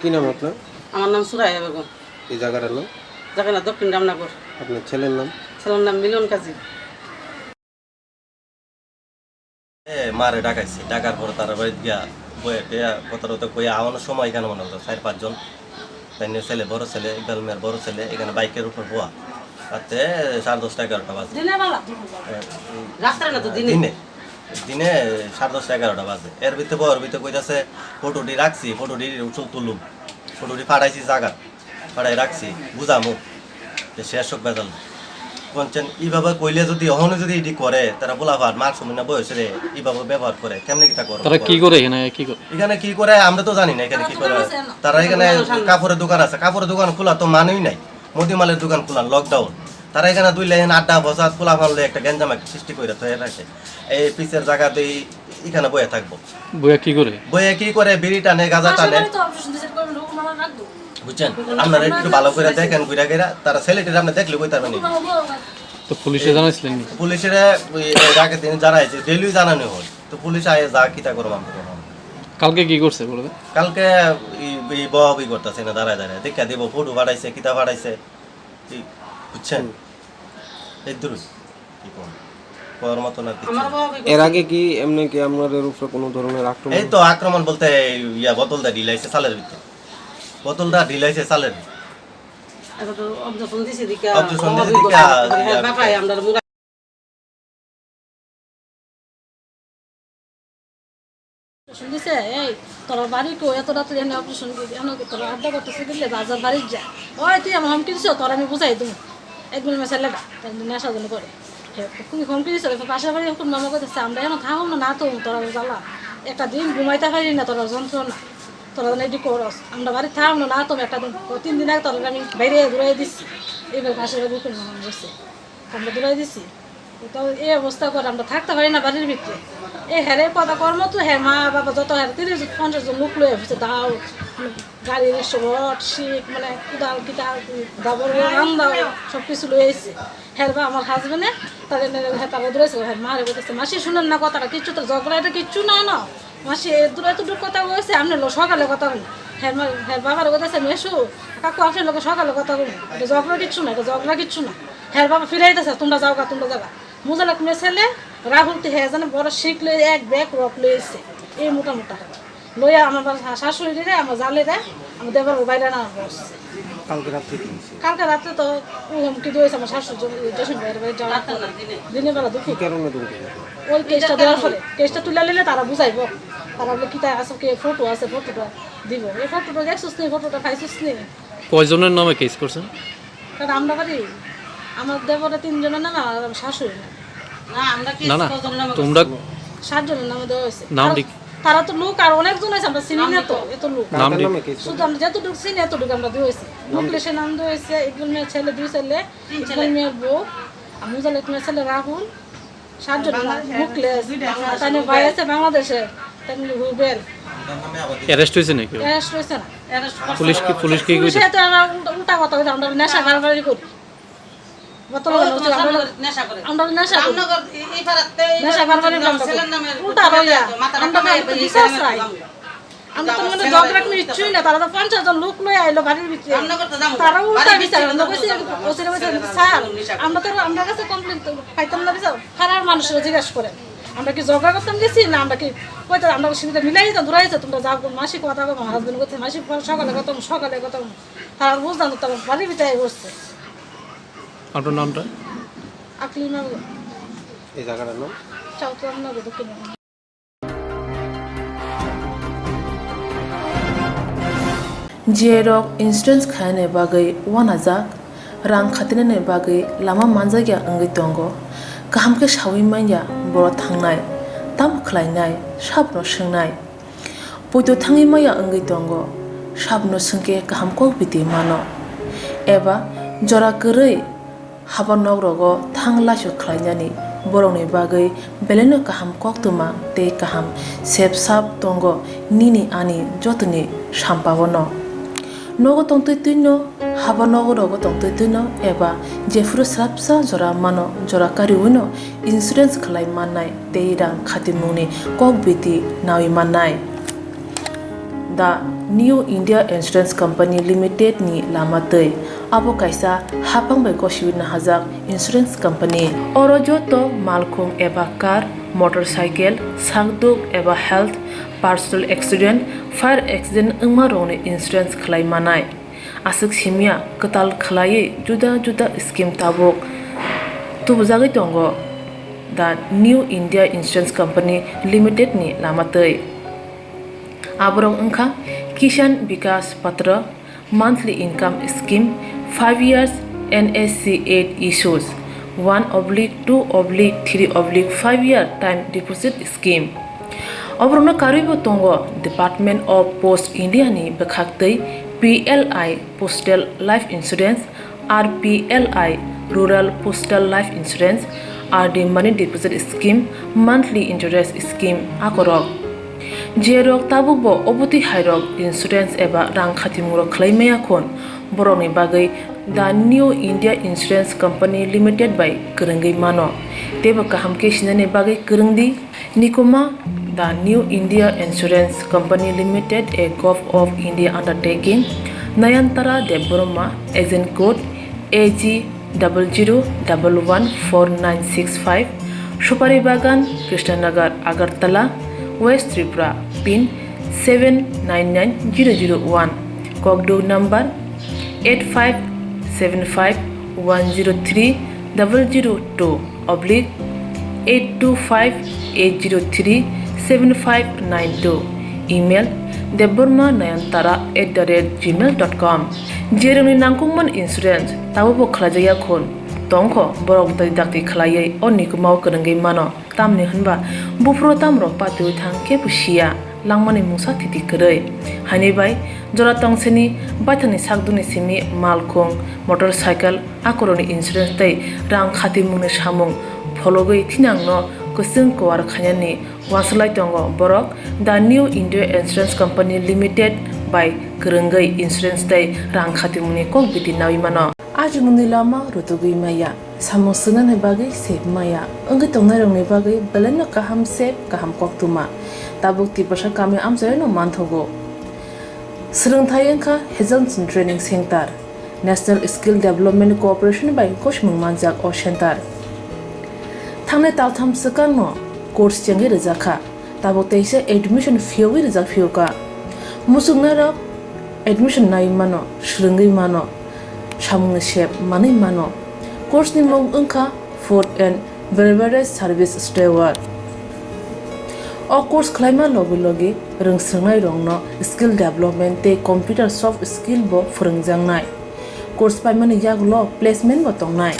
কি নাম আপনার? আমার নাম সুরাইয়া বেগম। এই জায়গাটার নাম? জায়গার নাম দক্ষিণ রামনগর। আপনার ছেলের নাম? ছেলের নাম মিলন কাজী। এ, মারে ডাকাইছে, ডাকার পরে তারা বাড়িত গিয়া বইয়া টইয়া কথা টথা কইয়া আওয়ানোর সময় এখানে মনে হতো চার পাঁচজন। তাই নিয়ে ছেলে, বড় ছেলে, ইকবাল মিয়ার বড় ছেলে, এখানে বাইকের উপর বওয়া। রাতে সাড়ে দশটা, এগারোটা বাজে। দিনের বেলা? এ, রাত্রে না তো, দিনে। দিনে। দিনে সাড়ে দশটা, এগারোটা বাজে। এর ভিতরে বওয়ার ভিতরে কইতাছে, "ফটোটি রাখছি, ফটোটি উঠুন তুলুম, ফটোটি ফাটাইছি জাগাত।" পাঠাই রাখছি, বুঝামু যে শেষ হোক বেজাল। কোনচেন এইভাবে কইলে যদি অহনে যদি এডি করে, তারা বলা হয়, মার সময় না বয়সে রে, এইভাবে ব্যবহার করে, কেমনে কিতা করে? তারা কি করে এখানে, কি করে? এখানে কি করে আমরা তো জানি না, এখানে কি করে। তারা এখানে কাপড়ের দোকান আছে, কাপড়ের দোকান খোলা তো মানেই নাই। মুদিমালের দোকান খোলা, lockdown। তারা এখানে দুই লাইন আড্ডা বসাত খোলা মারলে একটা গ্যাঞ্জাম একটা সৃষ্টি করে তৈরি রাখে। এই পিসের জায়গাতেই এখানে বয়ে থাকবো। বইয়া কি করে? বইয়া কি করে? বিড়ি টানে, গাঁজা টানে। পাশে বাড়ি তো অবশ্য নিজের করে লোক মারা রাখবো। বুঝছেন? আপনারা একটু ভালো করে দেখেন, ঘুরে ঘুরে। তারা ছেলেটির আপনি দেখলে কই তার মানে। তো পুলিশে জানাইছিলেন নি? পুলিশের ওই এর আগের দিন জানাইছে, ডেইলি জানানো হয়। তো পুলিশ আয়ে যা কিতা করবো আমরা করবো। কালকে কি করছে বলো তো? কালকে এই, এই বহাবহি করতেছে না, দাঁড়ায় দাঁড়ায়। দেখা দিব, ফটো পাঠাইছে, কিতা পাঠাইছে। এই, বুঝছেন? এই দূর। কি কম? করার মতো না কিছু। আমার বাবা এর আগে কি এমনি কি আপনাদের উপরে কোনো ধরনের আক্রমণ? এই তো আক্রমণ বলতে এই ইয়া বোতল দা ঢিলাইছে চালের ভিতরে। বোতল দা ঢিলাইছে চালের ভিতরে। এখন তো objection দিছে দিকা, objection দিছে অভাবই দিকা, করছে। হ্যাঁ, ইয়া, বাবাই আমরা মুরা- শুনছে, "এই, তোর বাড়ি কো? এত রাত্রে এনে অপারেশন কি? এনে কি তোর আড্ডা করতেছে দিলে বাজার বাড়ির যা।" "ওই, তুই আমার হুমকি দিছ, তোর আমি বুঝাই দেবো।" একদম মেসে লেগা, একদম নেশা যেন করে। হে, তুমি হুমকি দিছ, এবার পাশের বাড়ি এখন মামা কইতেছে, "আমরা এখন থাকবো না, না তো তোরা জ্বালা। একটা দিন ঘুমাইতে পারি না, তোরা যন্ত্রণা। তোরা যেন এটি করস। আমরা বাড়ি থাকবো না, না তো একটা দিন।" ও তিন দিন আগে তোরা আমি বাইরে ঘুরাই দিচ্ছি। এবার পাশের বাড়ি এখন মামা গেছে। আমরা দৌড়াই দিছি। তো এই অবস্থা করে আমরা থাকতে পারি না বাড়ির ভিতরে। এই হেরে কথা কর্ম তো হে মা বাবা যত হেরে তিরিশ পঞ্চাশ জন লোক লয়ে হচ্ছে দাও, গাড়ি, রড, শিক, মানে কুদাল, কিতা, দাবর, রান্দাও সব কিছু লয়ে আইছে। হের বা আমার হাজবেন্ডে তাদের হে তারা দৌড়াইছে, হের মারে বলতেছে, "মাসি শুনেন না কথাটা, কিচ্ছু তো ঝগড়া এটা কিচ্ছু না, না।" মাসি এ দূর এতটুকু কথা কইছে, আপনি লো সকালে কথা বলুন। হের মা-, হের বাবার কথা আছে, "মেশু, কাকু, আপনার লোকে সকালে কথা বলুন। এটা ঝগড়া কিচ্ছু না, এটা ঝগড়া কিচ্ছু না।" হের বাবা ফিরাইতেছে, "তোমরা যাও গা, তোমরা যাও গা।" মুজালেক মে ছেলে রাহুল তো হে জানে বড় শিখ লই এক ব্যাগ রক লইছে, এই মোটা মোটা। লইয়া আমার বাস-, শাশুড়ি রে, আমার জালে রে, আমার দেবর বাইরে না বসছে। কালকে রাত্রে কি হয়েছে? কালকে রাত্রে তো ও হুমকি দিয়েছে আমার শাশুড়ি জন-, জসিম ভাইয়ের বাড়ি যাওয়ার পরে। দিনে বেলা দুপুর। কি কারণে ধমকি দিয়েছে? ওই কেসটা দেওয়ার পরে, কেসটা তুলে নিলে তারা বুঝাইবো। তারা বলে কিতা আছে, কে ফটো আছে, ফটোটা দিব। এই ফটোটা দেখছিস নি, ফটোটা পাইছিস নি? কয়জনের নামে কেস করছেন? কারণ আমরা বাড়ি, আমার দেবরে তিনজনের নামে, আর আমার শাশুড়ি নামে। না, আমরা কেস না, না, কয়জনের নামে তোমরা করছি? সাতজনের নামে দেওয়া হয়েছে। নাম আর লিখ- তারা তো লোক আর অনেকজন আছে, আমরা চিনি না তো, এত লোক। নাম কার নাম লিখ- নামে কেস শুধু করছেন? আমরা যতটুকু চিনি, এতটুকু আমরা দেওয়া হয়েছে। নাম লিখ- মুকলেশের নাম দেওয়া হয়েছে, একজন মেয়ের ছেলে, দুই ছেলে, তিন ছেলে। একজন মেয়ের বউ, আর মুজালেক মেয়ের ছেলে রাহুল, সাতজন বাংলাদেশে মুকলেশ, দুইটা আছে। তাই ভাই আছে বাংলাদেশে, তাই রুবেল। অ্যারেস্ট হয়েছে নাকি? অ্যারেস্ট হয়েছে না। অ্যারেস্ট করছে। পুলিশ কি, পুলিশ কি পুলিশে কইছে? তো আমরা উল্টা, উল্টা কথা কইছে, আমরা নেশা কারবারি করি। বোতল ও, হলো তোমার আমরা সামনে করে নেশা করে। আমরা নেশা করি। রামনগর এই, এই পাড়াতে এই নেশা পাড়াতে কারবারি বন্ধ ছেলের করে। নামে উল্টা উঠে রইয়া। তো মাথা আমরা রাখা তো হয়, বিচার এই চাই। গ্রামে। আমরা তো মনে হয় ঝগড়া কোনো ইচ্ছুই না, তারা তো পঞ্চাশ জন লোক লই আইলো বাড়ির ভিতরে। রান্না করতে যাবো। তারা উল্টা বাড়ির বিচার, ভিতরে আমরা কইছি, যাবো। ওসিরে কইছে, "স্যার, আমরা তো, আমরা কাছে কমপ্লেন তো পাইতাম না বিচার।" পাড়ার মানুষরা জিজ্ঞাসা করে, "আমরা কি ঝগড়া করতাম গেছি? না আমরা কি কইতে, আমরা কি সুবিধা মিলাই দিতাম, দূরে আছে, তোমরা যাও।" মাসি কথা কম, হাজবেন্ড করছে, "মাসি সকালে কথা, সকালে কথা।" তারা বুঝতাম তো, তারা বাড়ির ভিতরে বসছে। আপনার নামটা? আকলিমা। এই জায়গাটার নাম? চাউথ রামনগর, দক্ষিণ Ramnagar. J rok insurance khaina bagwi uanajak, rang khatinani bagwi lama manjakya wngwi tongo. Kaham khe saui manya borok thangnai, tamo khlainai, sabono swngnai. Poito thangwi manya wngwi tongo, sabono swngkhe kaham kok biti mano. Eba jora kwrwi haba nok rogo thang laisok khlainani borokni bagwi belaino kaham koktwma tei kaham sep sap tongo nini ani jotoni sampao no. Nogo tongtwi twino, haba nogo rogo tongtwi twino eba jephuru swrapsa jora mano jora kariwino insurance khlai mannai tei rang khatimungni kok biti nawi mannai. The New India Insurance Company Limited ni lama twi. Abo kaisa haphang bai gosiwi nahajak insurance company. Oro joto malkhung eba car, motorcycle, sakduk eba health, personal accident, fire accident wngma rokni insurance khlai manai. Aswk simya kwtal khlaiwi juda juda scheme tabuk tubujagwi tongo The New India Insurance Company Limited ni lama twi. Aborok wngkha Kisan Vikas Patra, Monthly Income Scheme, five years N S C eight issues, one oblique two oblique three oblique five year time deposit scheme. Oborokno karwibo tongo Department of Post India ni bwkhaktwi P L I, Postal Life Insurance, R P L I, Rural Postal Life Insurance, R D Money Deposit Scheme, Monthly Interest Scheme, akorok. Jerok tabuk bo obotwi hairok insurance eba rang khatimungrok khlai maya khun, borokni bagwi The New India Insurance Company Limited bai kwrwngwi mano. Teibo kaham khe sinani bagwi kwrwng di. Nikuma, The New India Insurance Company Limited, a Govt of India undertaking, Nayantara Debbarma, agent code A G double zero double one four nine six five, Supari Bagan, Krishnanagar, Agartala, West Tripura, pin seven nine nine zero zero one, Kokduk number eight five seven five one zero three double zero two oblique eight two five eight zero three seven five nine two, email debbarma nayantara at the rate gmail dot com. Jerokni nangkukmani insurance tabukbo khlaijakya khun tongkho, borok twi dakti khlaiwi o nikumao kwrwngwi mano. Tamni hwnba buphuru tamrok patiwi thang khe bo siya, langmani mungsa thiti kwrwi. Haini bai jora tongsini baithangni sakdukni simi malkhung, motorcycle, akorokni insurance tei rang khatimungni samung phologwi thinangno kwchwng kuar khainani uansuk lai tongo borok The New India Insurance Company Limited bai kwrwngwi insurance tei rang khatimungni kok biti naui mano. Ajimungni lama rutugwi maya, samung swngnani bagwi sep maya, wngwi tongnairokni bagwi belaino kaham sep, kaham koktwma. Tabuk Tiprasa kami amchaino manthogo. Swrwngthai wngkha Hazelson Training Center, National Skill Development Corporation bai gosimung manjak o center. Thangnai taltham swkangno course chengwi rwjakha. Tabuk teisa admission phiyogwi rijak phiyokha. Muchungnairok admission naiwi mano, swrwngwi mano, samungni sep manwi mano. Course ni mung wngkha Food and Beverage Service Steward. O course khlaima logi logi rwngswrwngnairokno skill development tei computer soft skill bo phwrwngjaknai. Course paimani yagulo placement bo tongnai.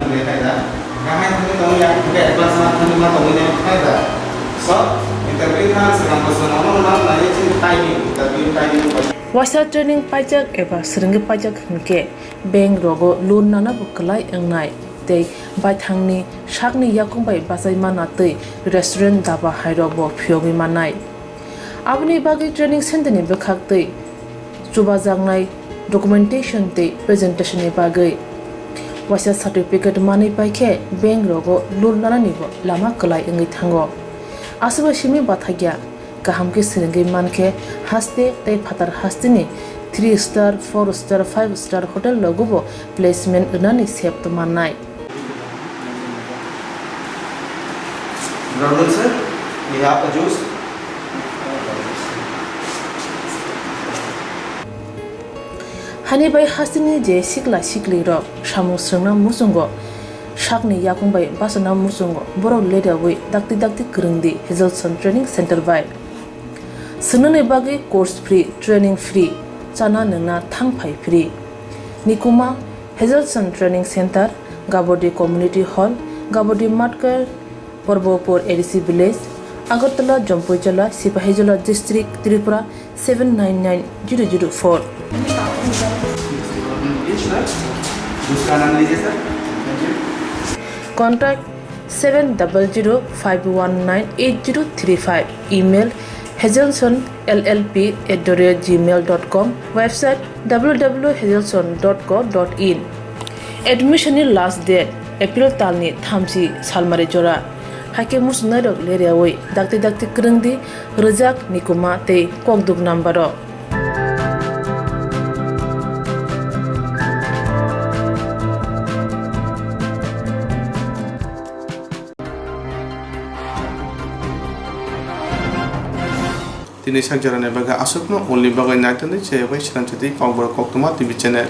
Waisa training paijak eba swrwngwi paijak hwnkhe bank rogo loan nana bo kwlai wngnai tei baithangni sakni yakung bai bachai mana tei restaurant, daba hairok bo phiyogwi mannai. Aboni bagwi training center ni bwkhak tei chubajaknai documentation tei presentation ni bagwi waisa certificate manwi paikhe bank rogo loan nanani bo lama kwlai wngwi thango. Aswkbai simi bathakya kaham khe swrwngwi mankhe haste tei phatar hasteni three star, four star, five star hotel rogo bo placement rwnani sep tongmannai. Brother sir, we have a juice. Hani bai hasteni je sikla sikli rok samung swrwngna muchungo, sakni yakung bai bachana muchungo, borok leriawi dakti dakti kwrwng di Hazelson Training Center bai. Swngnani bagwi course free, training free, chana nwngna thang phai free. Nikuma, Hazelson Training Center, Gabodi Community Hall, Gabodi Matkar, Porbopur A D C Village, Agartala, Jampuijala, Sipahijola District, Tripura seven nine nine zero zero four. दूसरा नाम लीजिए sir. Contact seven double zero five one nine eight zero three five. Email hazelson L L P at the rate gmail dot com. Website W W W hazelson dot co dot in. Admission ni last date April talni thamchi salmari jora. Haikhe muchungnairok leriawi dakti dakti kwrwng di, rwjak, nikuma tei kokduk number o. Tini sak jorani bagwi aswkno, ulni bagwi naitugwi chaywi swnamsidi Kokborok Koktwma T V channel.